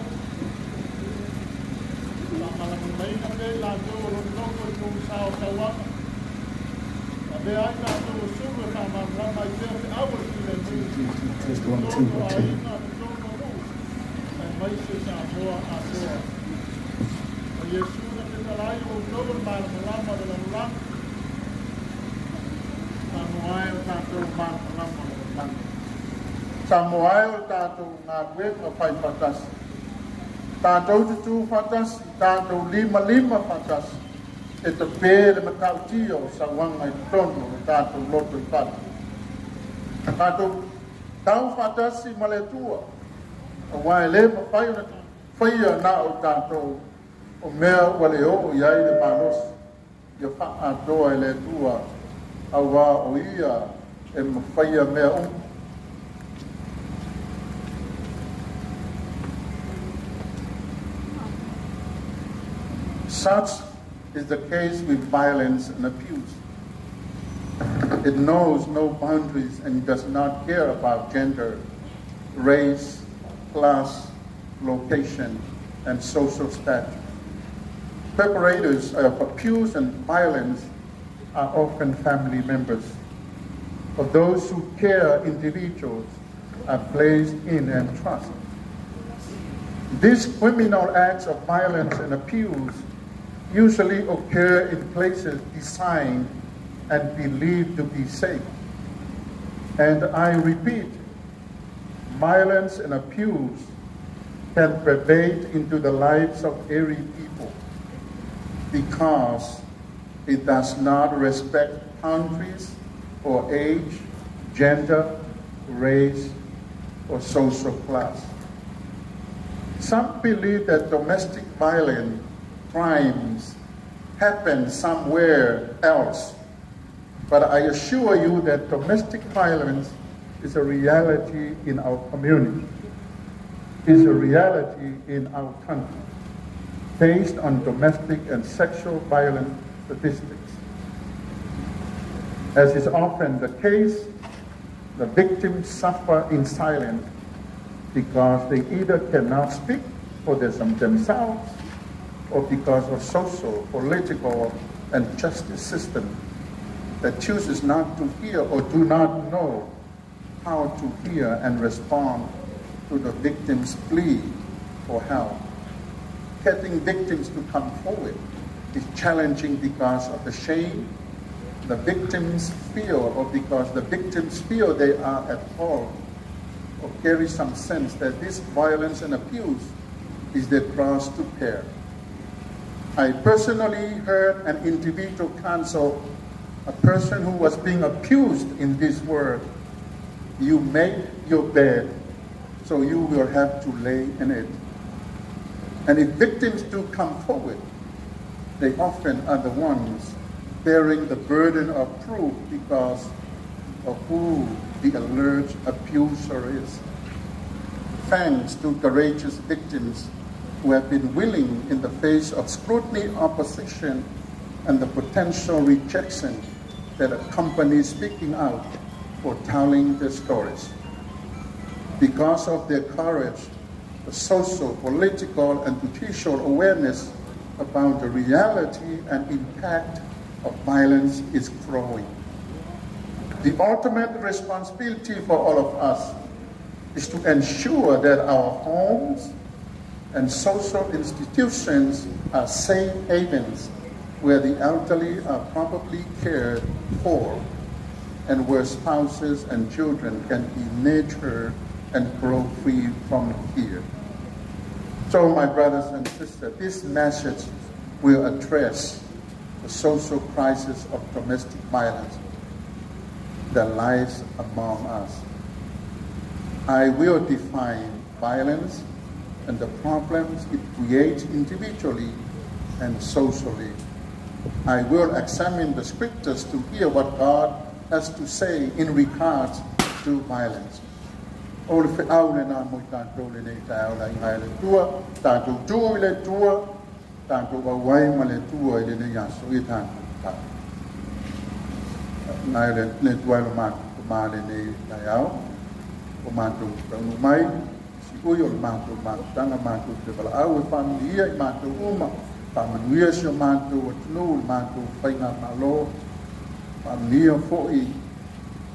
faamalamalamaina pea i latou o lo o nonofo i pogisa o sauaga. Avea ai tatou o sulu e faamalamalama ai pea feau o le filemu. Test one, two, one, two. Aiga, totonu o nuu, aemaise Samoa atoa. O Iesu na fetalai o outou o le malamalama o le lalolagi. Samoa e o tatou malamalama o le lalolagi. Samoa e o tatou galuega faifaatasi. Tatou tutū faatasi, tatou limalima faatasi, e tapē le matautia o sauaga i totonu o le tatou lotoifale. Tatou tau faatasi ma le Atua, auā e lē mafai ona faia na o tatou o mea ua le oo i ai le malosi ia faaatoa e le Atua, auā o ia e mafaia mea uma. Such is the case with violence and abuse. It knows no boundaries and does not care about gender, race, class, location, and social status. Perpetrators of abuse and violence are often family members. Of those who care, individuals are placed in and trust. These criminal acts of violence and abuse usually occur in places designed and believed to be safe. And I repeat, violence and abuse can pervade into the lives of every people because it does not respect countries or age, gender, race, or social class. Some believe that domestic violence crimes happen somewhere else. But I assure you that domestic violence is a reality in our community, is a reality in our country, based on domestic and sexual violence statistics. As is often the case, the victims suffer in silence because they either cannot speak for themselves or because of social, political, and justice system that chooses not to hear or do not know how to hear and respond to the victim's plea for help. Getting victims to come forward is challenging because of the shame the victims feel, or because the victims feel they are at fault or carry some sense that this violence and abuse is their cross to bear. I personally heard an individual counsel a person who was being abused in this word. You make your bed, so you will have to lay in it. And if victims do come forward, they often are the ones bearing the burden of proof because of who the alleged abuser is. Thanks to courageous victims who have been willing, in the face of scrutiny, opposition, and the potential rejection that accompanies speaking out for telling their stories. Because of their courage, the social, political, and judicial awareness about the reality and impact of violence is growing. The ultimate responsibility for all of us is to ensure that our homes and social institutions are safe havens where the elderly are properly cared for and where spouses and children can be nurtured and grow free from fear. So, my brothers and sisters, this message will address the social crisis of domestic violence that lies among us. I will define violence and the problems it creates individually and socially. I will examine the scriptures to hear what God has to say in regards to violence. O le feau lena mo i tatou lenei taeao le aiga e le Atua, tatou tu i le Atua, tatou auai ma le Atua i lenei aso i tatou tatalo. Nai le le Atua e lo matou tama lenei taeao, o matou taunuu mai, si ui o le matou mafutaga matou te valaau e faamanuia i matou uma, faamanuia si o matou atunuu, le matou faigamalo, faamanuia foi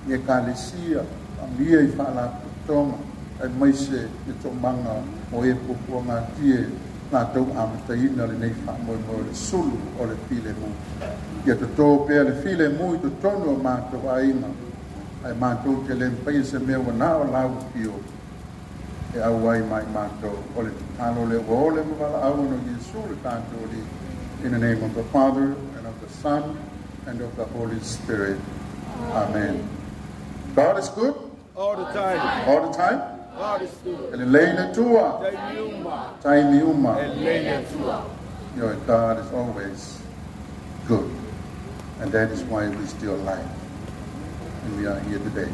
i ekalesia, faamanuia i faalapotopotoga, aemaise le toomaga o e puapuagatie latou amataina lenei faamoemoe o le sulu o le filemu. Ia totō pea le filemu i totonu o matou aiga, ae matou te le mafaia se mea ua na o lau afio e auai mai matou. O le tatalo lea ua ole ma valaau ona o Iesu le tatou Alii. In the name of the Father, and of the Son, and of the Holy Spirit. Amen. God is good. All the time. All the time. God is good. E lelei le Atua. Taimi uma. Taimi uma. E lelei le Atua. Your God is always good. And that is why we're still alive. And we are here today.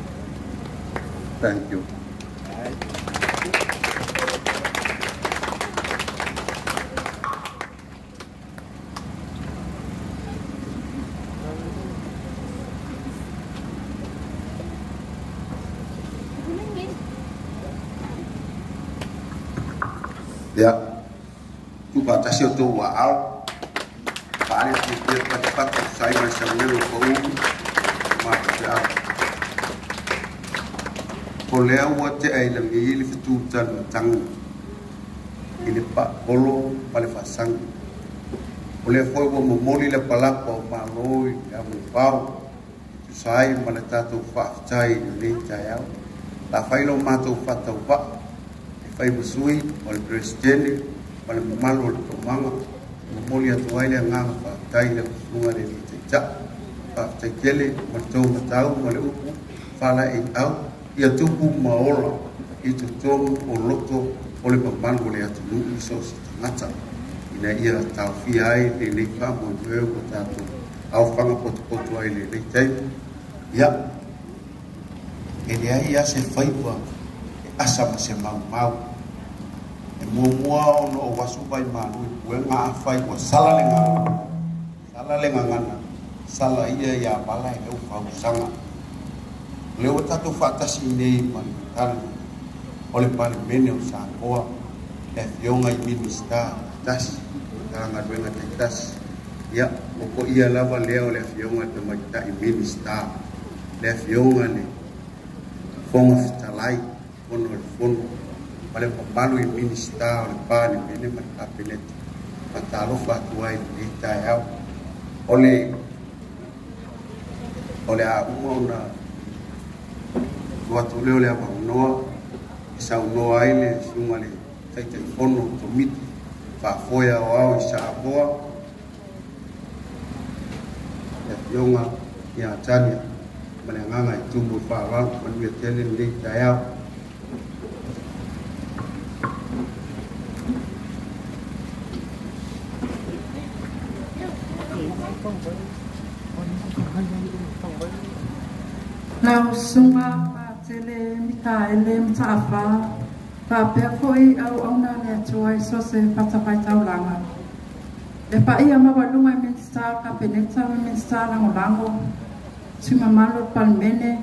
Thank you. Ia, tuufaatasi outou aao, faaali le fiafia patapata e tusa ai ma le sagalelu o pau ma faifeau. O lea ua tea i lagi le fetu talimatagi i le paapolo ma le faasagi. O lea foi ua momoli le palapa o Malo i le amuifao e tusa ai ma le tatou faafetai i lenei taeao. O le a fai lo matou faatauvaa e fai ma sui o le Peresetene ma le mamalu o le Toomaga e momoli atu ai le agaga faafetai i lau Susuga i le Alii Taitai. Faafetai tele mo le tou matau ma le upu faalaeiau ia tupu ma ola i totonu o loto o le mamalu o le atunuu i so o se tagata ina ia taofia ai lenei faamoemoe ua tatou aofaga potopoto ai i lenei taimi. Ia, e leai lava se faiva e asa ma se maumau. E muamua ona ou asu vaimalu i puega afai ua sala le gagana, sala le gagana, sala ia ia vala e leu fausaga. O lea ua tatou faatasi nei ma le matalu o le Palemene o Samoa, le Afioga i Minisita taitasi, Matagaluega taitasi. Ia, o paia lava lea o le Afioga i le Tamaitai Minisita, le Afioga i le Fofoga Fetalai, Fono o le Fono, ma le mamalu i Minisita o le Palemene ma le Kapeneta. Faatalofa atu ai i lenei taeao. O le o le a uma ona tuu atu lea o le avanoa e saunoa ai le susuga i le Taitaifono o le Komiti Faafoe Aoao i Samoa, le Afioga ia Tania, ma le agaga e tumu i le faaaloalo. Manuia tele lenei taeao. Lau Susuga Patele Mikaele Mataafa, faapea foi auauna a le Atua i so o se fatafaitaulaga. Le paia maualuga i Minisita o le Kapeneta ma Minisita Lagolago, sui mamalu o le Palemene,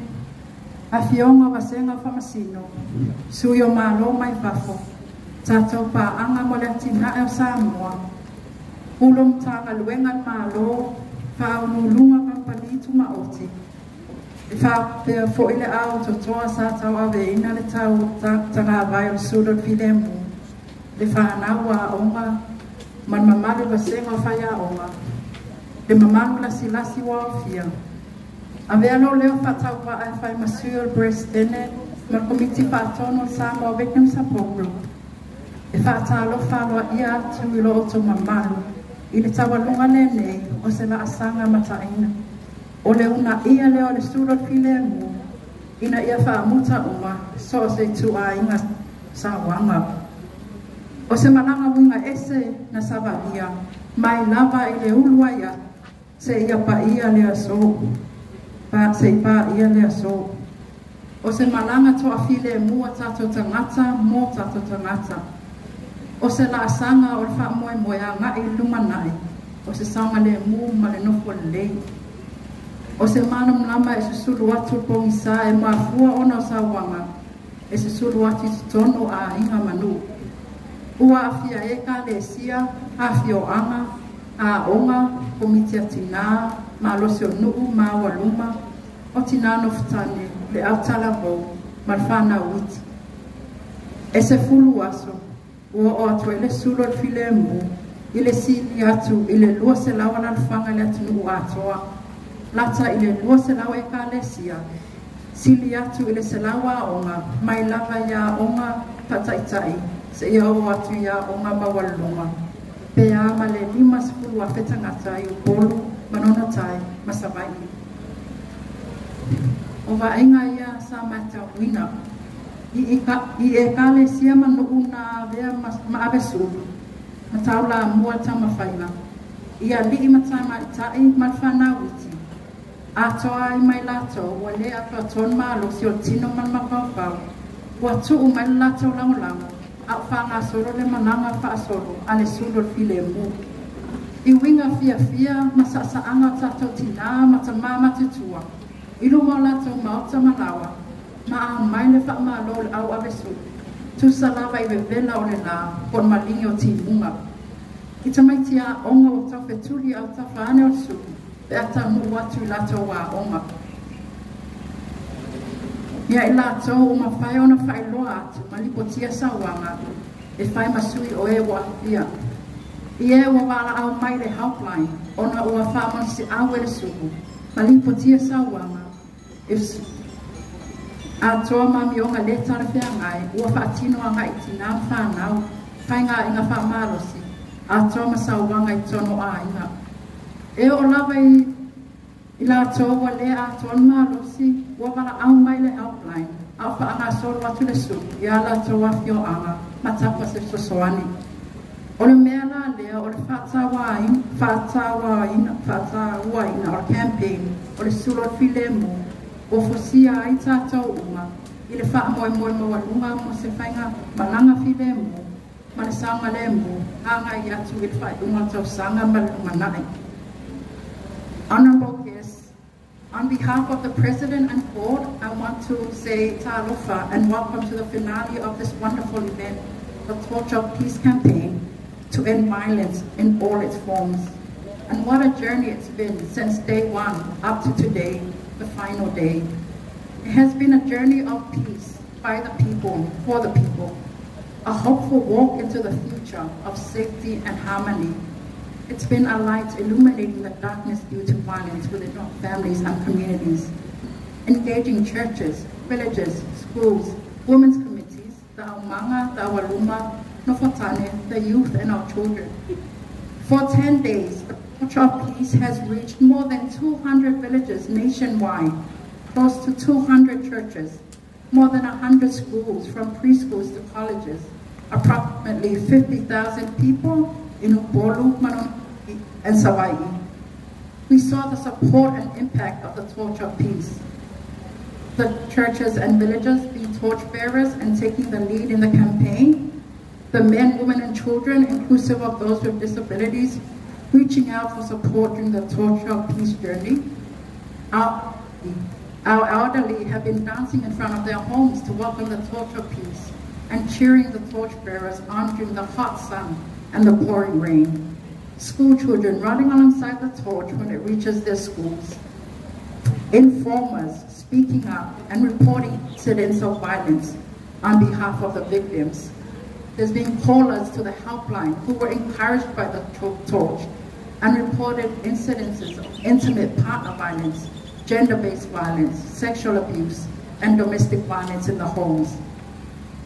Afioga o Vasega o Faamasino, Sui o Malo mai fafo, tatou paaga mo le atinae o Samoa, Pulu o Matagaluega a le Malo, Faauluuluga o Kamupani Tumaoti, e faapea foi le ao totoa sa tauaveina le tau tagavai o le Sulu o le Filemu, le fanau aoga ma le mamalu i vasega o faiaoga, le mamalu lasilasi ua aofia. Avea lou leo faatauvaa e fai ma sui o le Peresetene ma le Komiti Faatonu o le Samoa Victim Support Group e faatalofa aloaia atu i lo outou mamalu i le taualuga lenei o se laasaga mataina o le uunaia lea o le sulu o le filemu ina ia faamuta uma so o se ituaiga sauaga. O se malaga uiga ese na savalia mai lava i le ulu ai atu seia paia le aso, pa, se i paia le aso. O se malaga toafilemu a tatou tagata mo tatou tagata. O se laasaga o le faamoemoe agai i le lumanai, o se saogalemu ma le nofo lelei. O se malamalama e susulu atu le pogisa e mafua ona o sauaga e susulu atu i totonu o aiga ma nuu. Ua aafia ai Ekalesia, afioaga, aoga, komiti a tinā, malosi o nuu ma aualuma, o tinā nofotane, le au talavou, ma le fanau iti. E 10 aso, ua oo atu ai le sulu o le filemu i le sili atu i le 200 alalafaga i le atunuu atoa, lata i le 200 ekalesia, sili atu i le 100 aoga, mai lava i aoga faataitai seia oo atu i aoga maualuluga, pe a ma le 50,000 tagata i Upolu, Manono-tai ma Savaii. O vaaiga ia sa matauina i ekalesia ma nuu na avea ma ave sulu ma taulamua le taumafaiga i alii ma tamaitai ma le fanau iti, atoa ai mai latou ua le atoatoa le malosi o le tino ma le mafaufau, ua tuu mai le latou lagolago a o faagasolo le malaga faasolo a le sulu o le filemu. I uiga fiafia ma saasaaga o tatou tinā ma tamā matutua i luma o latou maota ma laoa, ma aumai le faamalo o le au ave sulu, tusa lava i vevela o le lā po o le maligi o timuga. I tamaiti aoga ua taufetuli autafa ane o le sulu pe a taunuu atu i latou aoga. Ia i latou ua mafai ona faailoa atu ma lipotia sauaga e fai ma sui o e ua aafia. I e ua valaau mai i le helpline ona ua faamalosiau e le sulu ma lipotia sauaga e atoa ma amioga le talafeagai ua faatino agai i tinā ma fanau, faigaaiga faamalosi, atoa ma sauaga i totonu o aiga. E oo lava i latou ua le atoa le malosi ua valaau mai le helpline. A o faagasolo atu le sulu i a latou afioaga ma tafa se fesoasoani. O le mea la lea o le faatauaina o le campaign o le sulu o le filemu ua fosia ai tatou uma i le faamoemoe maualuga mo se faigamalaga filemu ma le saogalemu agai atu i le faaiuga o le tausaga ma le lumanai. Honorable guests, on behalf of the President and Board, I want to say talofa and welcome to the finale of this wonderful event, the Torch of Peace campaign to end violence in all its forms. And what a journey it's been since day one up to today, the final day. It has been a journey of peace by the people, for the people, a hopeful walk into the future of safety and harmony. It's been a light illuminating the darkness due to violence within our families and communities, engaging churches, villages, schools, women's committees, the Aumaga, the Aualuma, Nofotane, the youth, and our children. For 10 days, the Torch of Peace has reached more than 200 villages nationwide, close to 200 churches, more than 100 schools, from preschools to colleges, approximately 50,000 people in Upolu, Manono, and Savaii. We saw the support and impact of the Torch of Peace. The churches and villages being torch bearers and taking the lead in the campaign, the men, women, and children, inclusive of those with disabilities, reaching out for support during the Torch of Peace journey. Our elderly have been dancing in front of their homes to welcome the Torch of Peace and cheering the torchbearers on during the hot sun and the pouring rain. School children running alongside the torch when it reaches their schools. Informers speaking up and reporting incidents of violence on behalf of the victims. There's been callers to the helpline who were encouraged by the torch and reported incidences of intimate partner violence, gender-based violence, sexual abuse, and domestic violence in the homes.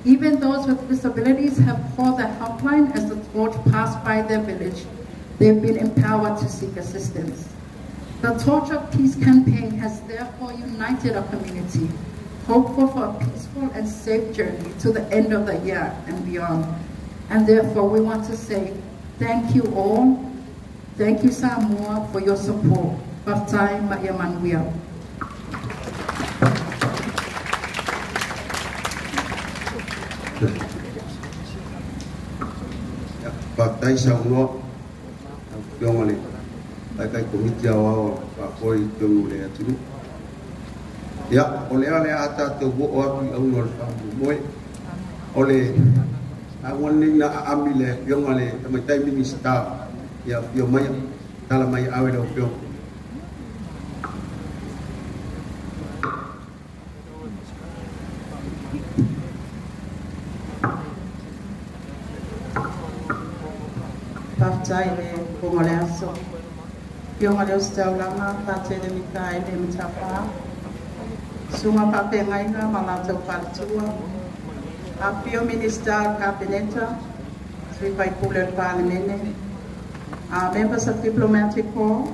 Even those with disabilities have called the helpline as the torch passed by their village. They've been empowered to seek assistance. The Torch of Peace campaign has therefore united our community, hopeful for a peaceful and safe journey to the end of the year and beyond. And therefore, we want to say thank you all. Thank you, Samoa, for your support. Faafetai ma ia manuia. Faafetai saunoa lau Afioga i le Taitai Komiti Aoao Faafoe i totonu o le atunuu. Ia, o lea o le a tatou oo atu i auga o le faamoemoe. O le lauga lenei na aami le Afioga i le Tamaitai Minisita ia afio maia, tala mai aao i lau Afioga. Faafetai i le fofoga o le aso. Afioga i le Ositaulaga, Patele Mikaele Matafā, Susuga Faafeagaiga ma latou faletua, afifio Minisita o le Kapeneta, Sui Faipule o le Palemene, members of Diplomatic Corps,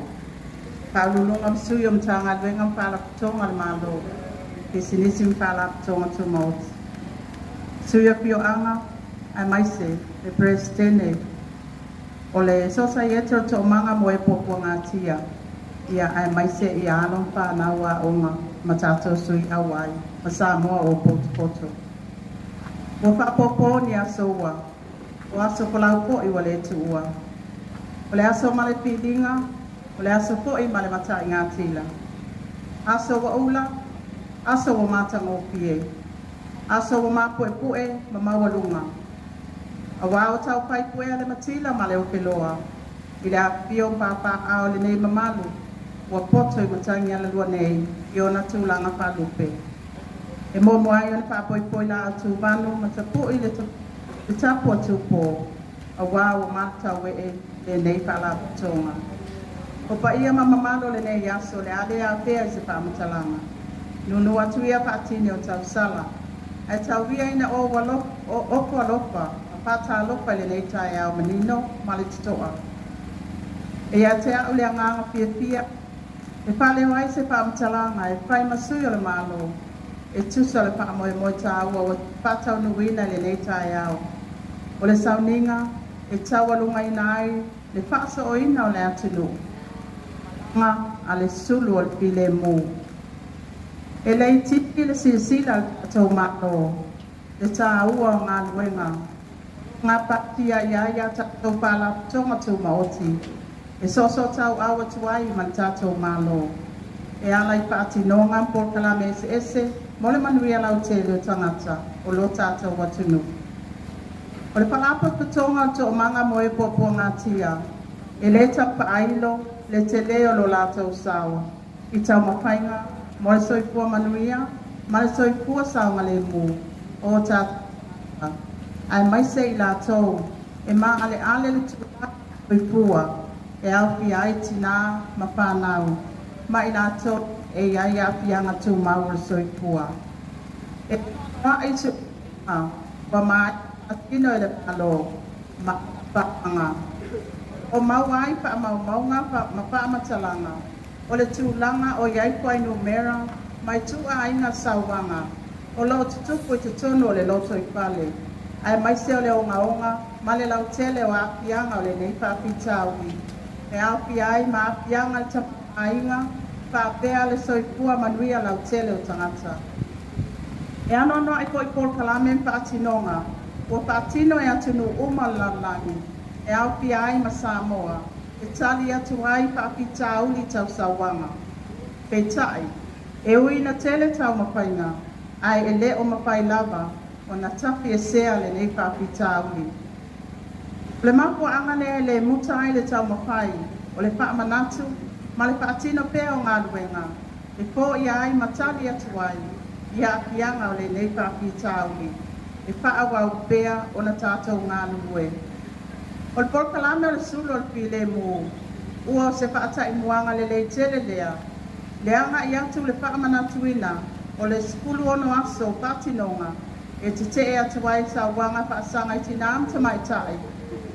Faauluuluga ma sui o Matagaluega ma Faalapotopotoga a le Malo, Pisinisi ma Faalapotopotoga Tumaoti, Sui o Afioaga aemaise le Peresetene o le Sosaiete o le Toomaga mo e Puapuagatia, ia aemaise ia alo ma fanau aoga ma tatou sui auai ma Samoa ua potopoto. Ua faapopo ni aso ua, o aso folau foi ua le tuua. O le aso ma le filiga, o le aso foi ma le mataigatila. Aso ua ula, aso ua matagofie, aso ua mapuepue ma maualuga. Auā o tau faipuea le matila ma le ofeloa i le afifio o papaaao o lenei mamalu ua poto i matagi alalua nei i ona tulaga faalupe. E muamua ai ona faapoipoi laau tuvanu ma tapu'i le le tapu a Tupō, auā ua matataue'e lenei faalapotopotoga. O paia ma mamalu o lenei aso o le a le afea i se faamatalaga. Nūnū atu ia faatini o tausala, ae tau ia ina ou ofo alofa ma faatalofa i lenei taeao manino ma le toto'a. E ia te a'u le agaga fiafia e faaleo ai se faamatalaga e fai ma sui o le Malo. e tusa o le faamoemoe taua ua faataunuuina i lenei taeao. O le sauniga e taualugaina ai le faaso'oina o le atunuu a le sulu o le filemu. E le itiiti le silasila a le tatou Malo i le taua o galuega gapatia i ai a tatou Faalapotopotoga Tumaoti e soosootauau atu ai ma le tatou Malo e ala i faatinoga ma polokalame eseese mo le manuia lautele o tagata o lo tatou atunuu. O le Faalapotopotoga o le Toomaga mo e Puapuagatia, e le taufaailo le telē o lo latou sao i taumafaiga mo le soifua manuia ma le soifua saogalēmū o o tatou tagata, aemaise i latou e maaleale le tulaga soifua e aofia ai tinā ma fanau ma i latou e i ai aafiaga tumau o le soifua. E a'i ua maea faatino e le Malo ma paaga o maua ai faamaumauga ma faamatalaga o le tulaga o i ai fuainumera mai ituaiga sauaga o loo tutupu i totonu o le lotoifale, aemaise o le ogaoga ma le lautele o aafiaga o lenei faafitauli, e aofia ai ma aafiaga i le tamaoaiga faapea le soifua manuia lautele o tagata. E anoanoai foi polokalame ma faatinoga ua faatino e atunuu uma o le lalolagi, e aofia ai ma Samoa, e tali atu ai i faafitauli tau sauaga. Peitai, e ui ina tele taumafaiga, ae e le o mafai lava ona tafiesea lenei faafitauli. O le mafuaaga lea e le muta ai le taumafai o le faamanatu ma le faatino pea o galuega e foia ai ma tali atu ai i aafiaga o lenei faafitauli e faaauau pea ona tatou galulue. O le polokalame o le sulu o le filemu ua o se faataimuaga lelei tele lea, le agai atu le faamanatuina o le 16 aso faatinoga e tetee atu ai sauaga faasaga i tinā ma tamaitai,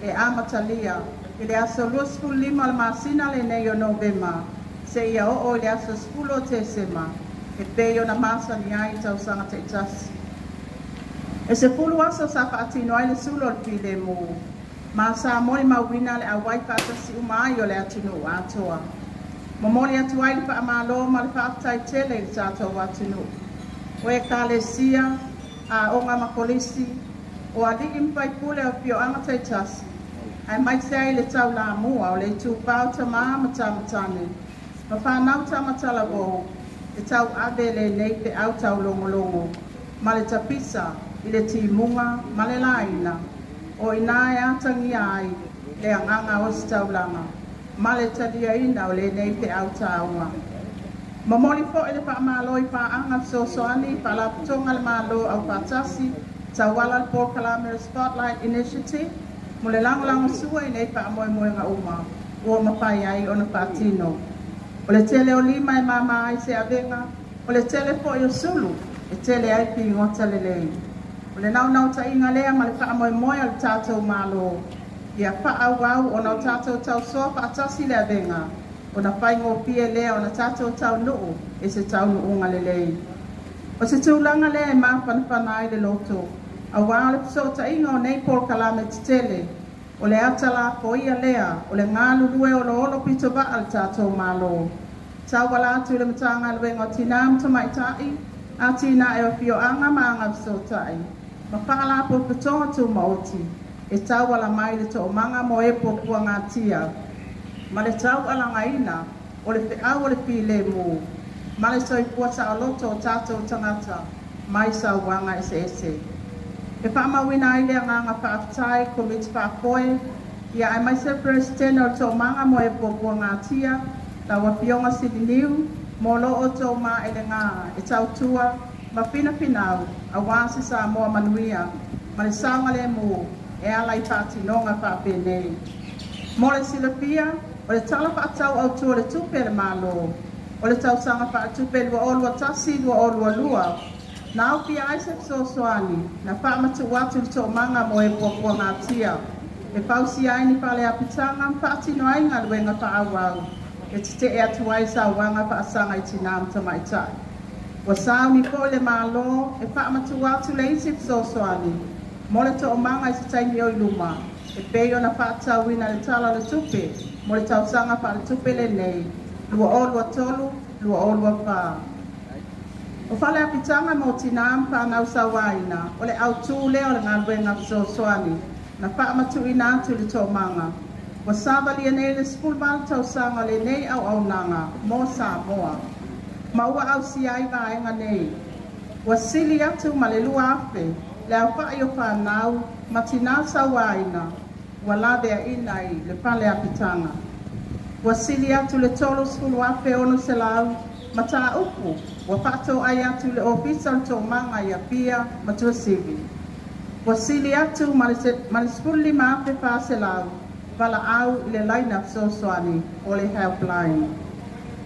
e amatalia i le aso 25 o le masina lenei o Novema seia oo i le aso 10 o Tesema e pei ona masani ai i tausaga taitasi. E 10 aso sa faatino ai le sulu o le filemu, ma sa molimauina le auai faatasi uma ai o le atunuu atoa. Momoli atu ai le faamalo ma le faafetai tele i le tatou atunuu, o ekalesia, aoga ma kolisi, o alii ma faipule o afioaga taitasi, aemaise ai le taulamua o le itupa o tamā ma tama tane ma fanau tamatalavou e tauave lenei feau taulogologo ma le tapisa i le timuga ma le laina o iā e atagia ai le agaga ositaulaga ma le taliaina o lenei feau taua. Momoli foi le faamalo i paaga fesoasoani i faalapotopotoga a le Malo aufaatasi tauala le polokalame o Spotlight Initiative mo le lagolagosua i nei faamoemoega uma ua mafai ai ona faatino. O le tele o lima e māmā ai se avega, o le tele foi o sulu e tele ai figota lelei. O le naunautaiga lea ma le faamoemoe o le tatou Malo ia faaauau ona o tatou tausoa faatasi le avega ona faigofie lea ona tatou taunuu i se taunuuga lelei. O se tulaga lea e mafanafana ai le loto, auā o le fesootaiga o nei polokalame tetele o le ata lafoia lea o le galulue oloolo pitovaa le tatou Malo tauala atu i le Matagaluega o Tinā ma Tamaitai, Atinae o Afioaga ma Agafesootai ma Faalapotopotoga Tumaoti, e tauala mai le Toomaga mo e Puapuagatia ma le taualagaina o le feau o le filemu ma le soifua saoloto o tatou tagata mai sauaga eseese. E faamauina ai le agaga faafetai Komiti Faafoe ia aemaise le Peresetene o le Toomaga mo e Puapuagatia, lau Afioga Siliniu, mo lo outou maelega e tautua ma finafinau auā se Samoa manuia ma le saogalēmū e ala i faatinoga faapenei. Mo le silafia, o le Tala Faatatau Autū o le Tupe a le Malo o le tausaga faaletupe 2021/2022 na aofia ai se fesoasoani na faamatuu atu i le Toomaga mo e Puapuagatia e fausia ai ni fale apitaga ma faatino ai galuega faaauau e tetee atu ai sauaga faasaga i tinā ma tamaitai. Ua sauni fo'i le Malo e fa'amatu'u atu le isi fesoasoani mo le toomaga i se taimi o i luma e pei ona fa'atatauina i le Tala o le Tupe mo le tausaga fa'aletupe lenei 2023/2024. O fale apitaga mo tinā ma fanau sauāina o le autū lea o le galuega fesoasoani na fa'amatu'uina atu i le Toomaga. Ua savalia nei le 18 tausaga o lenei auaunaga mo Samoa ma ua ausia ai vaega nei. Ua sili atu ma le 2,000 le aofa'i o fanau ma tinā sauāina ua laveaina i le fale apitaga. Ua sili atu le 30,600 matāupu ua faatoai atu i le Ofisa o le Toomaga i Apia ma Tuasivi. Ua sili atu ma le 15,400 valaau i le laina fesoasoani o le helpline.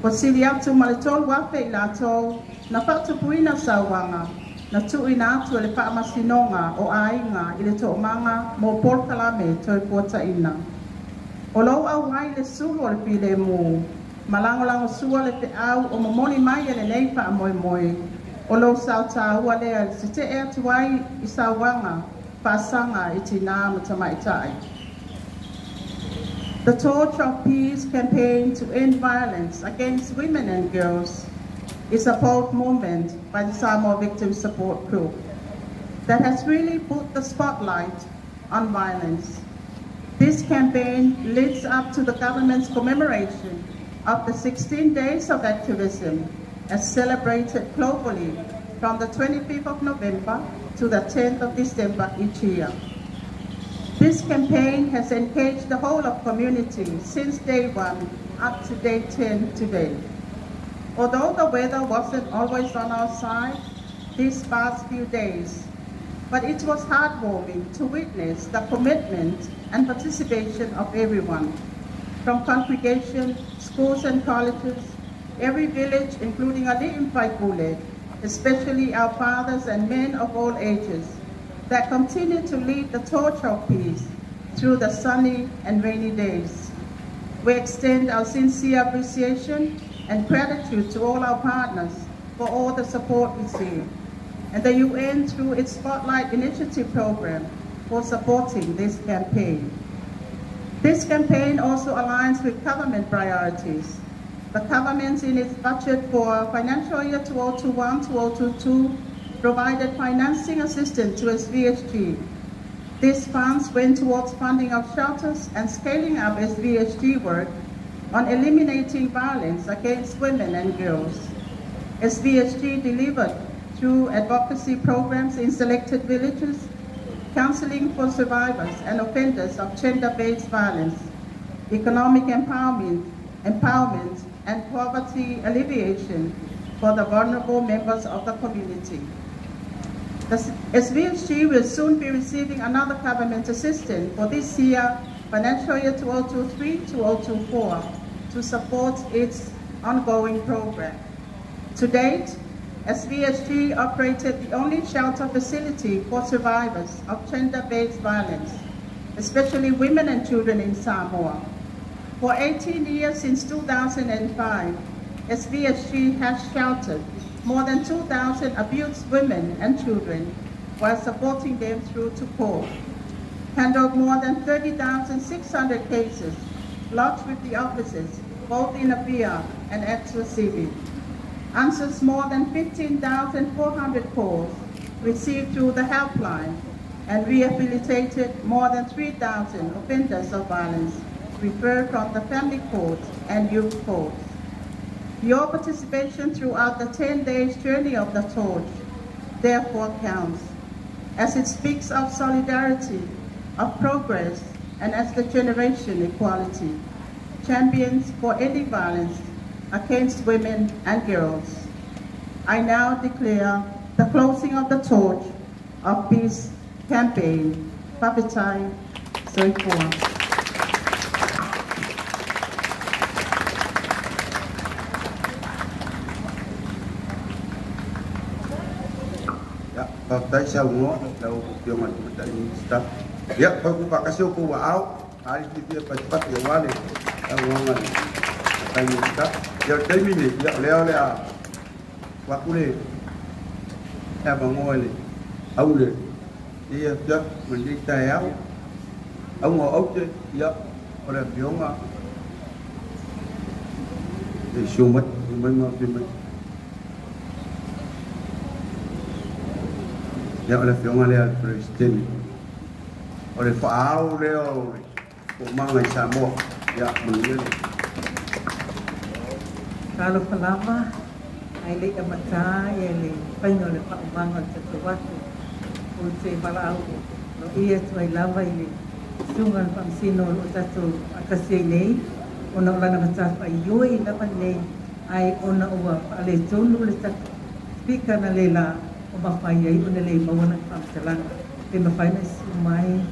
Ua sili atu ma le 3,000 i latou na faatupuina sauaga na tuuina atu e le Faamasinoga o Aiga i le Toomaga mo polokalame toefuataina. O lou auai i le sulu o le filemu ma lagolagosua le feau o momoli mai e lenei faamoemoe, o lou sao tāua lea e sete'e atu ai i sauaga faasaga i tinā ma tamaitai. The Torch of Peace campaign to end violence against women and girls is a bold movement by the Samoa Victim Support Group that has really put the spotlight on violence. This campaign leads up to the government's commemoration of the 16 days of activism as celebrated globally from the 25th of November to the 10th of December each year. This campaign has engaged the whole of community since day one up to day 10 today. Although the weather wasn't always on our side these past few days, but it was heartwarming to witness the commitment and participation of everyone, from congregation, schools and colleges, every village, including Ali Faipule, especially our fathers and men of all ages, that continue to lead the torch of peace through the sunny and rainy days. We extend our sincere appreciation and gratitude to all our partners for all the support received, and the UN through its Spotlight Initiative program for supporting this campaign. This campaign also aligns with government priorities. The government in its budget for financial year 2021-2022 provided financing assistance to SVHG. These funds went towards funding of shelters and scaling up SVHG work on eliminating violence against women and girls. SVHG delivered through advocacy programs in selected villages, counseling for survivors and offenders of gender-based violence, economic empowerment, and poverty alleviation for the vulnerable members of the community. The SVHG will soon be receiving another government assistance for this year, financial year 2023-2024, to support its ongoing program. To date, SVHG operated the only shelter facility for survivors of gender-based violence, especially women and children in Samoa. For 18 years since 2005, SVHG has sheltered more than 2,000 abused women and children while supporting them through to court. Handled more than 30,600 cases lodged with the offices, both in Apia and at Tuasivi. Answers more than 15,400 calls received through the helpline and rehabilitated more than 3,000 offenders of violence referred from the family court and youth courts. Your participation throughout the 10 days journey of the torch therefore counts, as it speaks of solidarity, of progress, and as the generation equality, champions for ending violence against women and girls. I now declare the closing of the Torch of Peace campaign. Faafetai Soifua. Ia, faafetai saunoa lau Afioga i le Tamaitai Minisita. Ia, fai ku faatasi o kou aao, a le fiafia e patipati aua le saunoaga a le Tamaitai Minisita. Ia, o le taimi lenei, ia, o lea o le a atu le avanoa i le aule ia ia ma lenei taeao. Auga o aute, ia, o le afioga e sio mai, sio mai ma afio mai. Ia, o le afioga lea a le Peresetene. O le faaao lea o le toomaga i Samoa. Ia, manuia le. Talofa lava, ae le i amatā ia le faiga o le faaumaga o le tatou aso, ou te valaau aloaia atu ai lava i le Susuga i le Faamasino o lo o tatou faatasi ai nei, ona o lana matafaioi lava lenei, ae ona ua faaletonu le tatou speaker na le la o mafai ai ona le maua lana faamatalaga. Pe mafai ona e susu mai.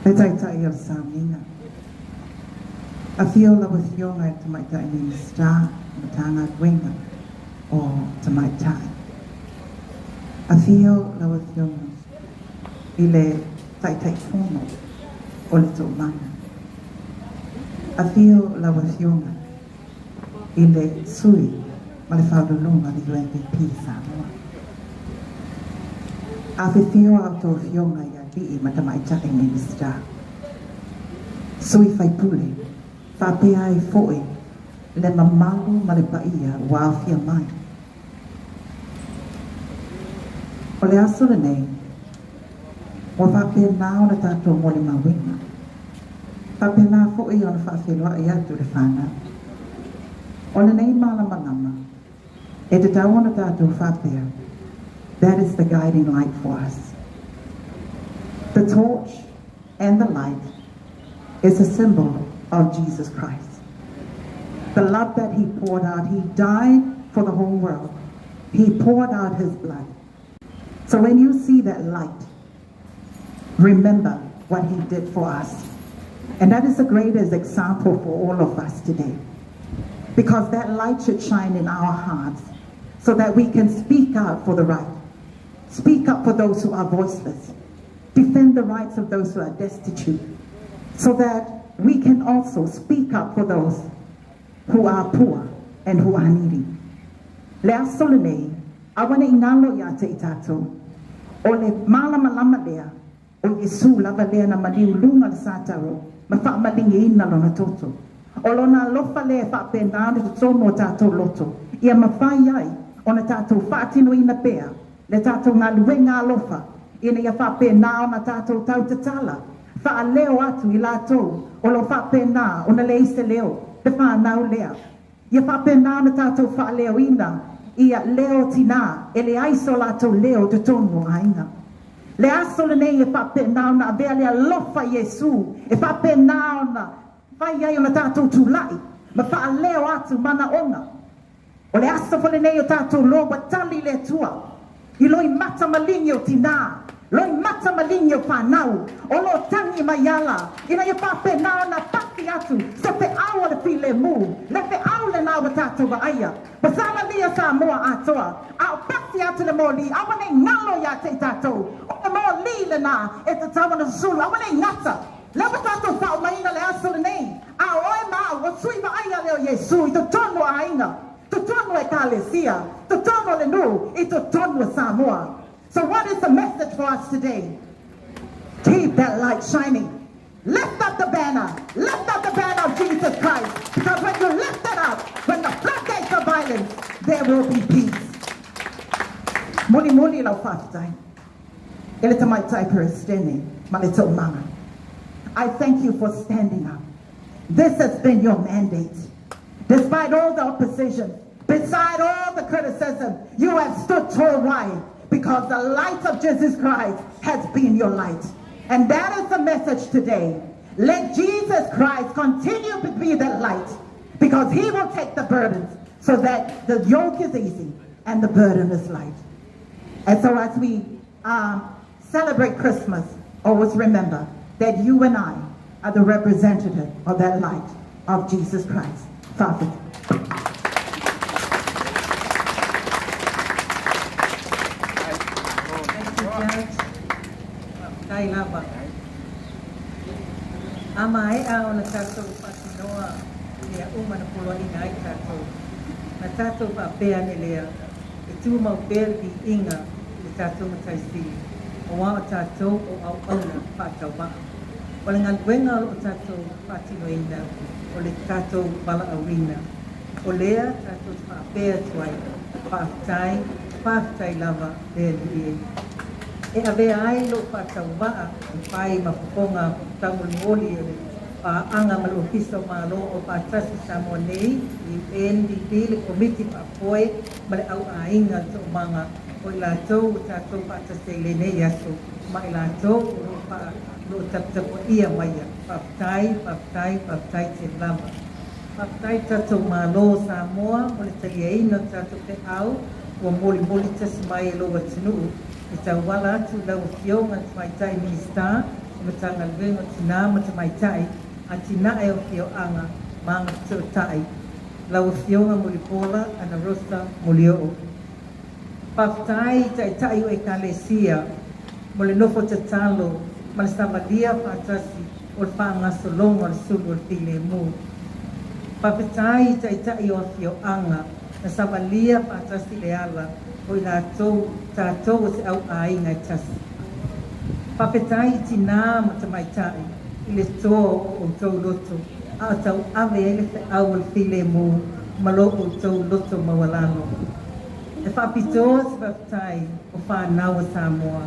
Le Taitai o le Sauniga. Afio lau Afioga i le Tamaitai Minisita o Matagaluega o Tamaitai. Afio lau Afioga i le Taitaifono o le Toomaga. Afio lau Afioga i le Sui ma le Faauluuluga o le UNDP Samoa. Afifio a outou Afioga i Alii ma Tamaitai Minisita, Sui Faipule, faapea ai foi le mamalu ma le paia ua aofia mai. O le aso lenei, ua faapena ona tatou molimauina, faapena foi ona faafeiloai atu le fanau. O lenei malamalama, e tatau ona tatou faapea, that is the guiding light for us. The torch and the light is a symbol of Jesus Christ. The love that he poured out, he died for the whole world. He poured out his blood. So when you see that light, remember what he did for us. And that is the greatest example for all of us today. Because that light should shine in our hearts so that we can speak out for the right, speak up for those who are voiceless, defend the rights of those who are destitute, so that we can also speak up for those who are poor and who are needy. Le aso lenei, aua ne i galo iā te i tatou, o le malamalama lea, o Iesu lava lea na maliu luga o le sataro ma faamaligiina lona toto. O lona alofa lea e faapena ona totonu o tatou loto, ia mafai ai ona tatou faatinoina pea le tatou galuega alofa ina ia faapena ona tatou tautatala faaleo atu i latou o lo o faapena ona leai se leo, le fanau lea. Ia faapena ona tatou faaleoina ia leo tinā e leai so latou leo i totonu o aiga. Le aso lenei e faapena ona avea le alofa i Iesu e faapena ona fai ai ona tatou tulai ma faaleo atu manaoga. O le aso foi lenei o tatou loa ua tali le Atua i loimata maligi o tinā, loimata maligi o fanau o lo o tagi mai ala ina ia faapena ona pasi atu se feau o le filemu, le feau lena ua tatou vaaia. Ua savalia Samoa atoa, a o pasi atu le moli, aua ne i galo iā te i tatou, o le moli lena e tatau ona susulu, aua ne i gata. Lea ua tatou faaomaina le aso lenei, a o oe ma au, o sui vaaia lea o Iesu i totonu o aiga, totonu o Ekalesia, totonu o le nuu, i totonu o Samoa. So what is the message for us today? Keep that light shining. Lift up the banner. Lift up the banner of Jesus Christ. Because when you lift it up, when the floodgates of violence, there will be peace. Mulimuli lau faafetai e le Tamaitai Peresetene ma le Toomaga. I thank you for standing up. This has been your mandate. Despite all the opposition, beside all the criticism, you have stood tall. Why? Because the light of Jesus Christ has been your light. And that is the message today. Let Jesus Christ continue to be that light because he will take the burdens so that the yoke is easy and the burden is light. And so as we celebrate Christmas, always remember that you and I are the representative of that light of Jesus Christ. Father. Faafetai lava. A maea ona tatou faatinoa mea uma na poloaiina ai tatou, na tatou faapea ane lea, E tumau pea le viiga i le tatou Matai Sili, aua o tatou o auauna faatauvaa. O le galuega o lo o tatou faatinoina, o le tatou valaauina. O lea tatou te faapea atu ai, Faafetai, faafetai lava le Alii e. E avea ai lou faatauvaa e fai ma fofoga taumolimoli o le paaga ma le Ofisa o Malo Aufaatasi i Samoa nei, UNDP, le Komiti Faafoe ma le Au Aiga le Toomaga o i latou ua tatou faatasi ai i lenei aso ma i latou o lo o faa o lo o taputapuaia maia. Faafetai, faafetai, faafetai tele lava. Faafetai i le tatou Malo o Samoa mo le taliaina o le tatou feau ua molimoli tasi mai e lou atunuu e tauala atu i lau Afioga i le Tamaitai Minisita o Matagaluega o Tina ma Tamaitai, Atinae o Afioaga ma Agafesootai, lau Afioga Mulipola Anarosa Molioo. Faafetai i Taitai o Ekalesia mo le nofo tatalo ma le savalia faatasi o le faagasologa o le sulu o le filemu. Faafetai i Taitai o afioaga na savalia faatasi le ala o i latou tatou o se au aiga e tasi. Faafetai i tinā ma tamaitai i le toa o outou loto a o tauave ai le feau o le filemu ma lo outou loto maualalo. E faapitoa se faafetai o fanau a Samoa,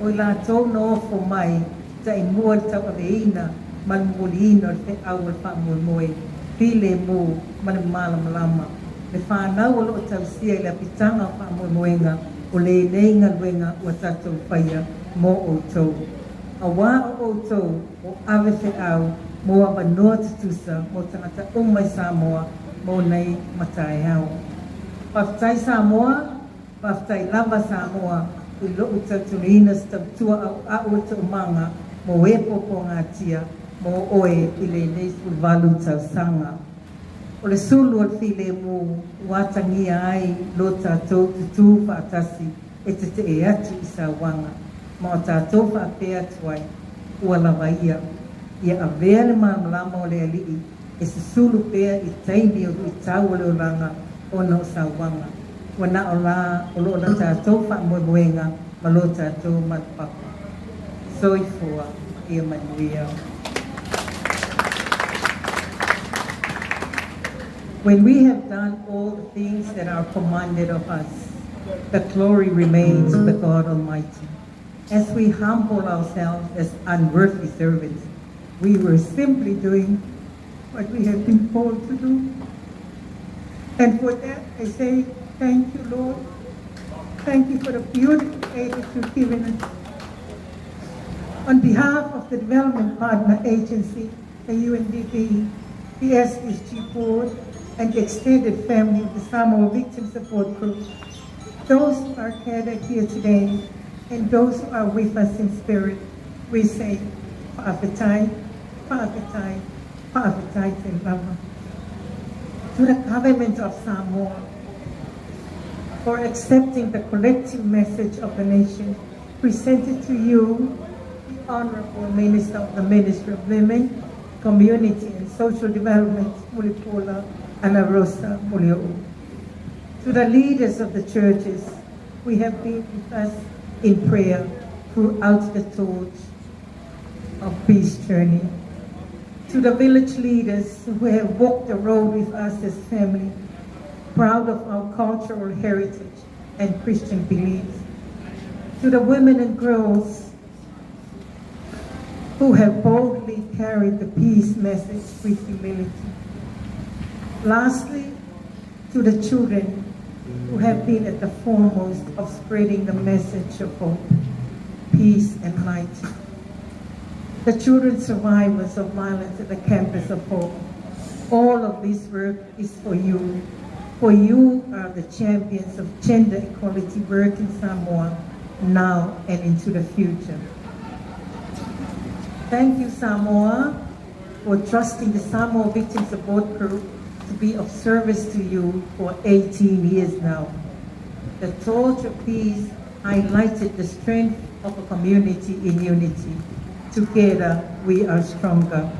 o i latou na ofo mai taimua i le tauaveina ma le momoliina o le feau o le faamoemoe, filemu ma le malamalama. Le fanau o lo o tausia i le apitaga o faamoemoega o lenei galuega ua tatou faia mo outou. Aua o outou o ave feau mo avanoa tutusa mo tagata uma i Samoa mo nei ma taeao. Faafetai Samoa, faafetai lava Samoa i lou talitonuina se tautua auau o le toomaga mo e puapuagatia mo oe i lenei 18 tausaga. O le sulu o le filemu ua atagia ai lo tatou tutū faatasi e tetee atu i sauaga ma o tatou faapea atu ai, ua lava ia. Ia avea le malamalama o le Alii e susulu pea i taimi o luitau o le olaga ona o sauaga. Ua na o lā o lo o na tatou faamoemoega ma lo tatou manupapa. Soifua ma ia manuia. When we have done all the things that are commanded of us, the glory remains with God Almighty. As we humble ourselves as unworthy servants, we were simply doing what we have been called to do. And for that, I say, thank you, Lord. Thank you for the beautiful day that you've given us. On behalf of the Development Partner Agency, the UNDP, the SSG Board, and the extended family of the Samoa Victim Support Group, those who are gathered here today and those who are with us in spirit, we say, Fa'afetai, Fa'afetai, Fa'afetai tele lava. To the government of Samoa, for accepting the collective message of the nation presented to you, the Honorable Minister of the Ministry of Women, Community and Social Development, Mulipola Anarosa Molioo. To the leaders of the churches, we have been with us in prayer throughout the torch of peace journey. To the village leaders who have walked the road with us as family, proud of our cultural heritage and Christian beliefs. To the women and girls who have boldly carried the peace message with humility. Lastly, to the children who have been at the foremost of spreading the message of hope, peace, and light. The children survivors of violence at the campus of hope. All of this work is for you, for you are the champions of gender equality work in Samoa now and into the future. Thank you, Samoa, for trusting the Samoa Victim Support Group to be of service to you for 18 years now. The Torch of Peace highlighted the strength of a community in unity. Together we are stronger.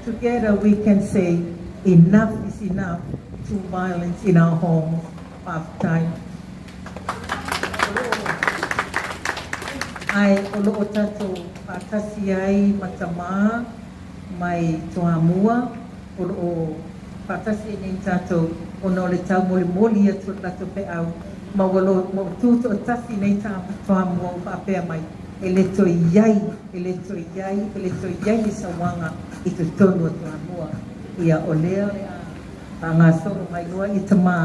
Together we can say enough is enough to violence in our homes. Faafetai. Ae o lo o tatou faatasi ai ma tamā mai Toamua o lo o faatasi ai nei tatou ona o le taumolimoli atu o le latou feau ma ua lo ua tutoatasi nei Toamua ua faapea mai e le toe i ai e le toe i ai e le toe i ai ni sauaga i totonu o Toamua. Ia o lea o le a faagasolo mai loa i tamā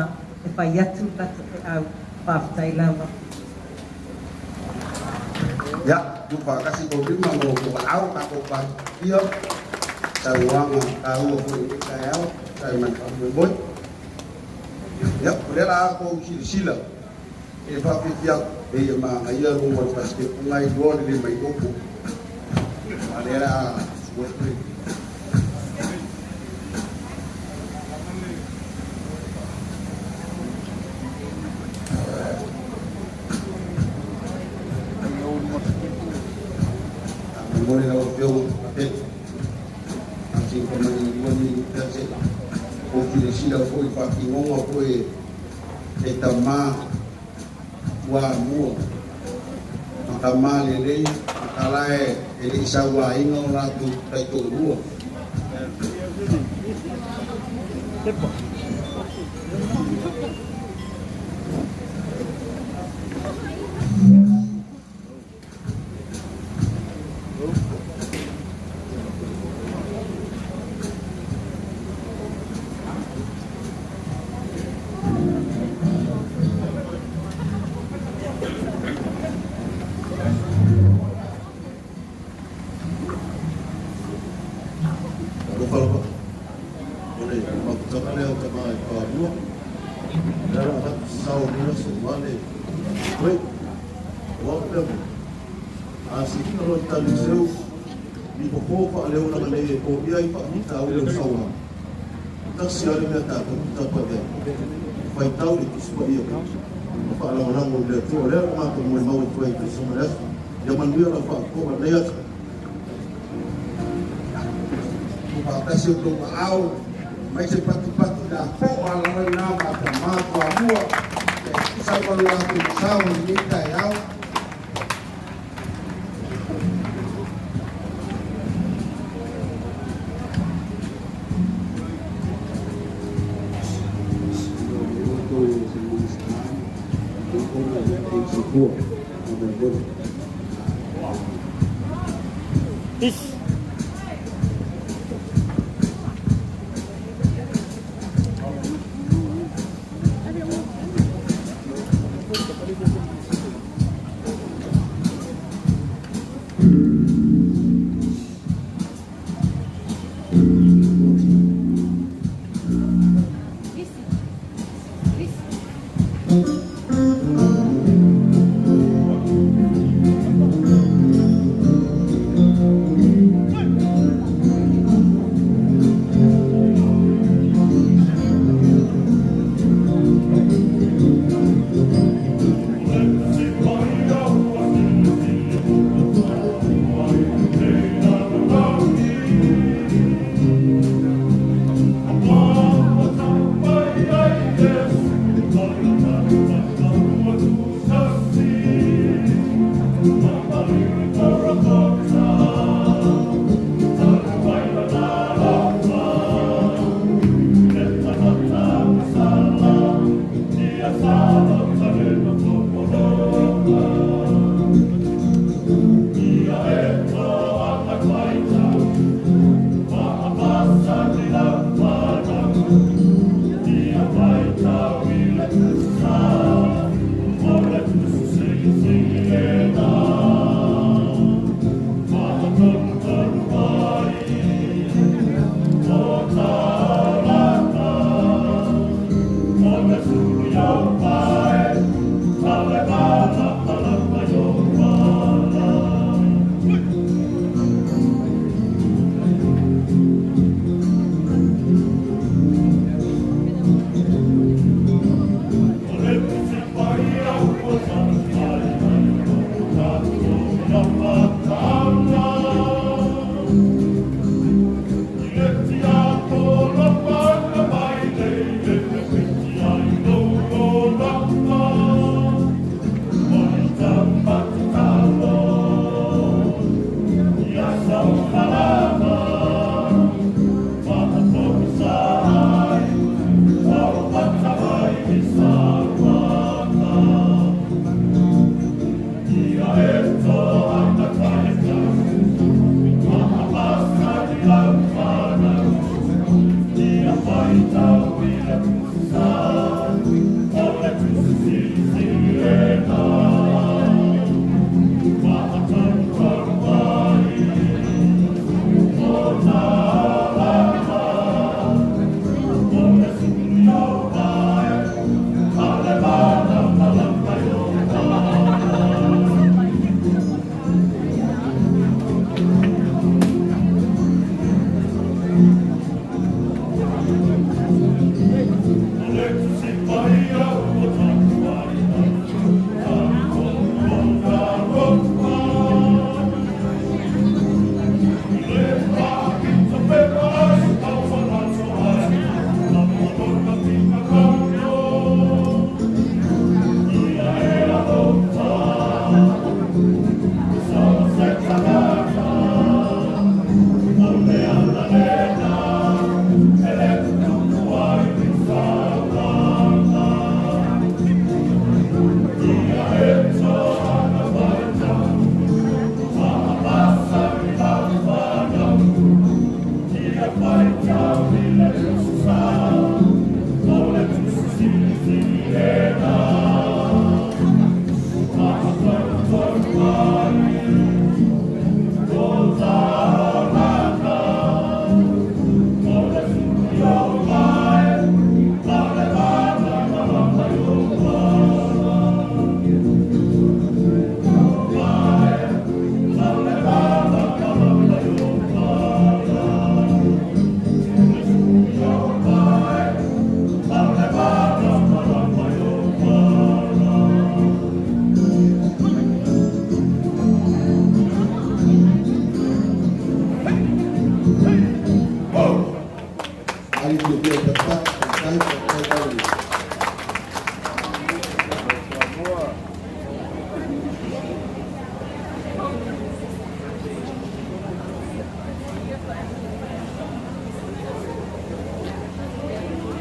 e fai atu le latou feau. Faafetai lava. Ia, tuufaatasi tou lima ma outou valaau tatou patia saunoaga taua foi i lenei taeao e tusa ai ma le faamoemoe. Ia, o lea la a outou silasila e faafiafia atu pei e manaia luga o le basket ona e iloa lelei mai outou. A o lea la a sue atu le Momoli lau Afioga Patele, Faasinoga mai lua ni pea se ou silasila foi i faatinoga foi e tama ua mua ma tama lelei ma tala e le i sauaina o latou taitoalua. Alofa lava, o le mafutaga lea o tama e Toamua, o lea o le a avatu se sao o lenei aso aua le Wait, o au pea mo. A siliga loa i tali seu, ni popo faaleonaga nei e poia ai faafitauli o le sauaga. E tasi lava le mea tatou te tapa i ai, e faitau le Tusi Paia ma faalagolago i le Atua. O lea ua matou molimau atu ai i tusa ma le aso. Ia manuia lau faafofoga i lenei aso. Faatasi outou aao mai se patupatu i lapoa lava ina ma tama Toamua e tusa ma lo latou sao i lenei taeao. Peace.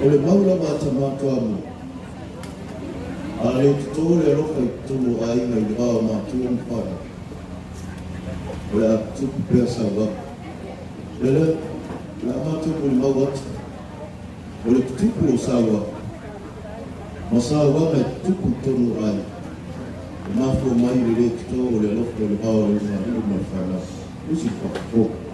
O le mau lava a tamā Toamua, a le totō le alofa i totonu o aiga i le va o matua ma fanau, o le a tutupu pea sauaga. O le lea, o le a matou molimau atu, o le tutupu o sauaga, ma sauaga e tutupu i totonu o aiga, e mafua mai i le lē totō o le alofa i le va o le ulugalii ma le fanau. Usi le faafofoga.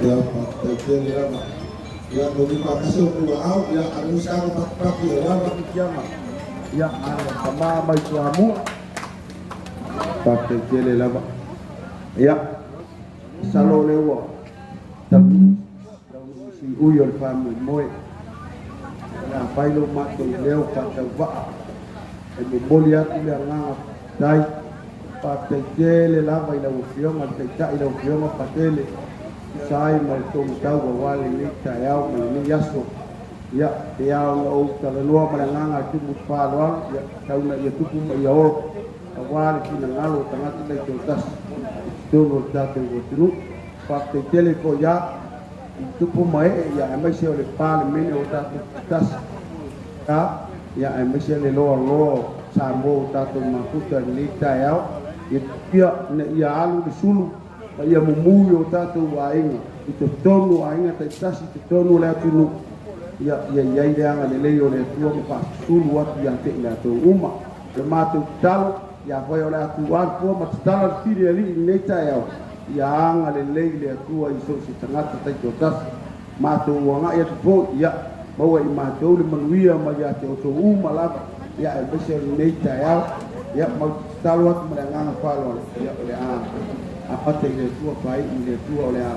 Ia, faafetai tele lava. Ia, malu faatasi o Puaau, ia, ave se alo patupatu aua le faafiafiaga. Ia, a o tama mai Toamua. Faafetai tele lava. Ia, masalo o lea ua taunuu taunuu i siui o le faamoemoe. O le a fai lo matou leo faatauvaa e momoli atu le agaga faafetai. Faafetai tele lava i lau Afioga i le Taitai, lau Afioga Patele, tusa ai ma le tolutau aua lenei taeao ma lenei aso. Ia, pe a ona ou talanoa ma le agaga e tumu i le faaaloalo, ia, tau ina ia tupu ma ia ola aua le finagalo o tagata taitoatasi i totonu o le tatou atunuu. Faafetai tele foi lava i tupu ma ee, ia, aemaise o le Palemene o tatou tutasi, ia, aemaise le loaloa o Samoa ua tatou mafuta i lenei taeao. Ia tupia ina ia alu le sulu ma ia mumu i o tatou aiga i totonu o aiga taitasi i totonu o le atunuu, ia ia i ai le agalelei o le Atua ma faasusulu atu ia te i latou uma. O le matou tatalo, ia afai o le a tuua le fua ma tatala le fili alii i lenei taeao, ia agalelei le Atua i so o se tagata taitoatasi. Matou agai atu foi, ia maua i matou le manuia mai ia te outou uma lava, ia aemaise o lenei taeao. Ia, matou te tatalo atu ma le agaga faaaloalo, ia o le a amata i le Atua, faaiu i le Atua, o le a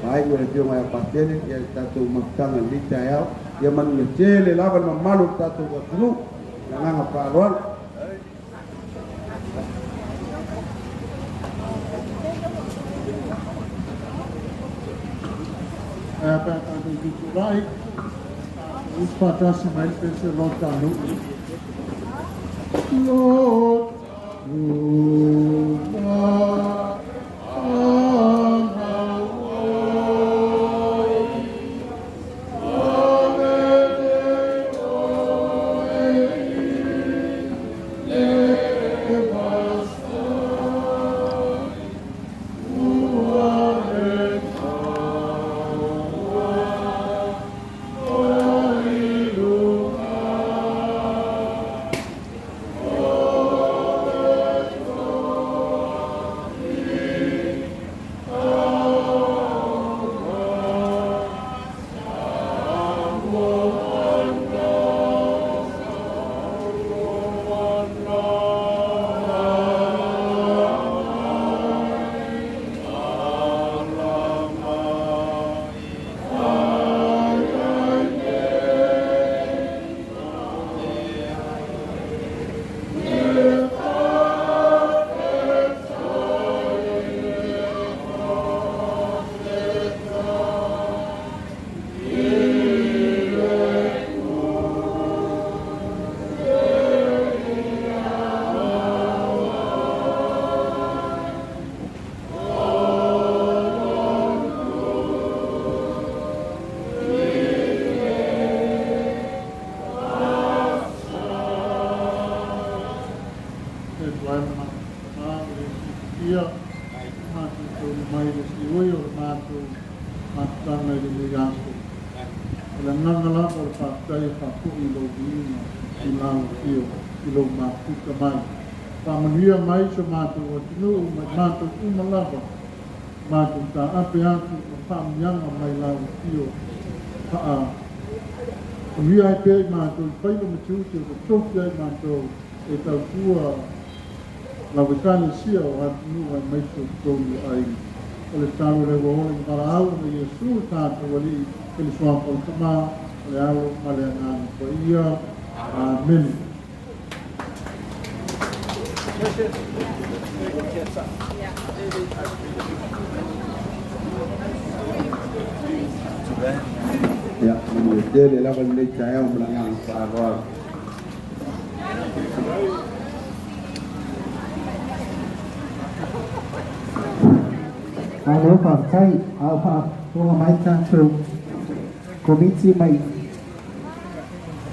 faaiu e le Afioga ia Patele, ia le tatou mafutaga i lenei taeao. Ia manuia tele lava le mamalu o le tatou atunuu. Ma le agaga faaaloalo. Ae a pe a tatou tutulai, usu faatasi mai le pese lota nuu. Lota nuu ma E tuai ma ma le silafia matou taunuu mai le siui o le matou mafutaga i lenei aso. O le agaga lava o le faafetai e faafoi i lou viiga i lau afio i lou mafuta mai. Faamanuia mai so matou atunuu ma i matou uma lava, matou taape atu ma faamanuiaga mai lau afio faa manuia ai pea i matou i faiva ma tiute ua tofi ai matou e tautua lau Ekalesia o atunuu aemaise o totonu o aiga. O le tatalo lea ua ola i valaau ona Iesu tatou Alii i le Suafa o le Tama, o le Alo ma le Agaga Paia. Amene. Ia, manuia tele lava lenei taeao ma le agaga faaaloalo. Malo faafetai, a o faafofoga mai tatou Komiti mai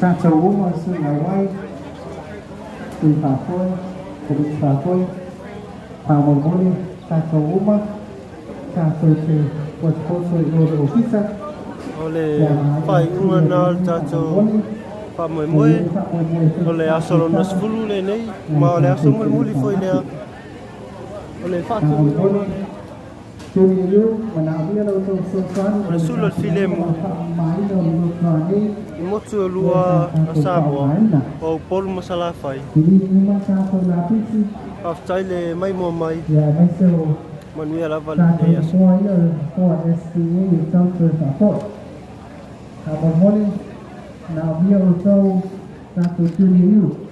tatou uma sui auai, sui faafoe, Komiti faafoe, faamolemole tatou uma tatou te potopoto i o le Ofisa. O le faaiuga lena o le tatou faamoemoe, o le aso lona 10 lenei, ma o le aso mulimuli foi lea o le faatinoina o le. O le sulu o le filemu i motu e lua a Samoa o Upolu ma Salafai. Faafetai le maimoa mai. Manuia lava lenei aso. Faamolemole na aumia outou tatou tuli iu.